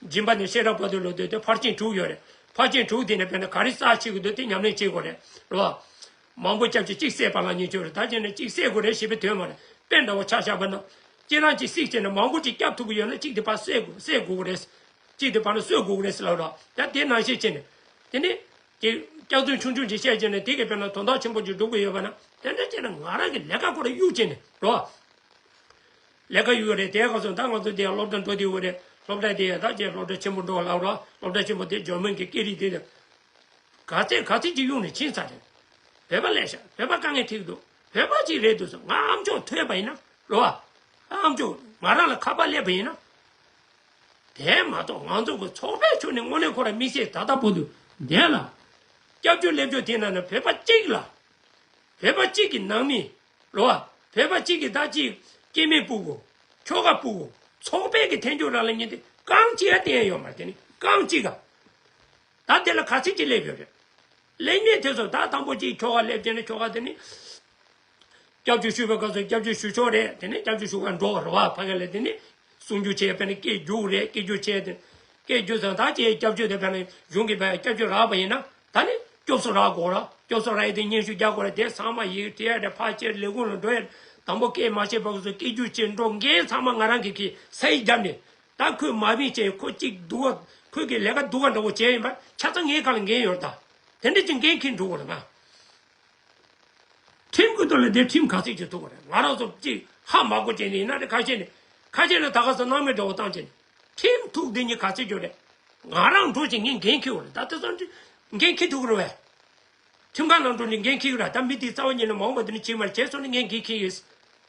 སྦྱིན་པ་ནས་བཤད་གྲྭ་བར་དུ་ལོ་དུས་དེ་ཕར་ཕྱིན་དྲུག་ཡོད་རེད། ཕར་ཕྱིན་དྲུག་དེ་ནས་དཔེར་ན་ག་རེ་བསགས་བྱེད་དགོས་འདུག་དེ་ཉམས་ལེན་བྱེད་དགོས་རེད་རེད་བ། མང་པོ་སྐྱབས་ཀྱི་གཅིག་བསད་པ་ལ་ཉེས་ཆོག་རེད། ད་བྱས་ན་གཅིག་བསད་དགོས་རེད་ཞེས་པའི་དོན་མ་རེད། དཔེ་འདྲ་བོ་ཆ་བཞག་པ་ན། ཁྱེད་རང་གཅིག་བསད་བྱས་ན་མང་པོ་ཅིག་སྐྱབས་ཐུབ་ཀྱི་ཡོད་ན་གཅིག་དེ་ཕར་བསད་དགོས་བསད་དགོས་ཀྱི་རེད། གཅིག་དེ་ཕར་ན་གསོད་དགོས་ཀྱི་རེད་ཟེར་ལབ་རོགས། ད་དེ་ནང་བཞིན་བྱས་ནས། དེ་ནས། དེ་སྐྱག་རྫུན་ཆུང་ཆུང་ཅིག་བཤད་བྱས་ནས་དེ་གི་དཔེར་ན་དོན་དག་ཆེན་པོ་ཅིག་སྒྲུབ་ཀྱི་ཡོད་པ་ན། དེ་འདྲ་བྱས་ན་ང་རང་གི་ལས་ཀ་ཁོ་ར་གཡུག་བྱས་ནས་རོ། ལས་ཀ་ཡོད་རེད། དེ་ག་སོང་ད་ང་ཚོ་དེ་སློབ་གྲྭ་འགྲོ་དེ་ཡོད་རེད། སློབ་གྲྭ་དེ་ད་ཅེ་སློབ་གྲྭ་ཆེན་པོ་འགྲོ་ལབ་རོགས། སློབ་གྲྭ་ཆེན་པོ་དེ་འཇར་མན་གྱི་སྐད་རིགས་དེ་དང་། ག་ཚད་ག་ཚད་ཅིག་གཡུག་ནས་ཕྱིན་ཚར་རེད། བོད་པ་ལས་ཤག་བོད་པ་དཀའ་ངལ་འཕྲད་ཀྱི་འདུག་བོད་པ་ཅིག་རེད་འདུག་ཟེར། ང་ཨམ་ཅོག་ཐོས་པ་ཡིན་ན་རོ། ཨམ་ཅོག་ང་རང་ལ་ཁ་པར་སླེབས་པ་ཡིན་ན། དེ་མ་གཏོགས་ང་ཚོ་གི་ཚོགས་པའི་ཕྱོགས་ནས་དངོས་གནས་ཁོ་ར་དམིགས་བསལ་ད་ལྟ་བར་དུ་འདས་ལ། སྐྱབས་བཅོལ་སླེབས་ཕྱོགས་དེ་ནང་ན་བོད་པ་གཅིག་ལ། བོད་པ་གཅིག་གི་ནང་མི། རོ་བ། བོད་པ་གཅིག་གི་ད་གཅིག་སྐྱེ་དམན་སྤུ་གུ། ཁྱོ་ག་སྤུ་གུ། ཚོགས་པའི་གི་འཐེན་འཁྱེར་ར་ལ་ཉིན་དེ་རྐང་གཅིག་ཡང་བསྟན་ཡོད་མ་རེད། དེ་ནི་རྐང་གཅིག་ག་ད་དེ་ལ་ག་ཚད་ཅིག་སླེབས་ཡོད་རེད། སླེབས་ཉེན་དེ་ཚོ་ད་དང་པོ་གཅིག་ཁྱོ་ག་སླེབས་བྱས་ནས་ཁྱོ་ག་དེ་ནི། སྐྱབས་བཅོལ་ཞུ་བའི་སྐབས་སུ་སྐྱབས་བཅོལ་ཞུ་ཆོག་རེད། དེ་ནས་སྐྱབས་བཅོལ་ཞུ་གར་འགྲོ་བ་རེད་བ། ཕ་གི་ལ་དེ་ནས་གསུང་རྒྱུ་བྱས། དཔེར་ན་སྐད་རྒྱུགས་རེད། སྐད་རྒྱུགས་བྱས་ཏེ། སྐད་རྒྱུགས་ཙང་ད་ཅེས་སྐྱབས་བཅོལ་དེ་དཔེར་ན་གཞུང་གི་བས་སྐྱབས་བཅོལ་རག་པ་ཡིན་ན་ད་ནི་སྐྱོབ་གསོ་རག་དགོས་ར། སྐྱོབ་གསོ་རག་ཡས་དེ་སྙན་ཞུ་རྒྱག་དགོས་ར། དེ་ཚང་མ་ཡིག་བྲིས་ཡ་རེད། ཕར་ཕྱིར་ལས་ཁུངས་ལ་འགྲོ་ཡ་རེད། དང་པོ་སྐད་མ་བཤད་པ་སོ་སྐད་རྒྱུགས་བྱས་འགྲོ་མཁན་ཚང་མ་ང་རང་གི་གི་ས་ཡིག་བརྒྱབ་ནས། ད་ཁོས་མ་བིན་བྱས་ཁོ་གཅིག་སྡུག་ག་ཁོས་གི་ལས་ཀ་སྡུག་ག་འདྲ་བོ་བྱས་ཡིན་པ་ཆ་ཚང་ངའི་ཁ་ལ་འགན་ཡོད་རེད། ད་དེ་འདྲ་ཅིག་འགན་འཁྱེར་འགྲོ་དགོས་རེད་ང་། ཁྲིམས་ཀྱི་ཐོག་ལ་དེ་ཁྲིམས་ག་ཚད་ཅིག་ཐུག་པ་རེད། ང་རང་ཚོ་གཅིག་ཧ་མ་གོ་བྱས་ནས་ཡིན་ན་རེད། ཁ་ཤས་ནས་ཁ་ཤས་ནས་ད་ག་ཚོད་སྣང་མེད་འདྲ་བོ་བཏང་བྱས་ནས་ཁྲིམས་ཐུག་འདི་གཉིས་ག་ཚད་ཅིག་རེད། ང་རང་འགྲོ་བྱས་ངས་འགན་འཁྱེར་བ་རེད། ད་དེ་ཚོ་འགན་འཁྱེར་ཐུབ་ཀྱི་རེད་བས། ཁྲིམས་ཁང་ནང་འགྲོ་ནས་འགན་འཁྱེར་གྱི་རེད། ད་མི་དེའི་རྩ་བ་ཉིད་ནས་མ་འོངས་པ་དེ་ནས་བྱེད་མ་བྱས་སོང་ནས་འགན་འཁྱེར་འཁྱེར་ཡོད།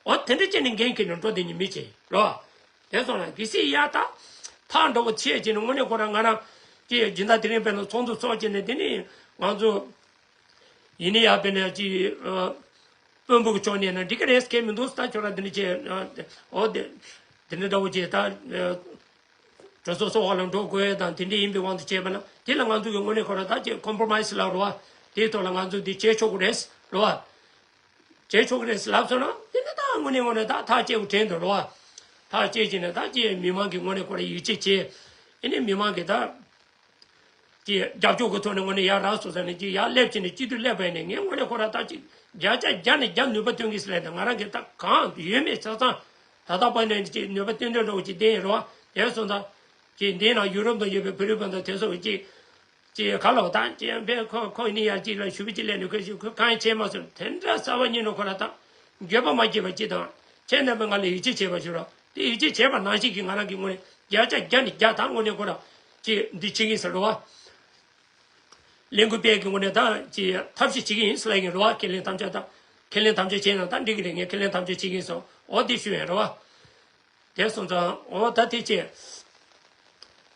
འོ་དེ་འདྲ་བྱས་ནས་འགན་འཁྱེར་ནས་འགྲོ་དེ་ཉིད་མི་བྱེད་རོ། དེ་སོང་ན་གལ་སྲིད་ཡ་ད་ཐག་འགྲོ་བ་ཆད་བྱས་ནས་དངོས་གནས་ཁོ་རང་ང་རང་གི་སྦྱིན་བདག་དེ་རིང་དཔེར་ན་ཚོགས་འདུ་ཚོགས་བྱས་ནས་དེ་ནས་ང་ཚོ། ཡིན་ནའི་ཡང་དཔེར་ན་ཅིག་དཔོན་པོ་གི་ཕྱོགས་ནས་ན་འགྲིག་གི་རེད་ཟེར་མཁན་མི་འདུག་ད་ཁྱོད་རང་འདི་འདྲ་བྱས། འོ་དེ་དེ་འདྲ་འདྲ་བོ་བྱས་ད་གྲོས་ཚོགས་སོགས་ལ་འགྲོ་དགོས་དང་དེ་འདྲ་ཡིན་པའི་དབང་དུ་བྱས་པ་ན་དེ་ལ་ང་ཚོ་གི་དངོས་གནས་ཁོ་རང་ད་ཅིག་ཀོམ་པོ་མའེ་སི་ལབ་རོ་བ། དེའི་ཐོག་ལ་ང་ཚོ་འདི་བྱེད་ཆོག་གི་རེད་རོ་བ། བྱེད་ཆོག་གི་རེད་ལབ་སོང་ན་དེ་ནི་ད་དངོས་གནས་དངོས་གནས་ད་ཐག་བཅད་དགོས་དྲན་འདུག་རོ་བ། ཐག་བཅད་ཀྱི་ནས་ད་ཅིག་མི་མང་གི་དངོས་གནས་ཁོ་རང་ཡིད་ཆེས་བྱས། ཨེ་ནས་མི་མང་གི་ད། ཀྱི་རྒྱབ་སྐྱོར་གྱི་ཐོག་ནས་དངོས་གནས་ཡར་རག་སོང་ཙང་ནས་ཀྱི་ཡར་སླེབས་ཕྱིན་ནས་སྤྱི་འཐུས་སླེབས་པ་ཡིན་ནས་ངས་དངོས་གནས་ཁོ་རང་ད་ཅིག་བརྒྱ་ཆ་བརྒྱ་ནས་བརྒྱ་ནུས་པ་བཏོན་གྱི་ཟེར་ལབ་ནས་ང་རང་གིས་ད་གང་ཡོད་མེད་ཆ་ཚང་ད་ལྟ་བར་ནས་ཀྱི་ནུས་པ་བཏོན་འདོད་འདྲ་བོ་ཅིག་བསྟན་ཡིན་རོ། དེ་སོང་ཙང་ཀྱི་འདི་ནང་ཡུ་རོབ་ཏུ་ཡོད་པའི་བོད་རིགས་སྤུན་ཟླ་དེ་ཚོ་ཀྱི་ཀྱི་ག་ལ་བ་ད་ཀྱི་བས་ཁོ་ཁོ་ནི་ཡར་ཅིག་ལ་ཞུ་བ་ཅིག་ལས་ནས་ཁོས་ཞུ་ཁོས་གང་ཡང་བྱས་མ་སོང་། དེ་འདྲ་གསར་བ་ཉིད་ནས་ཁོ་རང་ད་འགྱོད་པ་མ་སྐྱེས་པ་ཅིག་དང་ཁྱེད་རྣམ་པས་ང་ལ་ཡིད་ཆེས་བྱས་པ་ཞུ་རོགས། དེ་ཡིད་ཆེས་བྱས་པ་ནང་བཞིན་གྱི་ང་རང་གི་ངོས་ནས་བརྒྱ་ཆ་བརྒྱ་ནས་བརྒྱ་ད་དངོས་གནས་ཁོ་རང་ཅིག་འདི་བྱེད་ཀྱི་ཡིན་ཟེར་རོ་བ། ལས་འགུལ་སྤེལ་གྱི་ངོས་ནས་ད་ཅིག་ཐབས་ཤེས་བྱེད་ཀྱི་ཡིན་ཟེར་ལབ་ཀྱི་རོ་བ། ཁས་ལེན་དམ་བཅའ་དང་ཁས་ལེན་དམ་བཅའ་བྱས་ན་ད་འགྲིག་གི་རེད། ངས་ཁས་ལེན་དམ་བཅའ་བྱེད་ཀྱི་ཡིན་སོང་། འོ་དེ་ཞུ་ཡིན་རོ་བ། དེ་སོང་ཙང་འོ་ད་དེ་བྱས།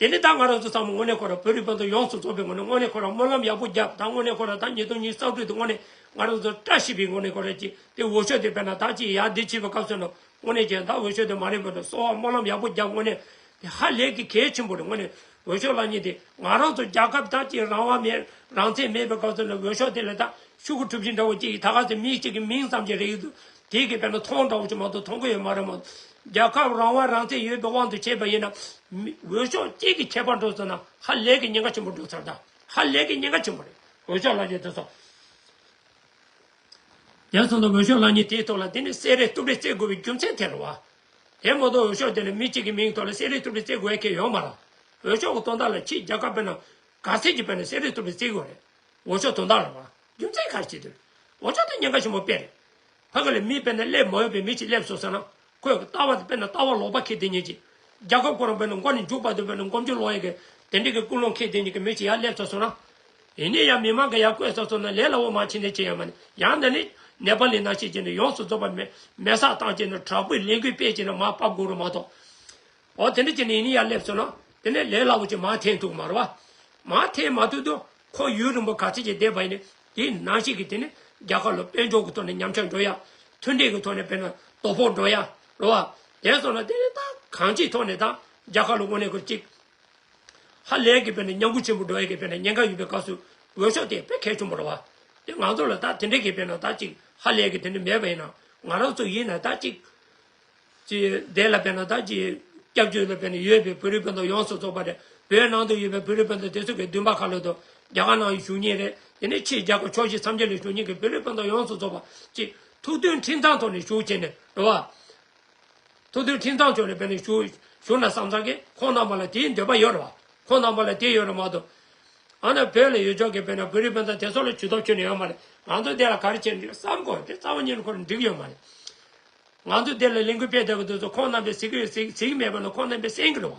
དེ་ནི་ད་ང་རང་ཚོ་ཚང་མ་དངོས་གནས་ཁོ་རང་བོད་རིགས་སྤུན་ཟླ་ཡོངས་སུ་རྫོགས་པའི་ངོས་ནས་དངོས་གནས་ཁོ་རང་སྨོན་ལམ་ཡག་པོ་བརྒྱབ། ད་དངོས་གནས་ཁོ་རང་ད་ཉིས་སྟོང་ཉི་ཤུ་རྩ་དྲུག་དེ་དངོས་གནས་ང་རང་ཚོ་བཀྲ་ཤིས་པའི་ངོས་ནས་ཁོ་རང་ཅིག་དེ་འོས་ཤོག་དེ་དཔེར་ན་ད་ཅིག་ཡར་འདི་བྱེད་པའི་སྐབས་སུ་ན་དངོས་གནས་ཀྱང་ད་འོས་ཤོག་དེ་མ་རེད་པ་ད་གསོལ་བ་སྨོན་ལམ་ཡག་པོ་བརྒྱབ། དངོས་གནས་དེ་ཧ་ལས་ཀྱི་གལ་ཆེན་པོ་རེད། དངོས་གནས་འོས་ཤོག་ལེན་མཁན་དེ་ང་རང་ཚོ་རྒྱལ་ཁབ་ད་ཅིག་རང་དབང་མེད་རང་བཙན་མེད་པའི་སྐབས་སུ་ན་འོས་ཤོག་དེ་ལ་ད་ཤོག་གུ་གྲུ་བཞི་འདྲ་བོ་ཅིག་ད་ག་ཚོད་མི་གཅིག་གི་མིང་ཙམ་གྱི་རེད་འདུག་དེ་གི་དཔེར་ན་མཐོང་འདྲ་བོ་ཅིག་མ་གཏོགས་མཐོང་གི་ཡོད་མ་རེད་མ་གཏོགས། རྒྱལ་ཁབ་རང་དབང་རང་བཙན་ཡོད་པའི་དབང་དུ་བྱས་པ་ཡིན་ན། མི་འོས་ཤོག་གཅིག་གི་ཁྱད་པར་འགྲོ་ཚར་ན་ཧ་ལས་ཀྱི་ཉེན་ཁ་ཆེན་པོ་འགྲོ་ཚར། ད་ཧ་ལས་ཀྱི་ཉེན་ཁ་ཆེན་པོ་རེད། འོས་ཤོག་ལེན་མཁན་དེ་ཚོ། དེ་སོང་ཙང་འོས་ཤོག་ལེན་མཁན་དེའི་ཐོག་ལ་དེ་ནི་བསེ་རེ་གཏུབ་རེ་རྩེ་དགོས་པའི་རྒྱུ་མཚན་དེ་རེད་བ། དེ་མ་གཏོགས་འོས་ཤོག་དེ་ལ་མི་གཅིག་གི་མིང་ཐོག་ལ་བསེ་རེ་གཏུབ་རེ་རྩེ་དགོས་ཡ་གང་ཡང་ཡོད་མ་རེད། འོས་ཤོག་གི་དོན་དག་ལ་ཕྱིའི་རྒྱལ་ཁབ་དཔེར་ན་ག་ཚད་ཅིག་དཔེར་ན་བསེ་རེ་གཏུབ་རེ་རྩེ་དགོས་རེད། འོས་ཤོག་དོན་དག་ལ་བ། རྒྱུ་མཚན་ག་རེ་བྱེད་དུས། འོས་ཤོག་དེ་ཉེན་ཁ་ཆེན་པོ་དཔེ་རེད། ཕ་གི་ལ་མི་དཔེར་ན་སླེབས་མ་འོས་པའི་མི་ཅིག་སླེབས་སོང་ཟེར་ན། ཁོས་ལྟ་བ་དེ་དཔེར་ན་ལྟ་བ་ལོག་པ་འཁྱེར་བསྡད་མཁན་ཅིག་རྒྱལ་ཁབ་ཁོ་རང་དཔེར་ན་མགོ་ནས་མཇུག་བར་དུ་དཔེར་ན་མགོ་མཇུག་ལོག་ཡ་གི་དེ་འདྲ་གི་ཀུན་སློང་འཁྱེར་བསྡད་མཁན་གྱི་མི་ཅིག་ཡར་སླེབས་ཚར་སོང་ན། ཡིན་ནའི་ཡང་མི་མང་གིས་ཡར་བསྐོས་ཚར་སོང་ན་ལས་སླ་བོ་མ་བྱེད་ནས་བྱེད་ཡ་མ་ནི་ཡང་འདི་ནི་ནེ་པ་ལི་ནང་བཞིན་བྱས་ནས་ཡོངས་སུ་རྫོགས་པ་མེ་མེ་སྲེག་བཏང་བྱས་ནས་དྲག་པོའི་ལས་འགུལ་སྤེལ་བྱས་ནས་མར་ཕབ་དགོས་རེད་མ་གཏོགས། འོ་དེ་འདྲ་བྱས་ནས་ཡིན་ནའི་ཡར་སླེབས་སོང་ན་དེ་ནས་ལས་སླ་བོ་ཅིག་མར་འཐེན་ཐུབ་མ་རེད་བ། མར་འཐེན་མ་ཐུབ་དུས་ཁོ་ཡུན་རིང་པོ་ག་ཚོད་ཅིག་བསྡད་པ་ཡིན་ནའི་དེའི་ནང་བཞིན་གྱི་དེ་ནི་རྒྱལ་ཁབ་ལ་དཔལ་འབྱོར་གྱི་ཐོག་ནས་ཉམས་ཆག་འགྲོ་ཡ། མཐུན་སྒྲིལ་གྱི་ཐོག་ནས་དཔེར་ན་དོ་ཕོག་འགྲོ་ཡ་རེད་བ། དེ་སོང་ན་དེ་ནི་ད་གང་ཅིའི་ཐོག་ནས་ད་རྒྱལ་ཁབ་ལ་དངོས་གནས་ཁོ་གཅིག་ཧ་ལས་ཀྱི་དཔེར་ན་ཉམས་རྒུད་ཆེན་པོ་འགྲོ་ཡ་གི་དཔེར་ན་ཉེན་ཁ་ཡོད་པའི་སྐབས་སུ་འོས་ཤོག་དེ་དཔེ་གལ་ཆེན་པོ་རེད་བ། དེ་ང་ཚོ་ལ་ད་དེ་འདྲ་གི་དཔེར་ན་ད་ཅིག་ཧ་ལས་ཀྱི་དེ་འདྲ་མེད་པ་ཡིན་ན་ང་རང་ཚོ་ཡིན་ན་ད་ཅིག་ཅིག་དེ་ལ་དཔེར་ན་ད་ཅིག་སྐྱབས་བཅོལ་ལ་དཔེར་ན་ཡོད་པའི་བོད་རིགས་སྤུན་ཟླ་ཡོངས་སུ་རྫོགས་པ་རེད། བོད་ནང་དུ་ཡོད་པའི་བོད་རིགས་སྤུན་ཟླ་དེ་ཚོ་གི་འདུན་པ་ཁ་ལོ་དང་རྒྱ་གར་ནང་བཞུགས་མཁན་རེད། དེ་ནས་ཕྱིའི་རྒྱལ་ཁབ་ཕྱོགས་བཞི་མཚམས་བརྒྱད་ལ་བཞུགས་མཁན་གྱི་བོད་རིགས་སྤུན་ཟླ་ཡོངས་སུ་རྫོགས་པ་ཅིག་ཐུགས་མཐུན་ཁྲིམས་གཙང་ཐོག་ནས་བཞུགས་བྱས་ནས་རེད་བ། ཐུགས་མཐུན་ཁྲིམས་གཙང་ཕྱོགས་ནས་དཔེར་ན་བཞུགས་བཞུགས་ན་བསམ་བསམ་གི་ཁོང་རྣམ་པ་ལ་དེའི་འདོད་པ་ཡོད་རེད་བ། ཁོང་རྣམ་པ་ལ་དེ་ཡོད་རེད་མ་གཏོགས། ཨ་ནི་བོད་ལ་ཡོད་ཆོག་གི་དཔེར་ན་བོད་རིགས་སྤུན་ཟླ་དེ་ཚོ་ལ་ཇུས་གཏོགས་ཁྱོན་ནས་ཡོད་མ་རེད། ང་ཚོ་དེ་ལ་ག་རེ་བྱས་འདུག་བསམ་དགོས་དེ་རྩ་བ་ཉིད་ནས་ཁོ་རང་འགྲིག་ཡོད་མ་རེད། ང་ཚོ་དེ་ལ་ལས་འགུལ་སྤེལ་བསྡད་པ་དེ་ཚོ་ཁོང་རྣམ་པས་གཟིགས་གི་གཟིགས་གཟིགས་མེད་པ་ན་ཁོང་རྣམ་པས་གསན་གི་རེད་བ།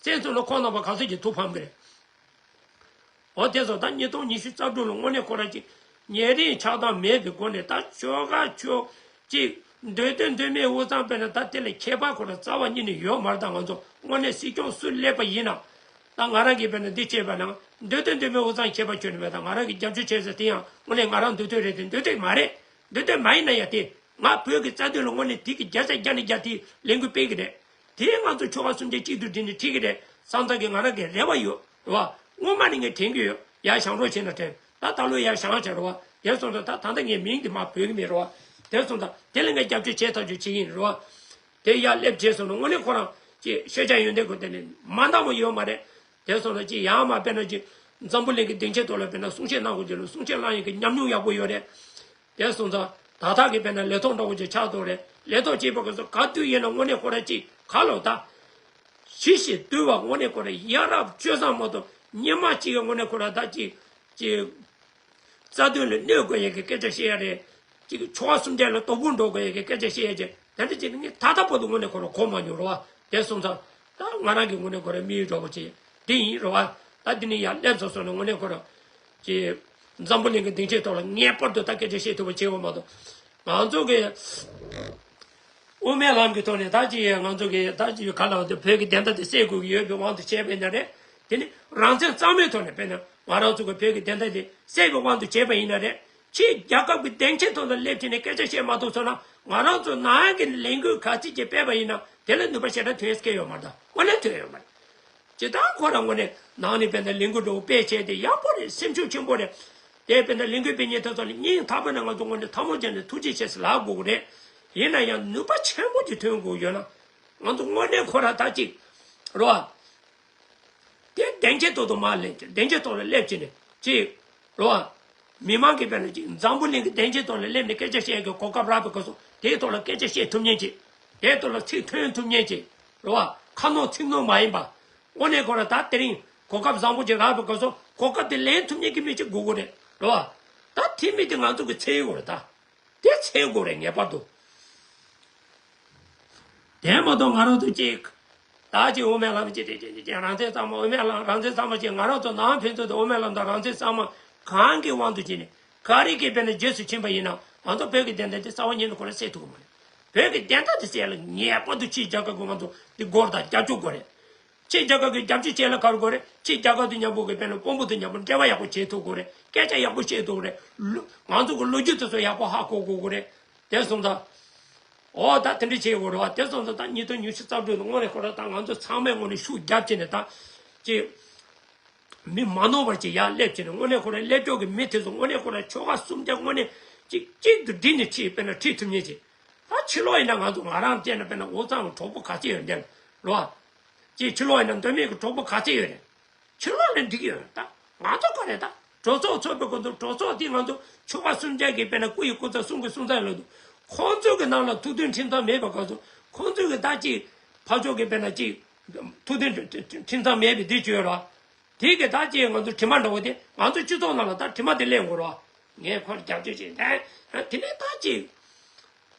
གསན་སོང་ན་ཁོང་རྣམ་པ་ག་ཚོད་ཀྱི་ཐུགས་ཕམ་གི་རེད། འོ་དེ་ཚོ་ད་ཉིས་སྟོང་ཉི་ཤུ་རྩ་དྲུག་ལ་དངོས་གནས་ཁོ་རང་གི་ཉེ་རིང་ཆགས་སྡང་མེད་པའི་སྒོ་ནས་ད་ཆོལ་ཁ་ཆོས་གཅིག་འདོད་དོན་འདོད་མེད་དབུས་གཙང་དཔེར་ན་ད་དེ་ལ་ཁྱད་པར་ཁོ་རང་རྩ་བ་ཉིད་ནས་ཡོད་མ་རེད། ད་ང་ཚོ་དངོས་གནས་སྲིད་སྐྱོང་སུ་སླེབས་པ་ཡིན་ན་ད་ང་རང་གིས་དཔེར་ན་འདི་བྱས་པ་ན་འདོད་དོན་འདོད་མེད་དབུས་གཙང་ཁྱད་པར་ཁྱོན་ནས་མེད། ད་ང་རང་གིས་རྒྱབ་སྐྱོར་བྱས་ཟེར་དེ་ཡང་དངོས་གནས་ང་རང་འདོད་དོན་རེད་དེ་འདོད་དོན་མ་རེད། འདོད་དོན་མ་ཡིན་ན་ཡང་དེ་ང་བོད་ཀྱི་རྩ་དོན་ལ་དངོས་གནས་དེ་གི་བརྒྱ་ཆ་བརྒྱ་ནས་བརྒྱ་དེ་ལས་འགུལ་སྤེལ་གི་རེད། དེ་ང་ཚོ་ཆོལ་ཁ་སུམ་བརྒྱ་གཅིག་ཏུ་སྒྲིལ་ནས་ཁྲིད་ཀྱི་རེད་བསམ་ཚར་གི་ང་རང་གི་རེ་བ་ཡོད་རེད་བ། སྔོན་མ་ནས་ངས་དྲན་གྱི་ཡོད། ཡར་བཞེངས་རོགས་བྱས་ན་དྲན། ད་ད་ལོ་ཡར་བཞེངས་བྱས་རེད་བ། དེ་སོང་ཙང་ད་ད་ལྟ་ངས་མིང་འདི་མར་འབོད་ཀྱི་མེད་རེད་བ། དེ་སོང་ཙང་དེ་ལ་ངས་རྒྱབ་སྐྱོར་བྱེད་ཐག་གཅོད་བྱེད་ཀྱི་ཡིན་རེད་བ། དེ་ཡར་སླེབས་རྗེས་སུ་ནི་དངོས་གནས་ཁོ་རང་ཅིག་ཤེས་བྱ་ཡོན་ཏན་ཁོ་དེ་ནི་མ་འདང་བ་ཡོད་མ་རེད། དེ་སོང་ན་ཅིག་ཡང་མ་དཔེར་ན་ཅིག་འཛམ་བུ་གླིང་གི་སྡིངས་ཆའི་ཐོག་ལ་དཔེར་ན་གསུང་བཤད་གནང་དགོས་ཀྱི་ལ་གསུང་བཤད་གནང་ཡོང་གི་ཉམས་མྱོང་ཡག་པོ་ཡོད་རེད། དེ་སོང་ཙང་ད་ཐག་གི་དཔེར་ན་ལས་ཐོག་འདྲ་བོ་ཅིག་ཆགས་ཐུབ་རེད། ལས་ཐོག་བྱེད་པ་ག་ཚོད་ག་དུས་ཡིན་ན་དངོས་གནས་ཁོ་རང་ཅིག་ག་ལ་ད་ཞི་ཞིང་དུལ་བ་དངོས་གནས་ཁོ་རང་ཡ་རབས་སྤྱོད་བཟང་མ་གཏོགས་ཉི་མ་གཅིག་གི་དངོས་གནས་ཁོ་རང་ད་ཅིག་ཅིག་རྩ་དོན་ལ་གནོད་དགོས་ཡས་ཀྱི་སྐད་ཆ་བཤད་ཡ་རེད། ཅིག་ཆོལ་ཁ་སུམ་བརྒྱ་ལ་དོ་ཕོག་འགྲོ་དགོས་ཡས་ཀྱི་སྐད་ཆ་བཤད་ཡ་ཅིག་དེ་འདྲ་ཅིག་ངས་ད་ལྟ་བར་དུ་དངོས་གནས་ཁོ་རང་གོ་མ་མྱོང་རེད་བ། དེ་སོང་ཙང་ད་ང་རང་གི་དངོས་གནས་ཁོ་རང་དམིགས་ཡུལ་འདྲ་བོ་ཅིག་དེ་ཡིན་རེད་བ། ད་དེ་ནས་ཡར་སླེབས་སོང་སོང་ནས་དངོས་གནས་ཁོ་རང་ཅིག་འཛམ་བུ་གླིང་གི་སྡིངས་ཆའི་ཐོག་ལ་ངེས་པར་དུ་ད་སྐད་ཆ་བཤད་ཐུབ་པ་བྱེད་དགོས་མ་གཏོགས། ང་ཚོ་གི་དབུ་མའི་ལམ་གྱི་ཐོག་ནས་ད་ཅིག་ང་ཚོ་གི་ད་ཅིག་ག་ལ་བ་དེ་བོད་ཀྱི་བདེན་མཐའ་དེ་གསལ་དགོས་ཀྱི་ཡོད་པའི་དབང་དུ་བྱས་པ་ཡིན་ན་རེད། དེ་ནི་རང་བཙན་གཙང་མའི་ཐོག་ནས་དཔེར་ན་ང་རང་ཚོ་གི་བོད་ཀྱི་བདེན་མཐའ་དེ་གསལ་བའི་དབང་དུ་བྱས་པ་ཡིན་ན་རེད། ཕྱིའི་རྒྱལ་ཁབ་ཀྱི་སྡིངས་ཆའི་ཐོག་ལ་སླེབས་བྱས་ནས་སྐད་ཆ་བཤད་མ་ཐུབ་སོང་ན་ང་རང་ཚོ་ནང་གི་ལས་འགུལ་ག་ཚད་ཅིག་སྤེལ་བ་ཡིན་ན་དེ་ལ་ནུས་པ་ཞེ་དྲག་ཐོན་ཡས་ཡོད་མ་རེད། དངོས་གནས་ཐོན་ཡོད་མ་རེད། ཇི་ལྟར་ཁོ་རང་ངོས་ནས་ནང་ནས་དཔེར་ན་ལས་འགུལ་འདྲ་བོ་སྤེལ་བྱས་ཏེ་ཡག་པོ་རེད། སེམས་ཤུགས་ཆེན་པོ་རེད། དེ་དཔེར་ན་ལས་འགུལ་སྤེལ་མཁན་དེ་ཚོ་ལ་སྙིང་ཐག་པ་ནས་ང་ཚོ་ངོས་ནས་ཐལ་མོ་སྦྱར་ནས་ཐུགས་རྗེ་ཆེ་ཟེར་ལབ་དགོས་ཀྱི་རེད། ཡིན་ན་ཡང་ནུས་པ་ཆེན་པོ་ཅིག་ཐོན་དགོས་ཡོད་ན། ང་ཚོ་དངོས་གནས་ཁོ་རང་ད་ཅིག་རོ། དེ་སྡིངས་ཆའི་ཐོག་ཏུ་མར་སླེབས་ཀྱི་སྡིངས་ཆའི་ཐོག་ལ་སླེབས་ཀྱི་ནས་ཅིག་རོ། མི་མང་གིས་དཔེར་ན་ཅིག་འཛམ་བུ་གླིང་གི་སྡིངས་ཆའི་ཐོག་ལ་སླེབས་ནས་སྐད་ཆ་བཤད་ཀྱི་གོ་སྐབས་རག་པའི་སྐབས་སུ་དེའི་ཐོག་ལ་སྐད་ཆ་བཤད་ཐུབ་མཁན་ཅིག་དེའི་ཐོག་ལ་ཚིག་ཐོན་ཐུབ་མཁན་ཅིག་རེད་བ། ཁ་ནོར་ཚིག་ནོར་མ་ཡིན་པ། དངོས་གནས་ཁོ་རང་ད་དེ་རིང་གོ་སྐབས་བཟང་པོ་ཅིག་རག་པའི་སྐབས་སུ་གོ་སྐབས་དེ་ལེན་ཐུབ་མཁན་གྱི་མི་ཅིག་དགོས་ཀྱི་རེད། རེད་བ། ད་དེ་མི་དེ་ང་ཚོ་གི་འཚོལ་དགོས་རེད་ད། དེ་འཚོལ་དགོས་རེད་ངེས་པར་དུ། དེ་མ་གཏོགས་ང་རང་ཚོ་གཅིག་ད་ཅིག་དབུ་མའི་ལམ་གཅིག་དེ་ཅིག་ཅིག་རང་བཙན་གཙང་མ་དབུ་མའི་ལམ་རང་བཙན་གཙང་མ་ཅིག་ང་རང་ཚོ་ནང་ཕན་ཚུན་དུ་དབུ་མའི་ལམ་དང་རང་བཙན་གཙང་མ་གང་གི་དབང་དུ་བྱས་ནས་ག་རེ་གི་དཔེར་ན་རྗེས་སུ་ཕྱིན་པ་ཡིན་ན་ང་ཚོ་བོད་ཀྱི་བདེན་མཐའ་དེ་རྩ་བ་ཉིད་ནས་ཁོ་རང་གསལ་ཐུབ་ཀྱི་མ་རེད། བོད་ཀྱི་བདེན་མཐའ་དེ་གསལ་ལ་ངེས་པར་དུ་ཕྱིའི་རྒྱལ་ཁབ་ཀྱིས་ང་ཚོ་འདི་སྒོར་དང་རྒྱབ་སྐྱོར་དགོས་རེད། ཕྱིའི་རྒྱལ་ཁབ་ཀྱིས་རྒྱབ་སྐྱོར་བྱས་ལ་ག་རེ་དགོས་རེད། ཕྱིའི་རྒྱལ་ཁབ་དེ་མཉམ་པོ་གི་དཔེར་ན་དཔོན་པོ་དེ་མཉམ་པོ་འབྲེལ་བ་ཡག་པོ་བྱེད་ཐུབ་དགོས་རེད། སྐད་ཆ་ཡག་པོ་བཤད་ཐུབ་དགོས་རེད། ལོ་ང་ཚོ་གི་ལོ་རྒྱུས་དེ་ཚོ་ཡག་པོ་ཧ་གོ་དགོས་དགོས་རེད། དེ་སོང་ཙང་། འོ་ད་དེ་འདྲ་བྱེད་དགོས་རེད་བ། དེ་སོང་ཙང་ད་ཉིས་སྟོང་ཉི་ཤུ་རྩ་དྲུག་ལ་དངོས་གནས་ཁོ་རང་ད་ང་ཚོ་ཚང་མས་དངོས་གནས་ཤུགས་རྒྱབ་བྱས་ནས་ད། ཅིག་མི་མ་ནོར་བར་ཅིག་ཡར་སླེབས་བྱས་ནས་དངོས་གནས་ཁོ་རང་སླེབས་ཕྱོགས་ཀྱི་མི་དེ་ཚོ་དངོས་གནས་ཁོ་རང་ཆོལ་ཁ་གསུམ་ཆ་དངོས་གནས་ཅིག་གཅིག་ཏུ་བསྒྲིལ་ནས་ཁྲིད་དཔེར་ན་ཁྲིད་ཐུབ་མཁན་ཅིག་ད་ཕྱི་ལོགས་ཡིན་ན་ང་ཚོ་ང་རང་བལྟས་ན་དཔེར་ན་འུ་ཚང་གི་གྲོགས་པོ་ག་ཚད་ཡོད་འདྲ་རོ། ཅིག་ཕྱི་ལོགས་ཡིན་ན་མདོ་སྨད་ཀྱི་གྲོགས་པོ་ག་ཚད་ཡོད་རེད། ཕྱི་ལོགས་ལ་འགྲིག་གི་ཡོད་རེད་ད། ང་ཚོ་ག་རེད་ད། གྲོས་ཚོགས་ཚོགས་པའི་སྐབས་སུ་གྲོས་ཚོགས་དེ་ང་ཚོ་ཆོལ་ཁ་གསུམ་ཆ་གི་དཔེར་ན་སྐུ་ཡི་སྐུ་ཚབ་གསུང་གི་གསུང་ཚབ་ལ་འདུག་ཁོང་ཚོ་གི་ནང་ལ་ཐུགས་མཐུན་ཁྲིམས་གཙང་མེད་པའི་སྐབས་སུ་ཁོང་ཚོ་གི་ད་ཅིག་ཕར་ཕྱོགས་ཀྱི་དཔེར་ན་ཅིག་ཐུགས་མཐུན་ཁྲིམས་གཙང་མེད་པའི་འདི་བྱོས་ར། དེ་གི་ད་ཅིག་ང་ཚོ་དྲི་མ་འདྲ་བོ་དེ་ང་ཚོ་སྤྱི་ཚོགས་ནང་ལ་ད་དྲི་མ་དེ་གླེང་དགོས་ར། ངས་ཁོར་རྒྱབ་སྐྱོར་བྱས་ད་དེ་ནས་ད་ཅིག་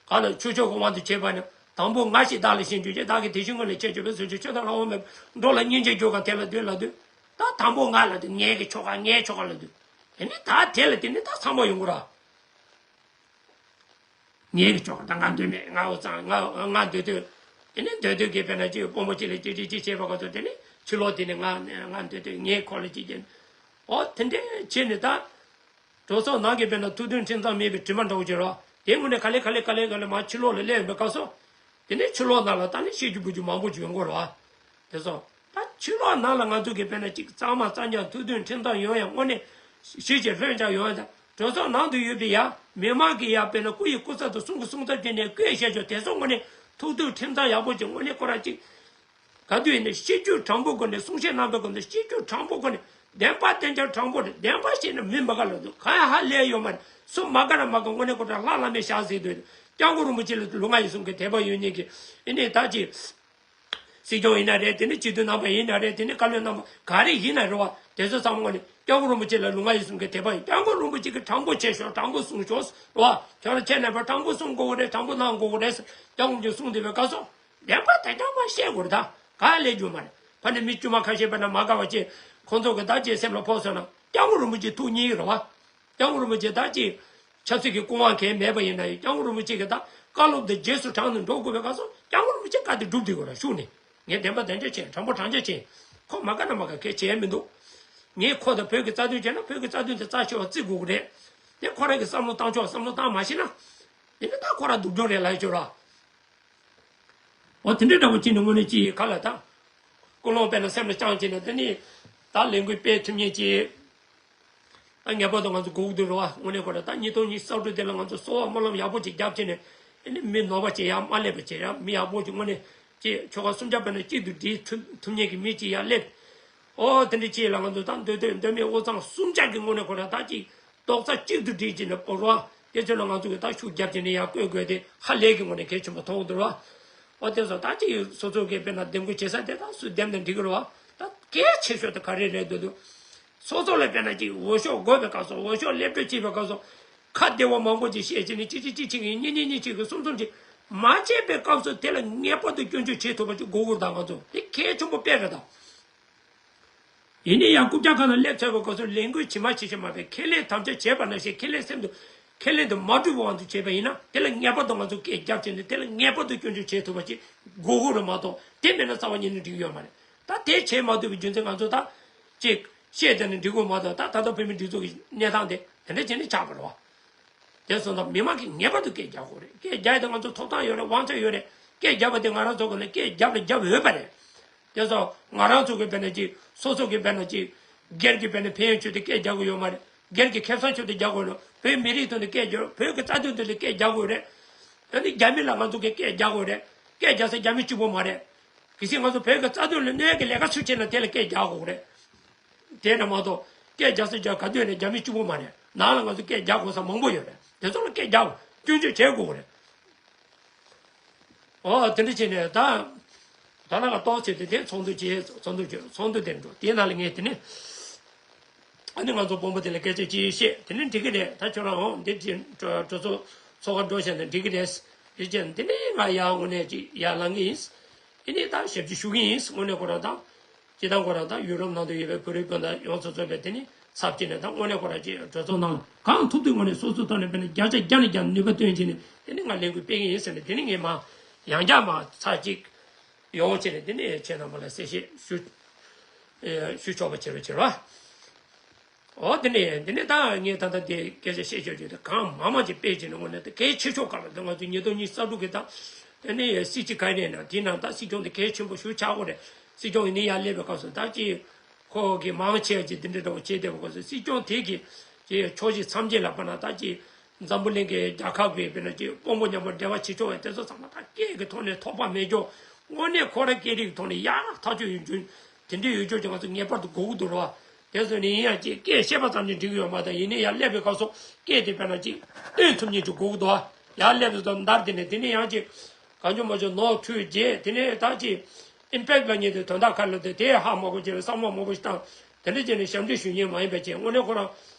ག་ལ་ཆོས་ཕྱོགས་ཀྱི་དབང་དུ་བྱས་པ་ནི་དང་པོ་ང་ཞིག་བདག་ལ་ཞེན་བརྗོད་ཀྱིས་བདག་གི་དེ་བཞིན་ངོ་ལ་ཁྱེད་ཆོས་པའི་བཟོད་ཆོས་ཆོས་དང་ལ་འོ་མེད་འགྲོ་ལ་སྙིང་རྗེ་རྒྱུ་གང་དེ་ལ་འདུད་ལ་འདུད། ད་དང་པོ་ང་ལ་འདུད་ངའི་གི་ཆོ་ག་ངའི་ཆོ་ག་ལ་འདུད། དེ་ནི་ད་དེ་ལ་དེ་ནི་ད་ཚང་མ་ཡོང་གི་ར། ངའི་གི་ཆོ་ག་ད་ང་འདོད་མེད་ང་འུ་ཚང་ང་ང་འདོད་འདོད། དེ་ནི་འདོད་འདོད་ཀྱི་དཔེར་ན་ཅིག་དཔོན་པོ་ཅིག་ལ་ཅིག་ཅིག་ཅིག་བྱས་པ་ག་ཚོད་དེ་ནི་ཕྱི་ལོགས་དེ་ནི་ང་ང་འདོད་འདོད་ངའི་ཁོ་ལ་ཅིག་བྱས་ནི། ཨོ་དེ་འདྲས་བྱས་ནི་ད། གྲོས་ཚོགས་ནང་གི་དཔེར་ན་ཐུགས་མཐུན་ཁྲིམས་གཙང་མེད་པའི་དྲི་མ་འདྲ་བོ་ཅིག་རེད་བ། དེ་དངོས་གནས་ག་ལེ་ག་ལེ་ག་ལེ་ག་ལེ་མར་ཕྱི་ལོགས་ལ་སླེབས་ཡོང་པའི་སྐབས་སུ། དེ་ནས་ཕྱི་ལོགས་ནང་ལ་ད་ནི་བཤད་རྒྱུ་འབུལ་རྒྱུ་མང་པོ་ཅིག་ཡོང་གི་རེད་བ། དེ་ཚོ། ད་ཕྱི་ལོགས་ནང་ལ་ང་ཚོ་གི་དཔེར་ན་གཅིག་གཙང་མ་གཙང་རྐྱང་ཐུགས་མཐུན་ཁྲིམས་གཙང་ཡོང་ཡ་དངོས་གནས་གཞིས་བྱེས་ལྷན་རྒྱས་ཡོང་ཡ་དང་གྲོས་ཚོགས་ནང་དུ་ཡོད་པའི་ཡ་མི་མང་གི་ཡ་དཔེར་ན་སྐུ་ཡི་སྐུ་ཚབ་ཏུ་གསུང་གི་གསུང་ཚབ་བྱས་ནས་བསྐོས་བཞག་ཆོག་དེ་ཚོ་དངོས་གནས་ཐུགས་མཐུན་ཁྲིམས་གཙང་ཡག་པོ་ཅིག་དངོས་གནས་ཁོ་རང་གཅིག་ག་དུས་ཡིན་ན་སྤྱི་རྒྱུ་དྲང་པོ་སྒོ་ནས་གསུང་བཤད་གནང་པའི་སྒོ་ནས་སྤྱི་རྒྱུ་དྲང་པོ་སྒོ་ནས་བདེན་པ་བདེན་རྐྱང་དྲང་པོ་རེད། བདེན་པ་བཤད་ན་མི་མ་དགའ་ལ་འདུག་གང་ཡང་ཧ་ལས་ཡོད་མ་རེད། སུ་མ་དགའ་ན་མ་དགའ་དངོས་གནས་ཁོ་ཚོ་ལྷ་བླ་མའི་ཞག་ཟིན་འདུག་སྐྱབས་མགོན་རིན་པོ་ཆེ་ལ་ལུས་ངག་ཡིད་གསུམ་གྱི་དད་པ་ཡོད་མཁན་གྱི་ཨེ་ནས་ད་ཅི། སྲིད་སྐྱོང་ཡིན་ན་རེད། དེ་ནས་སྤྱི་འཐུས་རྣམ་པ་ཡིན་ན་རེད། དེ་ནས་བཀའ་བློན་རྣམ་པ་ག་རེ་ཡིན་ན་རེད་བ། དེ་ཚོ་ཚང་མ་ནི་སྐྱབས་མགོན་རིན་པོ་ཆེ་ལ་ལུས་ངག་ཡིད་གསུམ་གྱི་དད་པ་ཡིན། སྐྱབས་མགོན་རིན་པོ་ཆེ་གིས་དྲང་པོ་བྱེད་ཤོག་དྲང་པོ་གསུང་ཤོག་བ། ཁྱོད་རང་ཁྱེད་རྣམ་པ་དྲང་པོ་གསུང་དགོས་རེད། དྲང་པོ་གནང་དགོས་རེད། སྐྱབས་མགོན་གྱིས་གསུངས་བསྡད་པའི་སྐབས་སུ། བདེན་པ་དེ་ཚང་མ་བཤད་དགོས་རེད་ད། ག་ལས་རྒྱུ་མ་རེད། ཕ་ནས་མི་དཀྱུས་མ་ཁ་ཤས་པ་ན་མ་དགའ་བ་ཅིག་ཁོང་ཚོ་གི་ད་ཅིག་སེམས་ལ་ཕོག་སོང་ན་སྐྱབས་མགོན་རིན་པོ་ཆེ་ཐུགས་མཉེས་ཀྱི་རེད་བ། སྐྱབས་མགོན་རིན་པོ་ཆེ་ད་ཅིག་ཆབ་སྲིད་ཀྱི་སྐུ་དབང་གང་མེད་པ་ཡིན་ན་ཡང་སྐྱབས་མགོན་རིན་པོ་ཆེ་གི་ད་བཀའ་སློབ་དེ་རྗེས་སུ་དྲངས་ནས་འགྲོ་དགོས་པའི་སྐབས་སུ་སྐྱབས་མགོན་རིན་པོ་ཆེ་བཀའ་དེ་སྒྲུབ་བསྡད་དགོས་ར་ཤུགས་ནས། ངས་བདེན་པ་བདེན་འཇགས་བྱས་དྲང་པོ་དྲང་འཇགས་བྱས། ཁོ་མ་དགའ་ན་མ་དགའ་གལ་བྱས་མི་འདུག་ངས་ཁོ་དང་བོད་ཀྱི་རྩ་དོན་བྱས་ན་བོད་ཀྱི་རྩ་དོན་དེ་རྩ་ཆེ་བ་བརྩི་དགོས་ཀྱི་རེད། དེ་ཁོ་རང་གི་བསམ་བློ་བཏང་ཕྱོགས་བསམ་བློ་བཏང་མ་ཤེས་ན། དེ་ནི་ད་ཁོ་རང་སྡུག་སྦྱོང་རེད་ལབ་ཡོད་ཆོག་ར། འོ་དེ་འདྲ་འདྲ་པོ་བྱས་ནས་དངོས་གནས་ཅིག་ག་ལ་ད། ཀུན་སློང་དཔེར་ན་སེམས་ལ་བཅངས་བྱས་ནས་དེ་ནི་ད་ལས་འགུལ་སྤེལ་ཐུབ་མཁན་ཅིག་ད་ངེས་པར་དུ་ང་ཚོ་དགོས་ཀྱི་འདུག་རེད་བ། དངོས་གནས་ཁོ་རང་ད་ཉིས་སྟོང་ཉི་ཤུ་རྩ་དྲུག་དེ་ལ་ང་ཚོ་གསོལ་བ་སྨོན་ལམ་ཡག་པོ་ཅིག་བརྒྱབ་བྱས་ནས་ཨ་ནི་མི་ནོར་བ་ཅིག་ཡར་མ་སླེབས་པ་བྱས་ཡ། མི་ཡག་པོ་ཅིག་དངོས་གནས་ཅིག་ཆོལ་ཁ་གསུམ་ཆ་དཔེར་ན་གཅིག་ཏུ་སྒྲིལ་ཐུབ་ཐུབ་མཁན་གྱི་མི་ཅིག་ཡར་སླེབས། ཨོ་དེ་འདྲ་ཅིག་ལ་ང་ཚོ་ད་མདོ་སྟོད་མདོ་སྨད་དབུས་གཙང་གསུམ་ཆ་གི་དངོས་གནས་ཁོ་རང་ད་ཅིག་རྡོག་རྩ་གཅིག་ཏུ་སྒྲིལ་བྱས་ནས་བོར་བ་དེ་ཚོ་ལ་ང་ཚོ་གི་ད་ཤུགས་བརྒྱབ་བྱས་ནས་ཡར་བསྐོས་དགོས་དེ་ཧ་ལས་ཀྱི་དངོས་གནས་གལ་ཆེན་པོ་མཐོང་གི་འདུག་རེད་བ། ཨོ་དེ་ཚོ་ད་ཅིག་སོ་སོ་གི་དཔེར་ན་འདེམས་བསྐོ་བྱེད་ས་དེ་ད་སུ་འདེམས་ན་འགྲིག་གི་རེད་བ། ད་གལ་ཆེ་ཤོས་དེ་ག་རེ་རེད་འདུག་འདུག་སོ་སོ་ལ་དཔེར་ན་ཅིག་འོས་ཤོག་དགོས་པའི་སྐབས་སུ། འོས་ཤོག་སླེབས་འགྲོ་བྱེད་པའི་སྐབས་སུ། ཁ་བདེ་བོ་མང་པོ་ཅིག་བཤད་བྱས་ནས་གཅིག་གཅིག་གཅིག་བྱེད་མཁན། གཉིས་གཉིས་གཉིས་བྱེད་མཁན། གསུམ་གསུམ་བྱེད་མ་བྱས་པའི་སྐབས་སུ་དེ་ལ་ངེས་པར་དུ་སྐྱོན་བརྗོད་བྱེད་ཐུབ་པ་ཅིག་དགོས་ཀྱི་རེད། ད་ང་ཚོ་དེ་གལ་ཆེན་པོ་དཔེ་རེད་ད། ཡིན་ནའི་ཡང་རྐུབ་བཀྱག་ཁང་ནང་སླེབས་ཚར་བའི་སྐབས་སུ་ལས་འགུལ་ཇི་མ་ཇི་བཞིན་མ་སྤེལ། ཁས་ལེན་དམ་བཅའ་བྱས་པ་ནང་བཞིན་ཁས་ལེན་སེམས་དུ་ཁས་ལེན་དུ་མ་གྲུབ་པའི་དབང་དུ་བྱས་པ་ཡིན་ན། དེ་ལ་ངེས་པར་དུ་ང་ཚོ་སྐད་རྒྱབ་བྱས་ནས་དེ་ལ་ངེས་པར་དུ་སྐྱོན་བརྗོད་བྱེད་ཐུབ་པ་ཅིག་དགོས་ཀྱི་རེད་མ་གཏོགས། དེ་མེད་ན་རྩ་བ་ཉིད་ནས་འགྲིག་གི་ཡོད་མ་རེད། ད་དེ་བྱེད་མ་ཐུབ་པའི་རྒྱུ་མཚན་ང་ཚོ་ད་ཅིག་བཤད་བསྡད་ན་འགྲིག་གི་མ་གཏོགས། ད་ད་ལྟ་བོད་མིའི་སྒྲིག་འཛུགས་ཀྱི་གནས་སྟངས་དེ་དེ་འདྲ་བྱས་ནས་ཆགས་པ་རེད་བ། དེ་སོང་ཙང་མི་མང་གིས་ངེས་པར་དུ་སྐད་རྒྱག་དགོས་རེད། སྐད་རྒྱག་ཡ་དེ་ང་ཚོ་ཐོབ་ཐང་ཡོད་རེད། དབང་ཆ་ཡོད་རེད། སྐད་རྒྱབ་པ་དེ་ང་རང་ཚོ་གི་ནས་སྐད་རྒྱབ་ལ་རྒྱབ་འོས་པ་རེད། དེ་སོང་ང་རང་ཚོ་གི་དཔེར་ན་ཅིག་སོ་སོ་གི་དཔེར་ན་ཅིག་སྒེར་གྱི་དཔེར་ན་ཕན་ཡོན་ཆེད་དུ་སྐད་རྒྱག་གི་ཡོད་མ་རེད། སྒེར་གྱི་ཁེ་བཟང་ཆེད་དུ་རྒྱག་དགོས་རེད། བོད་མི་རིགས་དོན་དུ་སྐད་རྒྱག། བོད་ཀྱི་རྩ་དོན་དོན་དུ་སྐད་རྒྱག་དགོས་རེད། ཨ་ནི་རྒྱ་མི་ལ་ང་ཚོ་གི་སྐད་རྒྱག་དགོས་རེད། སྐད་རྒྱག་ས་རྒྱ་མི་གཅིག་པོ་མ་རེད། གལ་སྲིད་ང་ཚོ་བོད་ཀྱི་རྩ་དོན་ལ་གནོད་ཀྱི་ལས་ཀ་སུ་བྱས་ན་དེ་ལ་སྐད་རྒྱག་དགོས་རེད། དེ་འདྲ་མ་གཏོགས་སྐད་རྒྱག་ས་རྒྱ་ག་དུས་ནས་རྒྱ་མི་གཅིག་པོ་མ་རེད། ནང་ལ་ང་ཚོ་སྐད་རྒྱག་དགོས་ས་མང་པོ་ཡོད་རེད། དེ་ཚོ་ལ་སྐད་རྒྱག་དགོས། སྐྱོན་བརྗོད་བྱེད་དགོས་རེད། ཨོ་དེ་འདྲ་བྱས་ནས་ད་ད་ནང་ལ་ཏོག་ཙམ་དེ་དེ་ཚོགས་འདུ་བྱས། ཚོགས་འདུ་བྱས། ཚོགས་འདུ་དེ་འགྲོ། དེའི་ནང་ལ་ངས་དེ་ནས་ཨ་ནི་ང་ཚོ་དཔོན་པོ་དེ་ལ་སྐད་ཆ་ཅིག་བཤད། དེ་ནས་འགྲིག་གི་རེད། ད་ཁྱོད་རང་འོང་འདི་ཅིག་གྲོས་གྲོས་ཚོགས་ཚོགས་ཁང་འགྲོ་བྱས་ནས་འགྲིག་གི་རེད། དེ་བྱས་ནས་དེ་ནས་ང་ཡར་དངོས་གནས་ཅིག་ཡར་ལངས་གི་ཡིན། དེ་ནས་ད་ཞབས་ཕྱི་ཞུ་གི་ཡིན། དངོས་གནས་ཁོ་རང་ད། སྤྱིར་བཏང་ཁོ་རང་ད་ཡུ་རོབ་ནང་དུ་ཡོད་པའི་བོད་རིགས་སྤུན་ཟླ་ཡོངས་སུ་རྫོགས་པའི་དེ་ནི་ཚབ་བྱས་ནས་ད་དངོས་གནས་ཁོ་རང་ཅིག་གྲོས་ཚོགས་ནང་གང་ཐུབ་ཐུབ་དངོས་གནས་སོ་སོའི་ཐོག་ནས་དཔེར་ན་བརྒྱ་ཆ་བརྒྱ་ནས་བརྒྱ་ནུས་པ་བཏོན་བྱས་ནས་དེ་ནི་ང་ལས་འགུལ་སྤེལ་གི་ཡིན་ཟེར་ནས། དེ་ནི་ངས་མ་ཡང་བསྐྱར་མ་ཚར་གཅིག་ཡོང་བྱས་ནས་དེ་ནི་ཁྱེད་རྣམ་པ་ལ་གསལ་བཤད་ཞུ་ཞུ་ཆོག་པ་བྱེད་རོགས་བྱེད་རོགས། འོ་དེ་ནས་དེ་ནས་ད་ངས་ད་ལྟ་དེ་སྐད་ཆ་བཤད་ཆོག་ཆོག་དེ་གང་མང་མང་ཅིག་སྤེལ་བྱས་ནས། དངོས་གནས་དེ་གལ་ཆེ་ཤོས་ག་ལ་དེ་ང་ཚོ་ཉིས་སྟོང་ཉི་ཤུ་རྩ་དྲུག་གི་ད་དེ་ནས་སྲིད་སྤྱི་ག་རེ་ན་དེའི་ནང་ད་སྲིད་སྐྱོང་དེ་གལ་ཆེན་པོ་ཞིག་ཆགས་ཀྱི་རེད། སྲིད་སྐྱོང་ཡིན་ནའི་ཡར་སླེབས་པའི་སྐབས་སུ་ད་ཅིག་ཁོ་གི་མང་ཆེ་བ་ཅིག་དེ་འདྲ་འདྲ་བོ་བྱས་བསྡད་པའི་སྐབས་སུ་སྲིད་སྐྱོང་དེ་གི་ཅིག་ཕྱོགས་གཅིག་མཚམས་བཅད་ལ་དཔེར་ན་ད་ཅིག་འཛམ་བུ་གླིང་གི་རྒྱལ་ཁབ་ཀྱི་དཔེར་ན་ཅིག་དཔོན་པོ་མཉམ་པོ་འབྲེལ་བ་བྱེད་ཆོག་པའི་དེ་ཚོ་ཚང་མ་ད་སྐད་ཀྱི་ཐོག་ནས་ཐོགས་པ་མེད་ཀྱོག། དངོས་གནས་ཁོ་རང་སྐད་རིགས་ཐོག་ནས་ཡག་ཐག་ཆོད་ཡོད་རྒྱུ་དེ་འདྲའི་ཡོད་རྒྱུ་ཅིག་ང་ཚོ་ངེས་པར་དུ་དགོས་ཀྱི་འདུག་རེད་བ། དེ་ཚོ་ནི་ཡིན་ཡང་ཅིག་སྐད་བཤད་པ་ཙམ་གྱིས་འགྲིག་གི་ཡོད་མ་རེད། ཡིན་ནའི་ཡར་སླེབས་པའི་སྐབས་སུ་སྐད་དེ་དཔེར་ན་ཅིག་སྟོན་ཐུབ་མཁན་ཅིག་དགོས་ཀྱི་འདུག་བ། ཡར་སླེབས་པའི་སྐབས་འདར་དེ་ནས་དེ་ནས་ཡང་ཅིག་གང་བྱུང་མང་བྱུང་ནོར་འཁྲུལ་བརྗེད། དེ་ནས་ད་ཅིག་ཨིམ་པེག་ལབ་མཁན་དེ་དོན་དག་ག་རེ་ལབ་དེ་དེ་ཧ་མ་གོ་བྱས་ནས་བསམ་བློ་མང་པོ་ཞིག་བཏང་། དེ་འདྲ་བྱས་ནས་ཞབས་འདྲེན་ཞུ་མཁན་མ་ཡིན་པ་བྱས། དངོས་གནས་ཁོ་རང་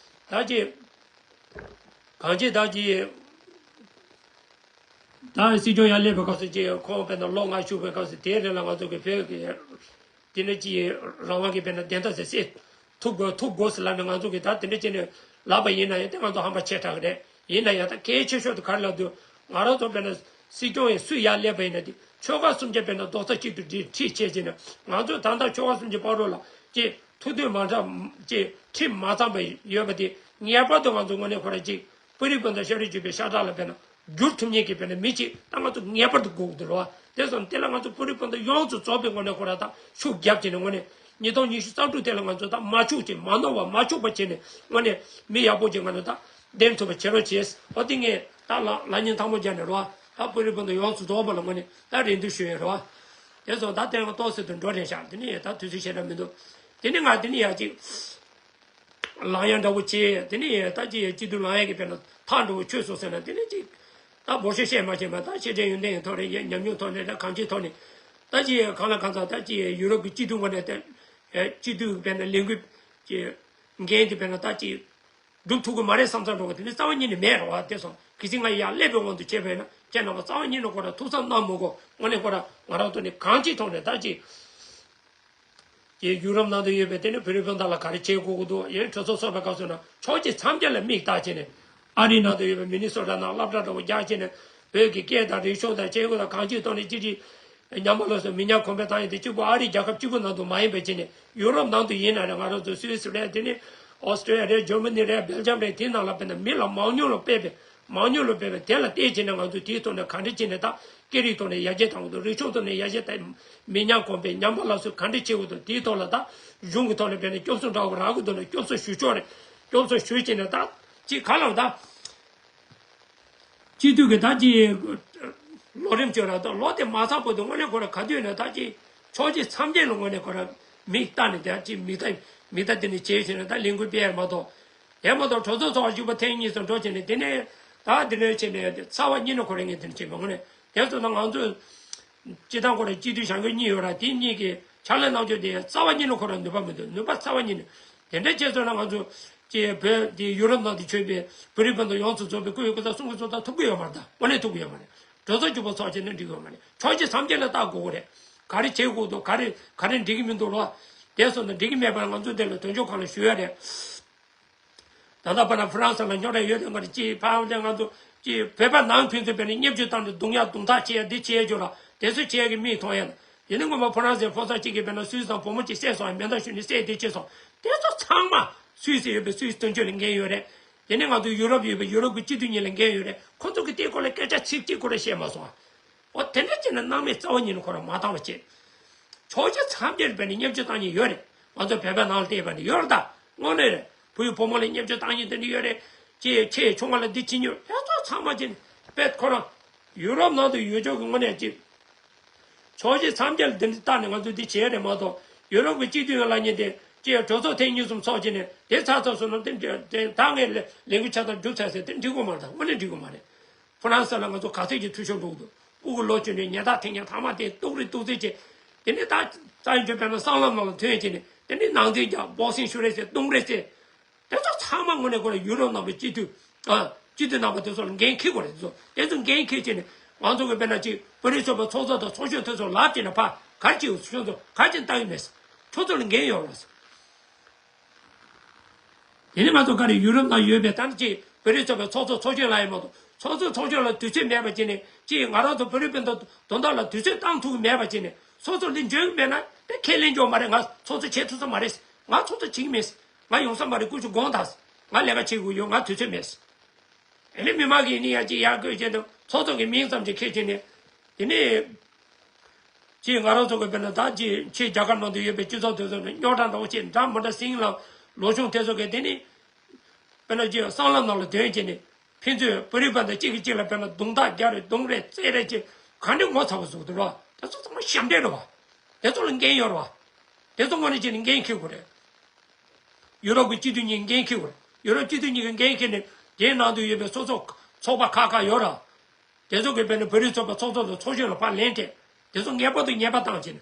ད་ཅིག་གང་ཅི་ད་ཅིག་ད་སྲིད་སྐྱོང་ཡར་སླེབས་པའི་སྐབས་སུ་ཅིག་ཁོང་དཔེར་ན་ལོ་ལྔ་བཞུགས་པའི་སྐབས་སུ་དེའི་རིང་ལ་ང་ཚོ་གི་བོད་ཀྱི་དེ་ནས་ཅིག་རང་དབང་གི་དཔེར་ན་བདེན་མཐའ་ཟེར་སྲིད་ཐུབ་དགོས་ཐུབ་དགོས་ཟེར་ལབ་ནས་ང་ཚོ་གི་ད་དེ་འདྲ་བྱས་ནས་ལབ་པ་ཡིན་ན་ཡང་དེ་ང་ཚོ་ཧམ་པ་ཆེ་དྲགས་ཀྱི་རེད། ཡིན་ན་ཡང་ད་གལ་ཆེ་ཤོས་དེ་ག་རེ་ལབ་དུས། ང་རང་ཚོ་དཔེར་ན་སྲིད་སྐྱོང་ཡིན་སུས་ཡར་སླེབས་པ་ཡིན་ན། དེ་ཆོལ་ཁ་གསུམ་ཆ་དཔེར་ན་རྡོག་རྩ་གཅིག་ཏུ་སྒྲིལ་ཁྲིད་བྱས་བྱས་ནས། ང་ཚོ་ད་ལྟ་ཆོལ་ཁ་གསུམ་གྱི་བར་དུ་ལ་ཅིག་ཐུག་འདོད་མ་འདྲ་ཅིག་ཁྲིད་མ་ཚང་པ་ཡོད་པ་དེ་ངེས་པར་དུ་ང་ཚོ་དངོས་གནས་ཁོ་རང་ཅིག་བོད་རིགས་སྤུན་ཟླ་ཤ་རུས་གཅིག་པའི་ཤ་ཁྲག་ལ་དཔེར་ན་འགྱུར་ཐུབ་མཁན་གྱི་དཔེར་ན་མི་གཅིག་ད་ང་ཚོ་ངེས་པར་དུ་དགོས་ཀྱི་འདུག་རེད་བ། དེ་སོང་དེ་ལ་ང་ཚོ་བོད་རིགས་སྤུན་ཟླ་ཡོངས་སུ་རྫོགས་པའི་དངོས་གནས་ཁོ་རང་ད་ཤུགས་རྒྱབ་བྱས་ནས། དངོས་གནས་ཉིས་སྟོང་ཉི་ཤུ་རྩ་དྲུག་དེ་ལ་ང་ཚོ་ད་མ་ཆུག་ཅིག་མ་ནོར་བ་མ་ཆུག་པ་བྱས་ནས་དངོས་གནས་མི་ཡག་པོ་ཅིག་ང་ཚོ་ད་འདེམས་ཐུབ་པ་བྱེད་རོགས་བྱེད། འོ་དེ་ངས་ད་ལ་ལ་ཉིན་ཐང་པོ་རྒྱབ་ནས་རེད་བ། ད་བོད་རིགས་སྤུན་ཟླ་ཡོངས་སུ་རྫོགས་པ་ལ་དངོས་གནས་ད་རེ་འདུན་ཞུ་ཡས་རེད་བ། དེ་སོང་ད་དེ་ང་ཏོག་ཙམ་དུ་འགྲོ་རན་ཤག། དེ་ནས་ད་དུས་ཚོད་ཞེ་དྲག་མི་འདུག། དེ་ནས་ང་དེ་ནས་ཡར་ཅིག་ལངས་ཡ་འདྲ་བོ་བྱས། དེ་ནས་ད་ཅིག་སྐྱིད་སྡུག་ལངས་ཡ་གི་དཔེར་ན་ཐག་འདྲ་བོ་ཆོད་སོང་ཟེར་ན། དེ་ནས་ཅིག་ད་འབོར་ཤོག་བཤད་མ་བྱས་མ། ད་ཕྱི་དྲན་ཡོན་ཏན་གྱི་ཐོག་ནས་ཉམས་མྱོང་ཐོག་ནས་ད་གང་ཅིའི་ཐོག་ནས་ད་ཅིག་གང་ལ་གང་འཚམ་ད་ཅིག་ཡུ་རོབ་ཀྱི་སྐྱིད་སྡུག་ངོས་ནས་ད་སྐྱིད་སྡུག་དཔེར་ན་ལས་འགུལ་གྱི་འགན་དེ་དཔེར་ན་ད་ཅིག་སྒྲུབ་ཐུབ་ཀྱི་མ་རེད་བསམ་བསམ་འགྲོ་གི། དེ་ནི་རྩ་བ་ཉིད་ནས་མེད་རེད་བ། དེ་སོང་གལ་སྲིད་ང་ཡར་སླེབས་པའི་དབང་དུ་བྱས་པ་ཡིན་ན། ཁྱེད་རྣམ་པ་རྩ་བ་ཉིད་ནས་ཁོ་རང་ཐུགས་བསམ་གནང་མི་དགོས། དངོས་གནས་ཁོ་རང་ང་རང་ཐོག་ནས་གང་ཅིའི་ཐོག་ནས་ད་ཅིག་ཡུ་རོབ་ནང་དུ་ཡོད་པའི་དེ་ནི་བོད་རིགས་སྤུན་ཟླ་ལ་ག་རེ་བྱེད་དགོས་ཀྱི་འདུག། ཡང་གྲོས་ཚོགས་ཚོགས་པའི་སྐབས་སུ་ན་ཕྱོགས་གཅིག་མཚམས་བརྒྱད་ལ་མིག་བལྟས་བྱས་ནས། ཨ་རིའི་ནང་དུ་ཡོད་པའི་མི་ནི་སོ་ཊ་ནང་སློབ་གྲྭ་འདྲ་བོ་རྒྱག་བྱས་ནས། བོད་ཀྱི་སྐད་དང་རིག་གཞུང་དང་བྱེད་སྒོ་དང་གང་ཅིའི་ཐོག་ནས་ཅིག་ཅིག་ཉམས་པ་སློབ་གསོ་མི་ཉམས་གོང་འཕེལ་བཏང་ཡས་དེ་གཅིག་པུ་ཨ་རི་རྒྱལ་ཁབ་གཅིག་པུ་ནང་དུ་མ་ཡིན་པ་བྱས་ནས། ཡུ་རོབ་ནང་དུ་ཡིན་ན་རེད། ང་རང་ཚོ་སུད་སི་རེད། དེ་ནས་ཨོ་སི་ཀྲི་ཡ་རེད། འཇར་མ་ནི་རེད། སྦེལ་ཇམ་རེད། དེ་ནང་ལ་དཔེར་ན་མི་ལ་མང་ཉུང་ལ་དཔེ་བས། མང་ཉུང་ལ་དཔེ་བས། དེ་ལ་བལྟས་བྱས་ནས་ང་ཚོ་དེའི་ཐོག་ནས་ག་འདྲ་བྱས་ནས་ད་ སྐད་རིགས་ཐོག་ནས་ཡར་རྒྱས་བཏང་དགོས་འདུག་རིག་གཞུང་ཐོག་ནས་ཡར་རྒྱས་བཏང་མི་ཉམས་གོང་འཕེལ་ཉམས་པ་སླར་གསོ་ག་འདྲ་བྱེད་དགོས་འདུག་དེའི་ཐོག་ལ་ད་གཞུང་གི་ཐོག་ནས་དཔེར་ན་སྐྱོབ་གསོ་འདྲ་བོ་རག་གི་འདུག་ན་སྐྱོབ་གསོ་ཞུ་ཆོག་རེད། སྐྱོབ་གསོ་ཞུས་བྱས་ནས་ད་ཅིག་ག་ལ་ད། སྤྱི་འཐུས་ཀྱི་ད་ཅི། ལོ་རིམ་བཅོས་ར་ད་ལོ་དེ་མ་ཚང་བར་དུ་དངོས་གནས་ཁོ་ར་ག་དུས་ནས་ད་ཅི། ཕྱོགས་བཞི་མཚམས་བརྒྱད་ལ་དངོས་གནས་ཁོ་ར་མིག་ལྟ་ནས་ད་ཅི་མིག་ལྟ་མིག་ལྟ་དེ་ནས་བྱས་བྱས་ནས་ད་ལས་འགུལ་སྤེལ་ཡ་མ་གཏོགས། དེ་མ་གཏོགས་གྲོས་ཚོགས་ཚོགས་བཅུ་པ་ཐེངས་གཉིས་སུ་འགྲོ་བྱས་ནས་དེ་ནས་ད་དེ་ནས་བྱས་ནས་རྩ་བ་ཉིད་ནས་ཁོ་ར་ངས་དེ་ནས་བྱས་མ་དངོས་གནས་དེ་སོང་ན་ང་ཚོས། སྤྱི་བཏང་ཁོ་ར་སྤྱི་འཐུས་བྱ་འགུལ་གཉིས་ཡོད་ར་དེ་གཉིས་ཀྱི་ཕྱག་ལས་གནང་ཕྱོགས་དེ་རྩ་བ་ཉིད་ནས་ཁོ་ར་ནུས་པ་མི་འདུག་ནུས་པ་རྩ་བ་ཉིད་ནས་དེ་འདྲ་བྱས་སོང་ན་ང་ཚོ་ཅེས་བོད་དེ་ཡུ་རོབ་ནང་དུ་བྱོན་པའི་བོད་རིགས་སྤུན་ཟླ་ཡོངས་སུ་རྫོགས་པའི་སྐུ་ཡི་སྐུ་ཚབ་གསུང་གི་གསུང་ཚབ་ཐུབ་ཀྱི་ཡོད་མ་རེད། ད་དངོས་གནས་ཐུབ་ཀྱི་ཡོད་མ་རེད། གྲོས་ཚོགས་བཅུ་པ་ཚོགས་བྱས་ན་འགྲིག་གི་ཡོད་མ་རེད། ཕྱོགས་བཞི་མཚམས་བརྒྱད་ལ་ལྟ་དགོས་ཀྱི་རེད། ག་རེ་བྱེད་དགོས་འདུག་ག་རེ་ག་རེ་འགྲིག་གི་མི་འདུག་ལོ། དེ་སོང་ན་འགྲིག་གི་མེད་པར་ང་ཚོ་འདི་ལ་དོན་གཅོད་ཁང་ལ་ཞུ་ཡ་རེད། ད་ལྟ་བར་ན་ཧྥ་རན་སི་ལ་ཉོ་རེ་ཡོད་དེ་ང་ཚོ་ཅི་ཕ་ཡང་ང་ཚོ་ཅི་བོད་པ་ནང་ཕན་ཚུན་བོད་ནས་བརྙས་བཅོས་བཏང་ནས་རྡུང་ཡ་རྡུང་ཐག་བྱེད་ཡ་འདི་བྱེད་ཡ་ཅོ་ལ་དེ་ཚོ་བྱེད་ཡ་གི་མིག་མཐོང་ཡ་ལ། དེ་ནི་ངོ་མ་ཧྥ་རན་སིའི་ཕོ་གསར་གཅིག་གིས་བོད་ནང་སུད་སི་དང་བུ་མོ་གཅིག་བསད་སོང་ཡ་མེ་མདའ་གཞུས་ནས་བསད་དེ་བྱེད་སོང་། དེ་ཚོ་ཚང་མ་སུད་སི་ཡོད་པའི་སུད་སི་དོན་གཅོད་ལ་འགན་ཡོད་རེད། དེ་ནི་ང་ཚོ་ཡུ་རོབ་ཡོད་པའི་ཡུ་རོབ་ཀྱི་སྤྱི་འཐུས་གཉིས་ལ་འགན་ཡོད་རེད། ཁོ་ཚོ་གི་དེའི་སྐོར་ལ་སྐད་ཆ་ཚིག་གཅིག་ཁོ་ར་བཤད་མ་སོང་། འོ་དེ་འདྲ་བྱས་ན་སྣང་མེད་རྩ་བ་ཉིད་ནས་ཁོ་རང་མ་བཏང་བ་བྱེད། ཕྱོགས་བཞི་མཚམས་བརྒྱད་བོད་ནས་བརྙས་བཅོས་བཏང་མཁན་ཡོད་རེད། ང་ཚོ་བོད་པའི་ནང་ལ་བལྟས་པ་ནི་ཡོད་རེད་ད། དངོས་གནས་རེད། བུ་ཡི་བུ་མོ་ལ་བརྙས་བཅོས་བཏང་མཁན་དེ་འདྲ་ཡོད་རེད། ཅེས་ཆེས་ཆུང་བ་ལ་འདི་བྱེད་མྱོང་ལྷན་ཚོགས་ཚང་མ་བྱས་ནས་དཔེ་ཁོ་རང་ཡུ་རོབ་ནང་དུ་ཡོད་ཆོག་གི་དངོས་གནས་ཅིག་ཕྱོགས་བཞི་མཚམས་བརྒྱད་ལ་འདི་འདྲ་བཏང་ནས་ང་ཚོ་འདི་བྱས་རེད་མ་གཏོགས་ཡུ་རོབ་ཀྱི་སྤྱི་འཐུས་ཡོད་ལ་ཉེ་དེ་ཅེས་གྲོས་ཚོགས་ཐེངས་གཉིས་གསུམ་ཚོགས་བྱས་ནས་དེ་ཚར་ཚར་སོང་ན་དེ་འདྲ་དེ་ད་ངས་ལས་ལས་འགུལ་ཆ་ཚང་བསྒྲུབས་ཚར་ཟེར་དེ་འགྲིག་གི་མ་རེད་ད། དངོས་གནས་འགྲིག་གི་མ་རེད། ཧྥ་རན་སི་ལ་ང་ཚོ་ག་ཚོད་ཀྱི་འཐུས་ཤོར་འགྲོ་གི་འདུག་སྤུ་གུ་ལོ་ཆུང་ཆུང་ཉལ་ཐག་འཐེན་མཁན་ཐ་མག་དེ་སྡུག་རུ་སྡུག་ཚད་ཆེ། དེ་ནས་ད་རྩ་ཡི་འཇོན་པས་ན་སྲང་ལམ་ནང་ལ་ཐོན་བྱས་ནས་དེ་ནས་ནང་འཛིང་རྒྱག་སྦོག་སིང་ཤུ་རེད་ཟེར་རྡུང་རེད་ཟེར། དེ་ཚོ་ཚང་མ་དངོས་གནས་ཁོ་རང་ཡུ་རོབ་ནང་གི་སྤྱི་འཐུས་ཨ་སྤྱི་འཐུས་རྣམ་པ་དེ་ཚོ་ལ་འགན་འཁྱེར་དགོས་རེད། དེ་ཚོ་དེ་ཚོ་འགན་འཁྱེར་བྱས་ནས་ང་ཚོ་གི་དཔེར་ན་ཅིག་བོད་རིགས་ཚོགས་པའི་ཚོགས་གཙོ་དང་ཚོགས་གཞོན་དེ་ཚོ་ལབ་བྱས་ནས་ཕ་ག་རེ་བྱེད་དགོས་ཁྱོད་ཚོ་ག་རེ་བྱས་ནས་ལྟ་གི་མེད་ཟེར། ཁྱོད་ཚོ་ལ་འགན་ཡོད་རེད་ཟེར། དེ་ནི་ང་ཚོ་ག་རེ་ཡུ་རོབ་ནང་ཡོད་པའི་ད་ནི་ཅིག་བོད་རིགས་ཚོགས་པའི་ཚོགས་གཙོ་ཚོགས་གཞོན་ལ་ཡིན་མ་གཏོགས་ཚོགས་གཙོ་ཚོགས་གཞོན་ལ་དུས་ཚོད་མེད་པ་བྱས་ནས་ཅིག་ང་རང་ཚོ་བོད་རིགས་སྤུན་ཟླ་དོན་དག་ལ་དུས་ཚོད་བཏང་ཐུབ་ཀྱི་མེད་པ་བྱས་ནས་སོ་སོ་ལ་འཇོན་གྱི་མེད་ན་དེ་ཁས་ལེན་རྒྱུ་མ་རེད། ང་ཚོགས་གཙོ་བྱེད་ཐུབ་ས་མ་རེད། ང་ཚོགས་གཙོ་བྱེད་ཀྱི་མེད། ང་ཡོང་ས་མ་རེད། ཀུ་ཅོ་དགོངས་དག་ང་ལས་ཀ་བྱེད་དགོས་ཡོད། ང་དུས་ཚོད་མེད། དེ་ནས་མི་མང་གིས་ནི་ཡར་གཅིག་ཡར་བསྐོས་བྱས་ཏེ་ཚོགས་གཙོ་གི་མིང་ཙམ་ཅིག་ཁྱེར་བྱས་ནས། དེ་ནས་ཅིག་ང་རང་ཚོ་གི་དཔེར་ན་ད་ཅིག་ཕྱི་རྒྱ་གར་ནང་དུ་ཡོད་པའི་སྤྱི་ཚོགས་དེ་ཚོ་ནི་རྙོག་དྲ་འདྲ་བོ་ཅིག་འདྲ་མི་འདྲ་སྲིང་ལ་ལོ་ཆུང་དེ་ཚོ་གི་དེ་ནི་དཔེར་ན་ཅིག་སྲང་ལམ་ནང་ལ་ཐོན་བྱས་ནས་ཕན་ཚུན་བོད་རིགས་པ་དང་གཅིག་གིས་གཅིག་ལ་དཔེར་ན་རྡུང་རྡེག་རྒྱག་རེས་རྡུང་རེས་རྩེད་རེས་ཅིག་ག་འདྲ་ངོ་ཚ་བོ་བཟོ་གི་འདུག་ར། དེ་ཚོ་ཚང་མ་ཞབས་འདྲེན་རེད་བ། དེ་ཚོ་ལ་འགན་ཡོད་རེད་བ། དེ་ཚོ་དངོས་གནས་ཅིག་ནས་འགན་འཁྱེར་དགོས་རེད། ཡུ་རོབ་ཀྱི་སྤྱི་འཐུས་གཉིས་འགན་འཁྱེར་དགོས་རེད། ཡུ་རོབ་སྤྱི་འཐུས་གཉིས་ཀྱི་འགན་འཁྱེར་ནས་དེའི་ནང་དུ་ཡོད་པའི་སོ་སོ་ཚོགས་པ་ཁག་ཁག་ཡོད་ར། དེ་ཚོ་གིས་དཔེར་ན་བོད་རིགས་ཚོགས་པ་ཚོགས་གཙོ་དང་ཚོགས་གཞོན་ལ་ཕར་ལན་སྤྲད། དེ་ཚོ་ངེས་པར་དུ་ཉེས་པ་བཏང་བྱས་ནས།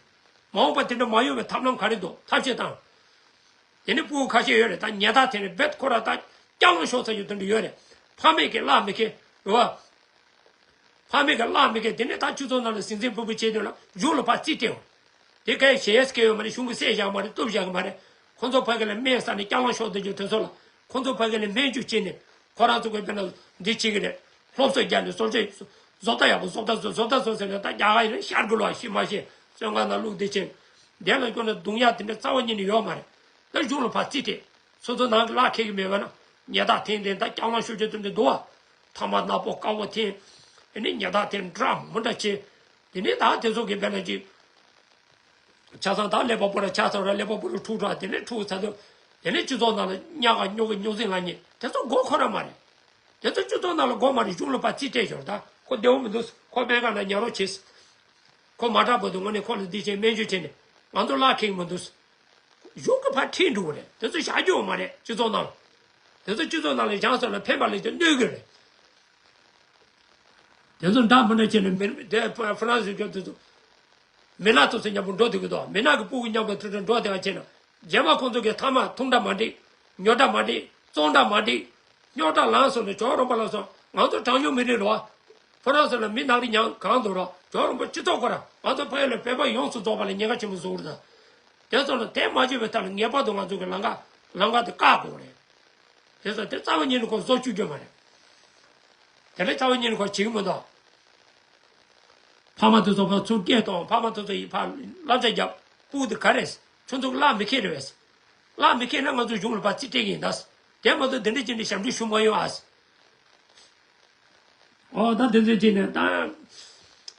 མ་འོངས་པ་དེ་འདྲ་མ་ཡོང་བའི་ཐབས་ལམ་ག་རེ་འདུག་ཐབས་ཤེས་བཏང་། དེ་ནི་སྤུ་གུ་ཁ་ཤས་ཡོད་རེད། ད་ཉལ་ཐག་འཐེན་ནས་རྦད་ཁོ་ར་ད་སྐྱག་ལང་ཤོར་ཚར་རྒྱུ་དེ་འདྲ་ཡོད་རེད། ཕ་མེས་ཀྱིས་བརླག་མི་ཁེལ་རེད་བ། ཕ་མེས་ཀྱིས་བརླག་མི་ཁེལ། དེ་ནས་ད་སྤྱི་ཚོགས་ནང་ལ་ཟིང་ཟིང་ཕུག་ཕུག་བྱེད་དུས་ལ་གཞུང་ལ་ཕར་རྩིས་སྤྲད་འོང་། དེ་གའི་ཞེ་ཡས་སྐད་ཡོད་མ་རེད། གཞུང་གིས་བསད་བཞག་མ་རེད། གཏུབ་བཞག་གི་མ་རེད། ཁོ་ཚོ་ཕ་གི་ལ་སྨན་ཟ་ནས་སྐྱག་ལང་ཤོར་བསྡད་རྒྱུ་དེ་ཚོ་ལ་ཁོ་ཚོ་ཕ་གི་ལ་སྨན་བཅོས་བྱས་ནས་ཁོ་རང་ཚོ་གི་དཔེར་ན་འདི་བྱེད་ཀྱི་རེད། སློབ་གསོ་རྒྱག་ནས་བཟོ་བཟོ་བཟོ་ལྟ་ཡག་པོ་བཟོ་ལྟ་བཟོ་བཟོ་ལྟ་བཟོ་ཟེར་ནས་ད་རྒྱ་གར་ཡིན་ན་ཤར་དགོས་ལ་ཤི་མ་ཤི་བཙོན་ཁང་ནང་བླུགས་བསྡད་ཕྱིན་དེ་ལ་སྐྱོན་ནས་རྡུང་ཡག་དེ་འདྲ་རྩ་བ་ཉིད་ནས་ཡོད་མ་རེད། ད་གཞུང་ལ་ཕར་རྩིས་སྤྲད། སོ་སོ་ནང་གི་ལག་ཁེལ་གི་མེད་པ་ན་ཉལ་ཐག་འཐེན་འཐེན་ད་སྐྱག་ལང་ཤོར་རྒྱུ་དེ་འདྲ་འདུག་བ། ཐ་མག་ནག་པོ་དཀར་པོ་འཐེན། དེ་ནས་ཉལ་ཐག་འཐེན་འདྲ་མི་འདྲ་བྱེད། དེ་ནས་ད་དེ་ཚོ་གི་དཔེར་ན་ཅིག་ཆ་ཚང་ད་ཀླད་པ་སྤུ་ར་ཆགས་ཚར་ར་ཀླད་པ་སྤུ་ར་འཁྲུག་འགྲོ་དེ་ནས་འཁྲུག་ཚར་དུས་དེ་ནས་སྤྱི་ཚོགས་ནང་ལ་ཉག་ག་རྙོག་གི་རྙོག་འཛིང་ལངས་ཉེན་དེ་ཚོ་དགོས་ཁོ་ར་མ་རེད། དེ་ཚོ་སྤྱི་ཚོགས་ནང་ལ་དགོས་མ་རེད། གཞུང་ལ་ཕར་རྩིས་སྤྲད་ཞོར་ད་ཁོ་བདེ་བོ་མི་འདུག་ཁོ་སྨན་ཁང་ནང་ཉར་རོགས་བྱེད། ཁོ་མ་དྲག་པ་འདུག་དངོས་གནས་ཁོ་ལ་འདི་བྱས་སྨན་བཅོས་བྱས་ནས་ང་ཚོ་ལག་ཁེལ་གི་མི་འདུག་གཞུང་གི་ཕར་ཁྲིད་འགྲོ་གི་རེད། དེ་ཚོ་བཞག་རྒྱུ་ཡོད་མ་རེད་སྤྱི་ཚོགས་ནང་ལ། དེ་ཚོ་སྤྱི་ཚོགས་ནང་ལ་བཞག་ས་ལ་ཕན་པ་ལས་ཀྱང་གནོད་གི་རེད། དེ་ཚོ་འདྲ་མི་འདྲ་བྱས་ནས་མི་དེ་ཧྥ་རན་སིའི་སྐྱོན་དེ་ཚོ་མི་ནག་ཚོ་ཚོ་མཉམ་པོ་འགྲོ་ཐུབ་ཀྱི་འདུག་མི་ནག་གི་སྤུ་གུ་མཉམ་པོ་ཐུག་འགྲོ་འགྲོ་དེ་ག་བྱས་ན་རྗེས་མ་ཁོང་ཚོ་གི་ཐ་མག་འཐུང་འདྲ་མ་འགྲིག་ཉོ་འདྲ་མ་འགྲིག་བཙོང་འདྲ་མ་འགྲིག་རྙོག་དྲ་ལངས་སོང་ནས་ཇོ་རོང་པ་ལ་སོང་། ང་ཚོ་གྲངས་ཉུང་མི་རིགས་རེད་བ། ཧྥ་རན་སི་ལ་མི་ནག་རིགས་ཉང་གང་འདུག་ར། ཇོ་རོང་པ་སྤྱི་ཚོགས་ཁོ་ར་ང་ཚོ་ཕ་ཡུལ་ལ་བོད་པ་ཡོངས་སུ་རྫོགས་པ་ལ་ཉེན་ཁ་ཆེན་པོ་བཟོ་གི་རེད་ད། དེ་ཚོ་ལ་དེ་མ་བྱས་པའི་ཐབས་ལ་ངེས་པར་དུ་ང་ཚོ་གི་ལམ་ཁ་ལམ་ཁ་དེ་བཀག་དགོས་རེད། དེ་ཚོ་དེ་རྩ་བ་ཉིད་ནས་ཁོ་བཟོ་བཅུག་རྒྱུ་མ་རེད། དེ་འདྲ་རྩ་བ་ཉིད་ནས་ཁོ་བྱེད་ཀྱི་མི་འདུག་ཕ་མ་དེ་ཚོ་ཕར་ཚུར་སྐད་གཏོང་། ཕ་མ་དེ་ཚོ་ཡིས་ཕར་བསླབ་བྱ་རྒྱབ། སྤུ་གུ་དེ་ག་རེ་ཁྱོད་ཚོ་གི་ལག་མི་ཁེལ་རེད་བས། ལག་མི་ཁེལ་ན་ང་ཚོ་གཞུང་ལ་ཕར་རྩིས་སྤྲད་ཀྱི་ཡིན་ད། དེ་མ་གཏོགས་དེ་འདྲ་ཅིག་འདྲ་ཞབས་འདྲེན་ཞུ་མ་ཡོང་ཨ། ཨོ་ད་དེ་ཚོའི་རྗེས་ནས་ད།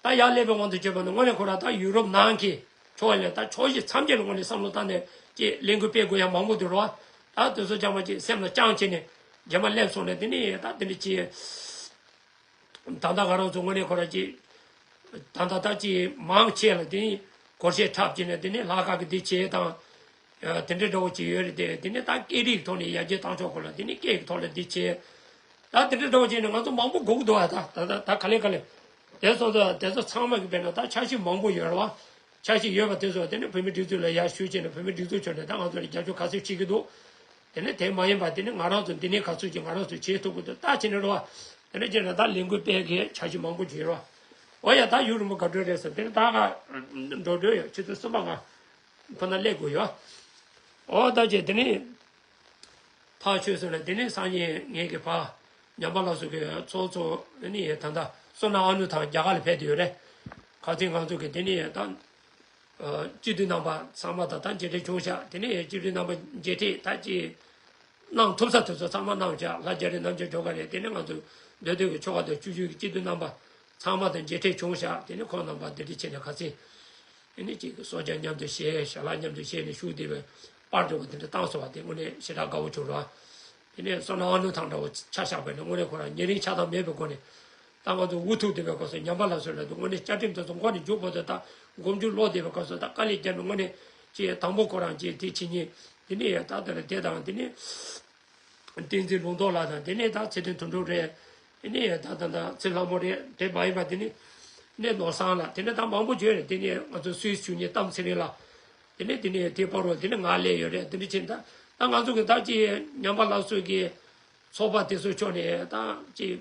ད་ཡར་སླེབས་པའི་དབང་དུ་བྱས་པ་ནི་དངོས་གནས་ཁོ་རང་ད་ཡུ་རོབ་ནང་གི་ཕྱོགས་ལ་ད་ཕྱོགས་བཞི་མཚམས་བརྒྱད་ལ་དངོས་གནས་བསམ་བློ་བཏང་ནས་ཀྱི་ལས་འགུལ་སྤེལ་དགོས་ཡ་མང་པོ་འདུག་རོ། ད་དེ་ཚོ་ཅང་མ་ཅིག་སེམས་ལ་བཅངས་བྱས་ནས་རྗེས་མ་སླེབས་སོང་ནས་དེ་ནས་ད་དེ་འདྲ་ཅིག་ད་ལྟ་ང་རང་ཚོ་དངོས་གནས་ཁོ་རང་ཅིག་ད་ལྟ་ད་ཅིག་མང་ཆེ་ལ་དེ་ནི་སྒོར་གཞས་འཁྲབ་ཀྱི་ནས་དེ་ནི་ལྷག་དཀར་གྱི་འདི་བྱེད་དང་། དེ་འདྲའི་འདྲ་བོ་ཅིག་ཡོད་རེད་དེ། དེ་ནི་ད་སྐད་རིགས་ཐོག་ནས་ཡར་རྒྱས་བཏང་ཕྱོགས་སྐོར་ལ་དེ་ནི་སྐད་ཀྱི་ཐོག་ལ་འདི་བྱེད། ད་དེ་འདྲའི་འདྲ་བོ་ཅིག་ནི་ང་ཚོ་མང་པོ་སྒུག་འདུག་ཨ། ད་ད་ད་ག་ལེ་ག་ལེ། དེ་སོང་ཙང་དེ་ཚོ་ཚང་མ་གི་དཔེར་ན་ད་འཆར་གཞི་མང་པོ་ཡོད་རེད་བ། འཆར་གཞི་ཡོད་པ་དེ་ཚོ་དེ་ནི་བོད་མི་སྒྲིག་འཛུགས་ལ་ཡར་ཞུས་བྱས་ནས་བོད་མི་སྒྲིག་འཛུགས་ཕྱོགས་ནས་ད་ང་ཚོ་ལ་རྒྱབ་སྐྱོར་ག་ཚོད་བྱེད་ཀྱི་འདུག་དེ་ནས་དེ་མ་ཡིན་པ་དེ་ནས་ང་རང་ཚོ་འདི་ནས་ག་ཚོད་ཀྱིས་ང་རང་ཚོས་བྱེད་ཐུབ་ཀྱི་འདུག་ལྟ་བྱས་ནས་རེད་བ། དེ་འདྲ་བྱས་ན་ད་ལས་འགུལ་སྤེལ་མཁན་འཆར་གཞི་མང་པོ་ཅིག་ཡོད་རེད་བ། འོ་ཡ། ད་ཡུན་རིང་པོ་ག་འགྲོ་རེད་ཟེར། དེ་ནས་ད་ང་འགྲོ་འགྲོ་ཡོད། ཆུ་ཚོད་གསུམ་པ་ང་ཁོ་ན་སླེབས་དགོས་ཡོད། འོ་ད་བྱས་དེ་ནས་ཐག་ཆོད་སོང་ལ་དེ་ནས་སང་ཉིན་ངེད་ཀྱི་ཕ་ཉམས་པ་སླར་གསོ་གི་ཚོགས་གཙོ་ནི་ད་ལྟ་བསོད་ནམས་ཨ་ནུ་ཐང་རྒྱ་གར་ལ་ཕེབས་བསྡད་ཡོད་རེད། ཁ་སང་ང་ཚོ་གི་དེ་ནས་ད། སྤྱི་འཐུས་རྣམ་པ་ཚང་མ་དང་ད་མཇལ་འཕྲད་བྱུང་ཤག་དེ་ནས་སྤྱི་འཐུས་རྣམ་པ་མཇལ་འཕྲད་ད་ཅི་གནང་ཐུབ་ས་དེ་ཚོ་ཚང་མ་གནང་ཤག་ལྷ་རྒྱ་རི་རྣམ་རྒྱལ་སྒྲོལ་དཀར་རེད། དེ་ནས་ང་ཚོ་མདོ་སྟོད་ཀྱི་ཆོལ་ཁ་དང་ཆོས་བརྒྱུད་ཀྱི་སྤྱི་འཐུས་རྣམ་པ་ཚང་མ་དང་མཇལ་འཕྲད་བྱུང་ཤག་དེ་ནས་ཁོང་རྣམ་པ་འདི་འདྲ་བྱས་ནས་ཁ་སང་དེ་ནས་ཅིག་གསོལ་ཇ་མཉམ་དུ་བཞེས། ཞལ་ལག་མཉམ་དུ་བཞེས་ནས་བཞུགས་བསྡད་པའི་པར་འདྲ་བོ་དེ་འདྲ་བཏང་སོང་བ་དེ་དངོས་གནས་ཞེ་དྲག་དགའ་བོ་བྱུང་རོགས། དེ་ནས་བསོད་ནམས་ཨ་ནུ་ཐང་འདྲ་བོ་ཆ་བཞག་པ་ཡིན་ན་དངོས་གནས་ཁོ་རང་ཉེ་རིང་ཆགས་སྡང་མེད་པའི་སྒོ་ནས། ད་ང་ཚོ་འུ་ཐུག་བསྡད་པའི་སྐབས་སུ་ཉམས་པ་སླར་གསོ་ལ་དུ་དངོས་གནས་བཅའ་ཁྲིམས་དེ་ཚོ་མགོ་ནས་མཇུག་བར་དུ་ད་མགོ་མཇུག་ལོག་བསྡད་པའི་སྐབས་སུ་ད་དཀའ་ལས་བརྒྱབ་ནས་དངོས་གནས་ཅིག་དང་པོ་ཁོ་རང་ཅིག་དེ་བྱེད་ཉེན་དེ་ནས་ད་དེ་ལ་དེ་དང་དེ་ནས་བསྟན་འཛིན་ལུང་རྟོགས་ལགས་དང་དེ་ནས་ད་ཚེ་བརྟན་དོན་གྲུབ་རེད། དེ་ནས་ད་ད་ད་ཚེ་ལྷ་མོ་རེད། དེ་མ་ཡིན་པ་དེ་ནས་ནས་ནོར་བཟང་ལགས་དེ་ནས་ད་མང་པོ་བྱོས་རེད། དེ་ནས་ང་ཚོ་སུད་སི་ཞུ་ཉེན་གཏམ་ཚེ་རིང་ལགས་དེ་ནས་དེ་ནས་དེ་བར་རོ་དེ་ནས་ང་སླེབས་ཡོད་རེད། དེ་འདྲ་བྱས་ད་ད་ང་ཚོ་གི་ད་ཅིག་ཉམས་པ་སླར་གསོ་གི་ཚོགས་པ་དེ་ཚོའི་ཕྱོགས་ནས་ད་ཅིག་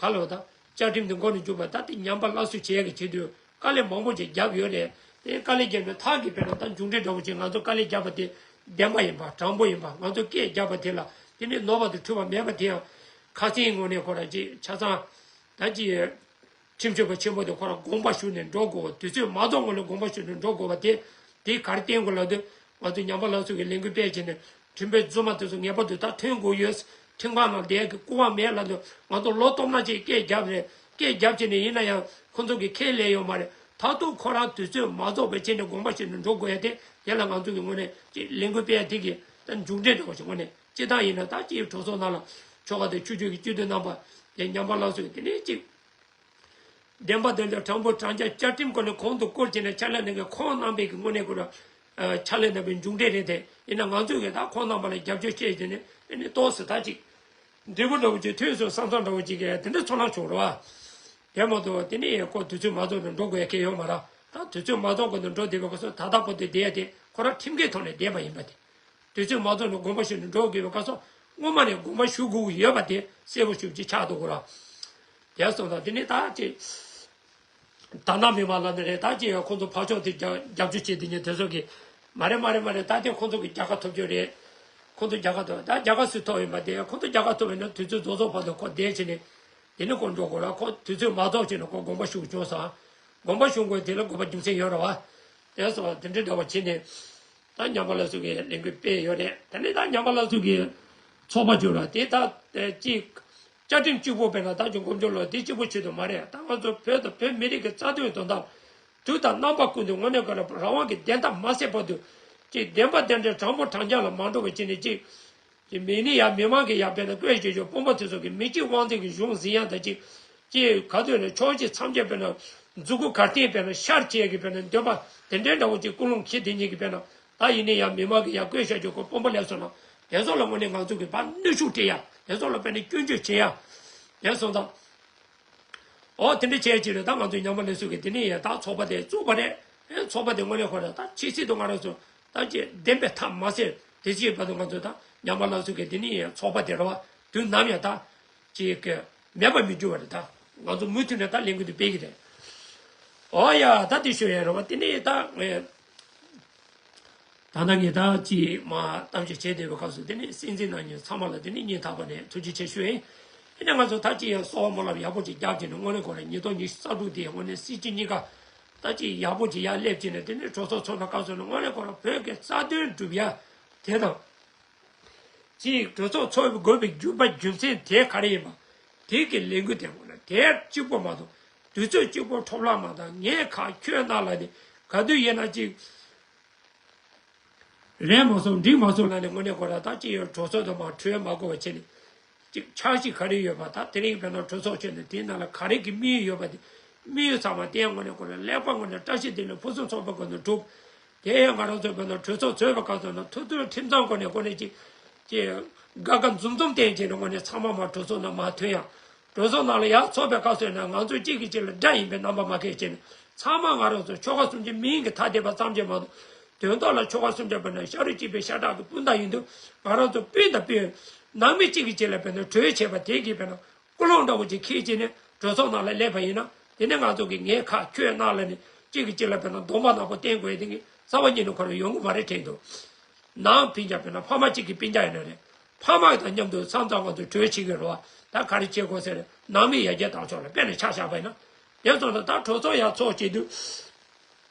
ག་ལོ་ད་བཅའ་ཁྲིམས་དེ་མགོ་ནས་མཇུག་བར་ད་དེ་ཉམས་པ་སླར་གསོ་བྱེད་ཡག་གི་ཆེད་དུ་དཀའ་ལས་མང་པོ་ཅིག་བརྒྱབ་ཡོད་རེད། དེ་དཀའ་ལས་བརྒྱབ་ནས་ཐག་གིས་དཔེར་ན་ད་མཇུག་འབྲས་འདྲ་བོ་ཅིག་ང་ཚོ་དཀའ་ལས་བརྒྱབ་པ་དེ་བདེན་པ་ཡིན་པ་དྲང་པོ་ཡིན་པ་ང་ཚོ་སྐད་བརྒྱབ་པ་དེ་ལ་དེ་ནི་ནོར་བ་དང་འཁྲུལ་བ་མེད་པ་དེ་ཡང་ཁ་སང་ངོ་ནས་ཁོ་རང་ཅིག་ཆ་ཚང་ད་ཅིག་ཁྲིམས་ཞིབ་པ་ཆེན་པོ་དེ་ཁོ་རང་དགོངས་པ་ཞུས་ནས་འགྲོ་དགོས། དུས་ཚོད་མ་རྫོགས་སྔོན་ལ་དགོངས་པ་ཞུས་ནས་འགྲོ་དགོས་པ་དེ་དེ་ག་རེ་བསྟན་དགོས་ལབ་དུས་ང་ཚོ་ཉམས་པ་སླར་གསོ་གི་ལས་འགུལ་སྤེལ་བྱས་ནས་ཁྲིམས་དཔོན་རྫུན་མ་དེ་ཚོ་ངེས་པར་དུ་ད་ཐོན་དགོས་ཡོད། ཁྲིམས་ཁང་ནང་བསྡད་ཀྱི་སྐུ་དབང་མེད་ལབ་དུས་ང་ཚོ་ལོ་སྟོང་ཕྲག་ཅིག་སྐད་བརྒྱབ་རེད། སྐད་བརྒྱབ་བྱས་ནས་ཡིན་ན་ཡང་ཁོ་ཚོ་གི་ཁས་ལེན་ཡོད་མ་རེད། ད་དུང་ཁོ་རང་དུས་ཚོད་མ་རྫོགས་པའི་ཆེད་ནས་དགོངས་པ་ཞུས་ནས་འགྲོ་དགོས་ཡ་དེ་དེ་ལ་ང་ཚོ་གི་ངོས་ནས་ཅིག་ལས་འགུལ་སྤེལ་ཡ་དེ་གི་ད་མཇུག་འབྲས་འདྲ་བ་ཞིག་ངོས་ནས་སྤྱི་བཏང་ཡིན་ན་ད་ཅིག་གྲོས་ཚོགས་ནང་ལ་ཆོལ་ཁ་དང་ཆོས་བརྒྱུད་ཀྱི་སྤྱི་འཐུས་རྣམ་པ་དེ་ཉམས་པ་སླར་གསོ་གི་དེ་ནས་ཅིག་བདེན་པ་དོན་དག་དྲང་པོ་དྲང་བཞག་བཅའ་ཁྲིམས་སྐོར་ནས་གོང་དུ་བཀུར་བྱས་ནས་ཕྱག་ལས་གནང་མཁན་ཁོང་རྣམ་པས་ཀྱི་དངོས་གནས་ཁོ་རང་ཕྱག་ལས་གནང་པའི་མཇུག་འབྲས་རེད་དེ། ཡིན་ན་ང་ཚོས་ཀྱི་ད་ཁོང་རྣམ་པ་ལ་རྒྱབ་སྐྱོར་བྱས་བྱས་ནས་ཨ་ནི་ཏོག་ཙམ་ད་ཅིག་འབྲས་བུ་འདྲ་བོ་ཅིག་ཐོན་སོང་བསམ་བསམ་འདྲ་བོ་ཅིག་གི་དེ་འདྲ་ཚོར་སྣང་བྱུང་རེད་བ། དེ་མ་གཏོགས་དེ་ནས་ཁོ་དུས་ཚོད་མ་རྫོགས་ནས་འགྲོ་དགོས་ཡ་གང་ཡོད་མ་རེད། ད་དུས་ཚོད་མ་རྫོགས་གོང་དུ་འགྲོ་བསྡད་པའི་སྐབས་སུ་ད་ལྟ་བར་དུ་བསྡད་ཡ་དེ་ཁོ་རང་ཁྲིམས་འགལ་ཐོག་ནས་བསྡད་པ་ཡིན་པ་དེ། དུས་ཚོད་མ་རྫོགས་ནས་དགོངས་པ་ཞུ་ནས་འགྲོ་དགོས་པའི་སྐབས་སུ་སྔོན་མ་ནས་དགོངས་པ་ཞུ་དགོས་ཀྱི་ཡོད་པ་དེ་གསལ་པོ་ཞེ་པོ་ཅིག་ཆགས་འདུག་གོ་ར། དེ་སོང་ཙང་དེ་ནས་ད་ཅིག་དར་ནག་མི་མང་ལབ་ནི་རེད། ད་ཅིག་ཁོང་ཚོ་ཕར་ཕྱོགས་དེ་རྒྱབ་རྒྱབ་སྐྱོར་བྱེད་དེ་ཉིད་དེ་ཚོ་གི་མ་རེད་མ་རེད་མ་རེད། ད་དེ་ཁོང་ཚོ་གི་རྒྱལ་ཁ་ཐོབ་རྒྱུ་རེད། ཁོང་ཚོ་རྒྱལ་ཁ་ཐོབ། ད་རྒྱལ་ཁ་སུས་ཐོབ་ཡིན་པ་དེ་ཁོང་ཚོ་རྒྱལ་ཁ་ཐོབ་ཡིན་ན་དུས་ཚོད་རྫོགས་རྫོགས་བར་དུ་ཁོ་བསྡད་བྱས་ནས་དེ་ནས་ཁོ་འགྲོ་དགོས་ར། ཁོ་དུས་ཚོད་མ་རྫོགས་བྱས་ནས་ཁོ་དགོངས་པ་ཞུ་བྱུང་སོང་། དགོངས་པ་ཞུ་དགོས་དེ་ལ་དགོས་པ་རྒྱུ་མཚན་ཡོད་ར་བ། དེ་སོང་དེ་འདྲའི་འདྲ་བ་བྱས་ནས། ད་ཉམས་པ་སླར་གསོ་གི་ལས་འགུལ་སྤེལ་ཡོད་རེད། ད་ནི་ད་ཉམས་པ་སླར་གསོ་གི་ཚོགས་པ་བརྗོད་ར་དེ་ད་གཅིག་བཅའ་ཁྲིམས་གཅིག་པོ་སྤེལ་ན་ད་ཅིག་མགོ་མཇུག་ལོ་དེ་གཅིག་པོ་ཆེད་དུ་མ་རེད། ད་ང་ཚོ་བོད་དང་བོད་མི་རིགས་ཀྱི་རྩ་དོན་དོན་དག་དུས་དང་རྣམ་པ་ཀུན་ཏུ་དངོས་གནས་ཀྱི་རང་དབང་གི་བདེན་མཐའ་མ་གསལ་བར་དུ་ཅིག་བདེན་པ་བདེན་འབྲེལ་དྲང་པོ་དྲང་རྐྱང་ལ་མ་འགྲོ་བའི་ཆེད་ནས་ཅིག་ཀྱི་མི་ནི་ཡ་མི་མང་གི་ཡ་དཔེར་ན་བཀོད་བྱེད་ཆོག་དཔོན་པོ་དེ་ཚོ་གི་མི་གཅིག་དབང་འཛིན་གྱི་གཞུང་འཛིན་ཡ་ད་ཅིག་ཅིག་ག་དུས་ནས་ཕྱོགས་གཅིག་མཚམས་བཅད་དཔེར་ན་མཛུ་གུ་གར་སྟེང་དཔེར་ན་ཤར་བྱེད་ཀྱི་དཔེར་ན་འདོད་པ་དེ་འདྲའི་འདྲ་བོ་ཅིག་ཀུན་སློང་འཁྱེར་དེ་ཉིད་ཀྱི་དཔེར་ན་ད་ཡིན་ནི་ཡ་མི་མང་གི་ཡ་བཀོད་བྱ་རྒྱུ་ཁོ་དཔོན་པོ་ལས་སོང་ན་དེ་ཚོ་ལ་དངོས་གནས་ང་ཚོ་གི་ཕར་གནོན་ཤུགས་སྤྲད་ཡ་དེ་ཚོ་ལ་དཔེར་ན་སྐྱོན་བརྗོད་བྱེད་ཡ་དེ་སོང་ཙང་། ཨོ་དེ་འདྲ་བྱས་ཅི་རེད། ད་ང་ཚོའི་ཉམས་པ་སླར་གསོ་གི་དེ་ནས་ཡང་ད་ཚོགས་པ་དེ་བཙུགས་པ་རེད། ཨེ་ཚོགས་པ་དེ་དངོས་གནས་ཁོ་རང་ད་ཕྱི་སྲིད་དུ་ང་རང་ཚོ་ད་ཅི་བདེན་པའི་མཐའ་མ་གསལ་དེ་ཅིའི་བར་དུ་ང་ཚོ་ད་ཉམས་པ་སླར་གསོ་གི་དེ་ནས་ཡང་ཚོགས་པ་དེ་རེད་བ། དུས་ནམ་ཡང་ད་ཅིག་གི་མེད་པར་མི་འགྱུར་བ་རེད། ད་ང་ཚོ་མུ་མཐུད་ནས་ད་ལས་འགུལ་དེ་སྤེལ་གི་རེད། ཨོ་ཡ་ད་དེ་ཤོད་ཡ་རེད་བ། དེ་ནས་ད་ངས། ད་ལྟ་ངས་ད་ཅིག་མ་གཏམ་བཤད་བྱས་བསྡད་པའི་སྐབས་སུ་དེ་ནི་སྲིད་འཛིན་རྣམ་གཉིས་ཚང་མ་ལ་དེ་ནི་སྙིང་ཐག་པ་ནས་ཐུགས་རྗེ་ཆེ་ཞུ་ཡིན། དེ་ནས་ང་ཚོ་ད་ཅིག་ཡང་གསོལ་བ་སྨོན་ལམ་ཡག་པོ་ཅིག་རྒྱབ་བྱས་ནས་དངོས་གནས་ཁོ་རང་ཉིས་སྟོང་ཉི་ཤུ་རྩ་དྲུག་དེ་དངོས་གནས་སྲིད་སྤྱི་གཉིས་ཀ་ད་ཅིག་ཡག་པོ་ཅིག་ཡར་སླེབས་བྱས་ནས་དེ་ནི་གྲོས་ཚོགས་ཚོགས་པའི་སྐབས་སུ་ནི་དངོས་གནས་ཁོ་རང་བོད་ཀྱི་རྩ་དོན་སྒྲུབ་ཡ་དེ་དང་། ཅིག་གྲོས་ཚོགས་ཚོགས་དགོས་པའི་རྒྱུ་པ་རྒྱུ་མཚན་དེ་ག་རེ་ཡིན་པ། དེ་གི་ལས་འགུལ་དེ་དངོས་གནས་དེ་གཅིག་པོ་མ་གཏོགས། དུས་ཚོད་གཅིག་པོ་འཕྲོ་བརླག་མ་བཏང་། ངས་ཁ་ཁྱོད་རྣ་ལ་ནི་ག་དུས་ཡིན་ན་ཅིག་རན་མ་སོང་འགྲིག་མ་སོང་ལ་ནི་དངོས་གནས་ཁོ་ར་ད་ཅི་ཡོད་གྲོས་ཚོགས་དུ་མ་གྲོས་མ་དགོས་པ་བྱས་ནས་ཅིག་འཆར་གཞི་ག་རེ་ཡོད་པ། ད་དེ་རིང་དཔེར་ན་གྲོས་ཚོགས་བྱས་ནས་དེའི་ནང་ལ་ག་རེ་གི་དམིགས་ཡུལ་ཡོད་པ་དེ་དམིགས་ཡུལ་ཚང་མ་དེ་ཡང་དངོས་གནས་ཁོ་ར་ཀླད་པ་ངོས་ནས་བཀྲ་ཤིས་བདེ་ལེགས་ཕུན་སུམ་ཚོགས་པའི་སྒོ་ནས་འགྲུབ། དེ་ཡང་ང་རང་ཚོ་དཔེར་ན་གྲོས་ཚོགས་ཚོགས་པའི་སྐབས་སུ་ན་ཐུབ་ཚོད་ཁྲིམས་གཙང་སྒོ་ནས་དངོས་གནས་ཅིག་ཅིག་དགའ་དགའ་འཛུམ་འཛུམ་བསྟན་བྱས་ནས་དངོས་གནས་ཚང་མ་མ་གྲོས་ཚོགས་ནང་མ་ཐོན་ཡང་། གྲོས་ཚོགས་ནང་ལ་ཡར་ཚོགས་པའི་སྐབས་སུ་ཡིན་ན་ང་ཚོས་གཅིག་གིས་གཅིག་ལ་དགྲ་ཡིན་པའི་རྣམ་པ་མ་སྐྱེས་བྱས་ནས་ཚང་མ་ང་རང་ཚོ་ཆོལ་ཁ་གསུམ་གྱི་མིང་གི་ཐ་དད་པ་ཙམ་གྱིས་མ་གཏོགས་དོན་དག་ལ་ཆོལ་ཁ་གསུམ་གྱི་བར་ན་ཤ་རུས་གཅིག་པའི་ཤ་ཁྲག་གི་སྤུན་ཟླ་ཡིན་དུས་ང་རང་ཚོ་སྤུན་དང་སྤུན་ནང་མི་གཅིག་གིས་གཅིག་ལ་དཔེར་ན་གྲོས་བྱས་པ་དེ་གིས་དཔེར་ན་ཀུན་སློང་འདྲ་བོ་ཅིག་འཁྱེར་བྱས་ནས་གྲོས་ཚོགས་ནང་ལ་སླེབས་པ་ཡིན་ན་དེ་ནས་ང་ཚོ་གིས་ངའི་ཁ་ཁྱོད་རྣ་ལ་ནས་གཅིག་གིས་གཅིག་ལ་དཔེར་ན་གདོང་པ་ནག་པོ་བསྟན་དགོས་ཡ་དེ་གིས་རྩ་བ་ཉིད་ནས་ཁོ་རང་ཡོང་གི་མ་རེད་དྲན་འདུག་ནང་སྤུན་ཀྱག་དཔེར་ན་ཕ་མ་གཅིག་གི་སྤུན་ཀྱག་ཡིན་ན་རེད། ཕ་མ་དང་མཉམ་དུ་མཚམས་མཚམས་ང་ཚོས་གྲོས་བྱེད་ཀྱི་རེད་བ། ད་ག་རེ་བྱེད་དགོས་ཟེར་ནང་མི་ཡར་རྒྱས་བཏང་ཕྱོགས་ལ་དཔེར་ན་ཆ་བཞག་པ་ཡིན་ན། དེ་སོང་ཙང་ད་གྲོས་ཚོགས་ཡར་ཚོགས་བྱེད་དུས།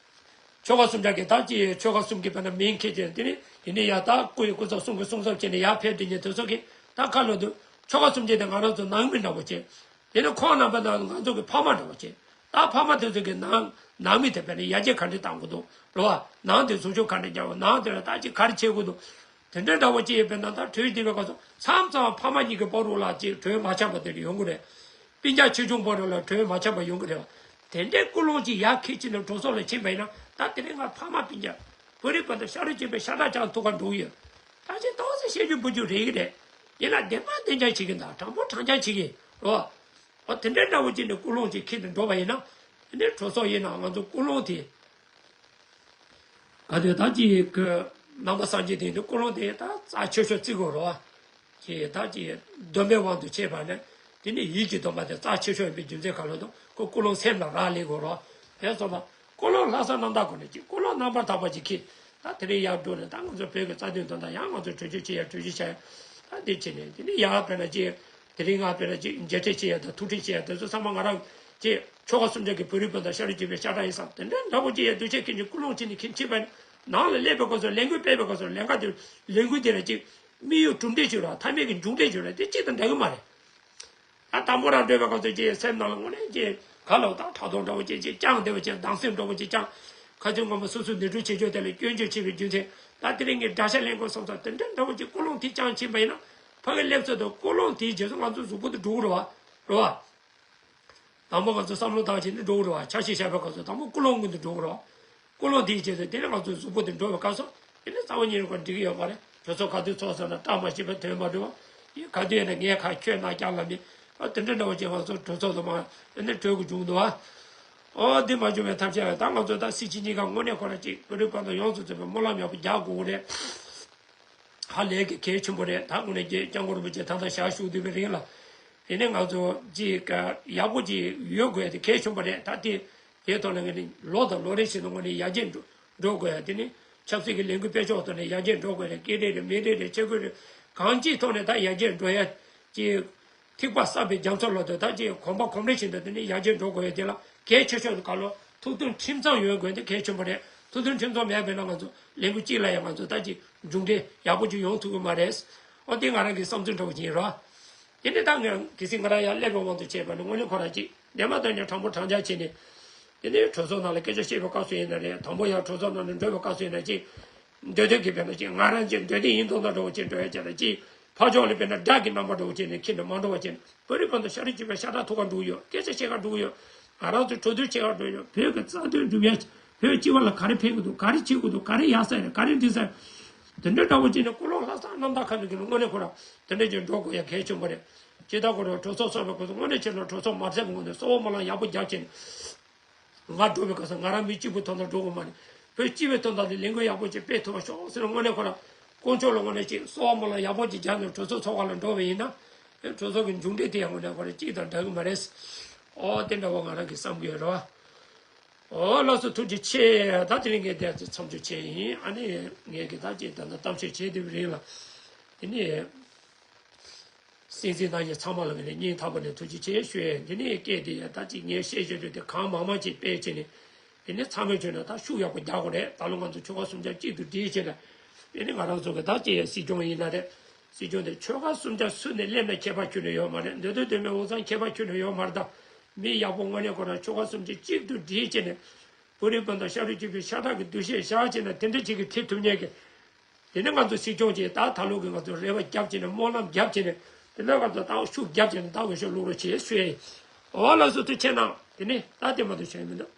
ཆོལ་ཁ་གསུམ་ཆ་གི་ད་ཅི་ཆོལ་ཁ་གསུམ་གྱི་དཔེར་ན་མིང་འཁྱེར་བྱས་དེ་ནི་དེ་ནི་ཡར་ད་སྐུ་ཡི་སྐུ་ཚབ་གསུང་གི་གསུང་ཚབ་བྱས་ནས་ཡར་ཕེབས་དེ་ཉིད་དེ་ཚོ་གི་ད་ཁ་ལོ་དུ་ཆོལ་ཁ་གསུམ་ཆ་དེ་ང་རང་ཚོ་ནང་མི་འདྲ་བོ་བྱས། དེ་ནི་ཁོང་རྣམ་པ་དང་ང་ཚོ་གི་ཕ་མ་འདྲ་བོ་བྱས། ད་ཕ་མ་དེ་ཚོ་གི་ནང་ནང་མི་དེ་དཔེར་ན་ཡར་རྒྱས་ག་འདྲ་བཏང་དགོས་འདུག་རེད་བ། ནང་དེ་ཟུར་ཕྱོགས་ག་འདྲ་རྒྱག་དགོས། ནང་དེ་ལ་ད་ཅི་ག་རེ་བྱེད་དགོས་འདུག་དེ་འདྲ་འདྲ་བོ་ཅི་ཡོད་པས་ན་ད་གྲོས་འདི་བའི་སྐབས་སུ་མཚམས་མཚམས་ཕ་མ་གཉིས་ཀྱི་བར་དུ་ལ་ཅིག་གྲོས་མ་འཆམ་པ་དེ་འདྲ་ཡོང་གི་རེད། སྤུན་ཀྱག་ཆེ་ཆུང་བར་དུ་ལ་གྲོས་མ་འཆམ་པ་ཡོང་གི་རེད་བ། དེ་འདྲའི་ཀུན་སློང་ཅིག་ཡར་འཁྱེར་ཕྱིན་ནས་གྲོས་ཚོགས་ལ་ཕྱིན་པ་ཡིན་ན་ད་དེ་རིང་ང་ཕ་མ་སྤུན་ཀྱག་བོད་རིགས་བར་དུ་ཤ་རུས་གཅིག་པའི་ཤ་ཁྲག་ཆགས་ཐུག་ག་འགྲོ་གི་ཡོད། ད་ཅི་ཏོག་ཙམ་བཤད་རྒྱུ་འབུལ་རྒྱུ་རེད་གི་རེད། ཡིན་ན་བདེན་པ་བདེན་རྐྱང་བྱེད་ཀྱི་འདུག་དྲང་པོ་དྲང་རྐྱང་བྱེད་ཀྱི་རེད་བ། འོ་དེ་འདྲའི་འདྲ་བོ་ཅིག་ནས་ཀུན་སློང་ཅིག་འཁྱེར་ནས་འགྲོ་བ་ཡིན་ན་དེ་འདྲའི་གྲོས་ཚོགས་ཡིན་ནའང་ང་ཚོ་ཀུན་སློང་དེ། ག་དུས་ད་ཅི་གི་ནང་པ་སངས་རྒྱས་དེ་ཡིན་དུས་ཀུན་སློང་དེ་ད་རྩ་ཆེ་ཤོས་བརྩི་དགོས་རེད་བ། ཅི་ད་ཅི་སྡོམ་པའི་དབང་དུ་བྱས་པ་ནས་དེ་ནི་ཡིད་ཀྱི་སྡོམ་པ་དེ་རྩ་ཆེ་ཤོས་ཡིན་པའི་རྒྱུ་མཚན་ག་ལ་དང་ཁོ་ཀུན་སློང་སེམས་ལ་རག་ལས་དགོས་རེད་བ། དེ་སོང་ཙང་ཀུན་སློང་ལྷག་བསམ་རྣམ་དག་སྒོ་ནས་ཅི་ཀུན་སློང་རྣམ་པར་དག་པ་ཅིག་གིས་ད་དེ་རིང་ཡར་འགྲོ་ནས་ད་ང་ཚོ་བོད་ཀྱི་རྩ་དོན་དོན་དག་ཡང་ང་ཚོ་གྲོས་ཆོད་བྱེད་ཡ་གྲོས་གཞི་བྱ་ཡ་ད་འདི་བྱས་ནས་དེ་ནི་ཡར་དཔེར་ན་ཅི། དེ་རིང་ང་དཔེར་ན་ཅིག་མཇལ་འཕྲད་བྱེད་ཡ་དང་ཐུག་འཕྲད་བྱེད་ཡ་དེ་ཚོ་ཚང་མ་ང་རང་ཅིག་ཆོལ་ཁ་གསུམ་ཆ་གི་བོད་རིགས་སྤུན་ཟླ་ཤ་རུས་གཅིག་པའི་ཤ་ཁྲག་ཡིན་བསམ་དེ་འདྲ་འདྲ་པོ་ཅིག་ཡ་འདུ་ཤེས་ཁྱེད་ཀྱི་ཀུན་སློང་བྱས་ནས་ཁྱེད་ཕྱིན་པ་ཡིན་ནང་ལ་སླེབས་པའི་སྐབས་སུ་ལས་འགུལ་སྤེལ་བའི་སྐབས་སུ་ལས་ཀ་དེ་ལས་འགུལ་དེ་ལ་ཅིག་དམིགས་ཡུལ་གྲུབ་འབྲས་ཅིག་ར་མཐའ་མའི་གི་མཇུག་འབྲས་ཅིག་ར་དེ་གཅིག་དང་འདྲ་གི་མ་རེད། ད་དང་པོ་རང་འགྲོ་བའི་སྐབས་སུ་ཅིག་སེམས་ནང་ལ་དངོས་གནས་ཅིག་ག་ལ་ད་ཕྲག་དོག་འདྲ་པོ་ཅིག་ཅིག་བཅངས་བསྡད་པ་ཅིག་སྡང་སེམས་འདྲ་པོ་ཅིག་བཅངས་ཁ་ཚོན་ངོ་མ་སོ་སོའི་ནུས་སྒྲུབ་བྱེད་ཕྱོགས་དེ་ལ་སྐྱོན་བརྗོད་བྱེད་པའི་རྒྱུ་མཚན་ད་དེ་རིང་ངས་དགྲ་ཤ་ལེན་དགོས་བསམ་ས་དེ་འདྲ་འདྲ་པོ་ཅིག་ཀུན་སློང་དེ་བཅངས་ཕྱིན་པ་ཡིན་ན། ཕ་གི་སླེབས་ཚོད་དུ་ཀུན་སློང་དེའི་རྗེས་སུ་ང་ཚོ་གཟུགས་པོ་དེ་འགྲོ་གི་རེད་བ། རེད་བ། དང་པོ་ང་ཚོ་བསམ་བློ་བཏང་བྱས་ནས་འགྲོ་གི་རེད་བ། འཆར་གཞི་བཞག་པའི་སྐབས་སུ་དང་པོ་ཀུན་སློང་ཀུན་ཏུ་འགྲོ་གི་རེད་བ། ཀུན་སློང་དེའི་རྗེས་སུ་དེ་ནས་ང་ཚོ་གཟུགས་པོ་དེ་འགྲོ་བའི་སྐབས་སུ་དེ་ནས་རྩ་བ་ཉིད་ནས་ཁོ་འགྲིག་གི་ཡོད་མ་རེད། གྲོས་ཚོགས་ག་དུས་ཚོགས་ཟེར་ན་བཀྲ་མ་ཤིས་པའི་དོན་མ་འགྲུབ་བ། ཡིན་ག་དུས་ཡིན་ན་ངས་ཁ་ཁྱོད་ན་རྒྱག་ལ་མི། ཨ་དེ་འདྲ་འདྲ་བོ་ཅིག་ང་ཚོ་གྲོས་ཚོགས་དུ་མ་དེ་ནས་གྲོས་གི་བྱུང་འདུག་བ། ཨོ་འདི་མ་བྱུང་བའི་ཐབས་ཤེས་ལ་ད་ང་ཚོ་ད་སྲིད་སྤྱི་གཉིས་ཀ་དངོས་གནས་ཁོ་རང་ཅིག་བོད་རིགས་སྤུན་ཟླ་ཡོངས་སུ་རྫོགས་པའི་སྨོན་ལམ་ཡག་པོ་རྒྱག་དགོས་རེད། ཧ་ལས་ཀྱི་གལ་ཆེན་པོ་རེད། ད་དངོས་གནས་ཀྱི་སྐྱབས་མགོན་རིན་པོ་ཆེ་ད་ལྟ་ཞལ་བཞུགས་བསྡད་པའི་རིང་ལ། དེ་ནས་ང་ཚོ་ཅིག་ཡག་པོ་ཅིག་ཡོད་དགོས་ཡ་དེ་གལ་ཆེན་པོ་རེད། ད་དེ་དེའི་ཐོག་ལ་ངས་ནི་ལོ་དང་ལོ་རེ་བཞིན་དུ་དངོས་གནས་ཡར་རྒྱས་འགྲོ་འགྲོ་དགོས་ཡ་དེ་ནི་ཆབ་སྲིད་ཀྱི་ལས་འགུལ་སྤེལ་ཕྱོགས་ཐོག་ནས་ཡར་རྒྱས་འགྲོ་དགོས་ཡ་སྐད་རེད་རེད་མི་རེད་རེད་ཆས་གོས་རེད་གང་ཅིའི་ཐོག་ནས་ད་ཡར་རྒྱས་འགྲོ་ཡ་ཅིག་ཐིགས་པ་བསགས་པའི་རྒྱ་མཚོ་ལོ་དེ་ད་ཅིག་གོམ་པ་གོམ་རེ་བཞིན་དུ་དེ་ནས་ཡར་རྒྱས་འགྲོ་དགོས་ཡ་དེ་ལ་གལ་ཆེ་ཤོས་དེ་ག་ལོ་ཐུགས་མཐུན་ཁྲིམས་གཙང་ཡོད་དགོས་དེ་གལ་ཆེན་པོ་རེད། ཐུགས་མཐུན་ཁྲིམས་གཙང་མེད་པས་ན་ང་ཚོ་ལས་འགུལ་གཅིག་ལ་ཡང་ང་ཚོ་ད་ཅིག་མཇུག་འབྲས་ཡག་པོ་ཅིག་ཡོང་ཐུབ་ཀྱི་མ་རེད། ཨོ་དེ་ང་རང་གི་བསམ་ཚུལ་འདྲ་བོ་ཅིག་ཡིན་རོགས། དེ་ནས་ད་ངས་གལ་སྲིད་ང་རང་ཡང་སླེབས་པའི་དབང་དུ་བྱས་པ་ནི་དངོས་གནས་ཁོ་རང་ཅིག་བདེན་པ་དོན་གཉེར་དྲང་པོ་དྲང་བཞག་བྱས་ནས། དེ་ནས་གྲོས་ཚོགས་ནང་ལ་སྐད་ཆ་བཤད་པའི་སྐབས་སུ་ཡིན་ན་རེད། དང་པོ་ཡང་གྲོས་ཚོགས་ནང་ལ་འགྲོ་བའི་སྐབས་སུ་ཡིན་ན་ཅིག་འདོད་འདོད་ཀྱི་དཔེར་ན་ཅིག་ང་རང་ཅིག་འདོད་འདོད་ཡིན་མདོག་མདོག་འདྲ་བོ་ཅིག་འགྲོ་ཡ་ཅིག་ལ་ཅིག་ཕར་ཕྱོགས་ལ་དཔེར་ན་དགྲ་གི་རྣམ་པ་འདྲ་བོ་ཅིག་ནས་ཁྱེར་ནས་མ་འགྲོ་བ་ཅིག་བོད་རིགས་སྤུན་ཟླ་ཤ་རུས་གཅིག་པའི་ཤ་ཁྲག་ཐུག་ག་འགྲོ་གི་ཡོད། སྐད་ཆ་བཤད་ག་འགྲོ་གི་ཡོད། ང་རང་ཚོ་གྲོས་བསྡུར་བྱེད་ག་འགྲོ་གི་ཡོད། བོད་ཀྱི་རྩ་དོན་སྒྲུབ་ཡ་བོད་སྤྱི་བ་ལ་ག་རེ་ཕན་གི་འདུག་ག་རེ་བྱེད་དགོས་འདུག་ག་རེ་ཡག་ས་རེད། ག་རེ་འགྲིག་ས་རེད། དེ་འདྲ་འདྲ་བོ་ཅིག་ནས་ཀུན་སློང་ལྷག་བསམ་རྣམ་དག་ཁ་ནས་ཀྱི་དངོས་གནས་ཁོ་རང་དེ་འདྲ་ཅིག་འགྲོ་དགོས་ཡ་གལ་ཆེན་པོ་རེད། ཇི་ལྟར་ཁོ་རང་གྲོས་ཚོགས་ཚོགས་པའི་སྐབས་སུ་དངོས་གནས་ཆེ་ལ་གྲོས་ཚོགས་མ་ཚད་པའི་ངོས་ནས་གསོལ་བ་སྨོན་ལམ་ཡག་པོ་རྒྱབ་བྱས་ནས། ང་འགྲོ་བའི་སྐབས་སུ་ང་རང་མི་གཅིག་པུའི་དོན་དག་འགྲོ་དགོས་མ་རེད། བོད་སྤྱི་པའི་དོན་དག་ལ་ལས་འགུལ་ཡག་པོ་ཅིག་སྤེལ་ཐུབ་པ་ཤོག་ཟེར་ནས་དངོས་གནས་ཁོ་རང་དཀོན་མཆོག་ལ་དངོས་གནས་ཅིག་གསོལ་བ་སྨོན་ལམ་ཡག་པོ་ཅིག་རྒྱབ་ནས་གྲོས་ཚོགས་ཚོགས་པ་ལ་འགྲོ་བ་ཡིན་ན། གྲོས་ཚོགས་ཀྱི་མཇུག་འབྲས་དེ་ཡང་དངོས་གནས་ཁོ་རང་གཅིག་དང་འདྲ་གི་མ་རེད། ཨོ་དེ་འདྲ་བོ་ང་རང་གིས་བསམ་གྱི་ཡོད་རེད་བ། ཨོ་ལགས་སོ་ཐུགས་རྗེ་ཆེ། ད་དེ་རིང་ངས་དེ་ཚོ་མཚམས་འཇོག་བྱས་ཡིན། ཨ་ནི་ངས་ཀྱི་ད་ཅིག་ད་ལྟ་གཏམ་བཤད་བྱས་དེ་རིང་ལ། དེ་ནས། སྲིད་འཛིན་ནང་བཞིན་ཚང་མ་ལ་ངས་ནས་སྙིང་ཐག་པ་ནས་ཐུགས་རྗེ་ཆེ་ཞུ་ཡས། འདི་ནས་སྐད་དེ་ཡ་ད་ཅིག་ངས་བཤད་བཞིན་དུ་དེ་གང་མང་མང་ཅིག་སྤེལ་བྱས་ནས། དེ་ནས་ཚང་མས་བྱུང་ན་ད་ཤུགས་ཡག་པོ་རྒྱག་དགོས་རེད། ད་ལོ་ང་ཚོ་ཆོལ་ཁ་གསུམ་ཆ་གཅིག་ཏུ་སྒྲིལ་བྱས་ནས། དེ་ནས་ང་རང་ཚོ་གི་ད་ཅིག་ཡ་སྲིད་སྐྱོང་ཡིན་ན་རེད། སྲིད་སྐྱོང་དེ་ཆོལ་ཁ་གསུམ་ཆ་སུ་ནས་སླེབས་ན་ཁྱད་པར་ཁྱོན་ནས་ཡོད་མ་རེད། འདོད་འདོད་འདོད་མེད་འོ་ཚང་ཁྱད་པར་ཁྱོན་ནས་ཡོད་མ་རེད་ད། མི་ཡག་པོ་དངོས་གནས་ཁོ་རང་ཆོལ་ཁ་གསུམ་ཆ་གཅིག་ཏུ་སྒྲིལ་བྱས་ནས། བོད་རིགས་སྤུན་ཟླ་ཤ་རུས་གཅིག་པའི་ཤ་ཁྲག་གི་འདུ་ཤེས་བཞག་བྱས་ནས་དེ་འདྲ་ཅིག་གི་ཁྲིད་ཐུབ་མཁན་གྱི། དེ་ནི་ང་ཚོ་སྲིད་སྐྱོང་ཅིག་ད་ད་ལོ་གི་ང་ཚོ་རེ་བ་རྒྱབ་བྱས་ནས་སྨོན་ལམ་རྒྱབ་བྱས་ནས་དེ་ནས་ང་ཚོ་ད་ཤུགས་རྒྱབ་བྱས་ནས་ད་འོས་ཤོག་བླུག་རོགས་བྱེད་ཞུ་ཡ་ཡིན། འོ་ལགས་སོ། ཐུགས་རྗེ་གནང་། དེ་ནི་ད་དེ་མ་གཏོགས་གཞན་མི་འདུག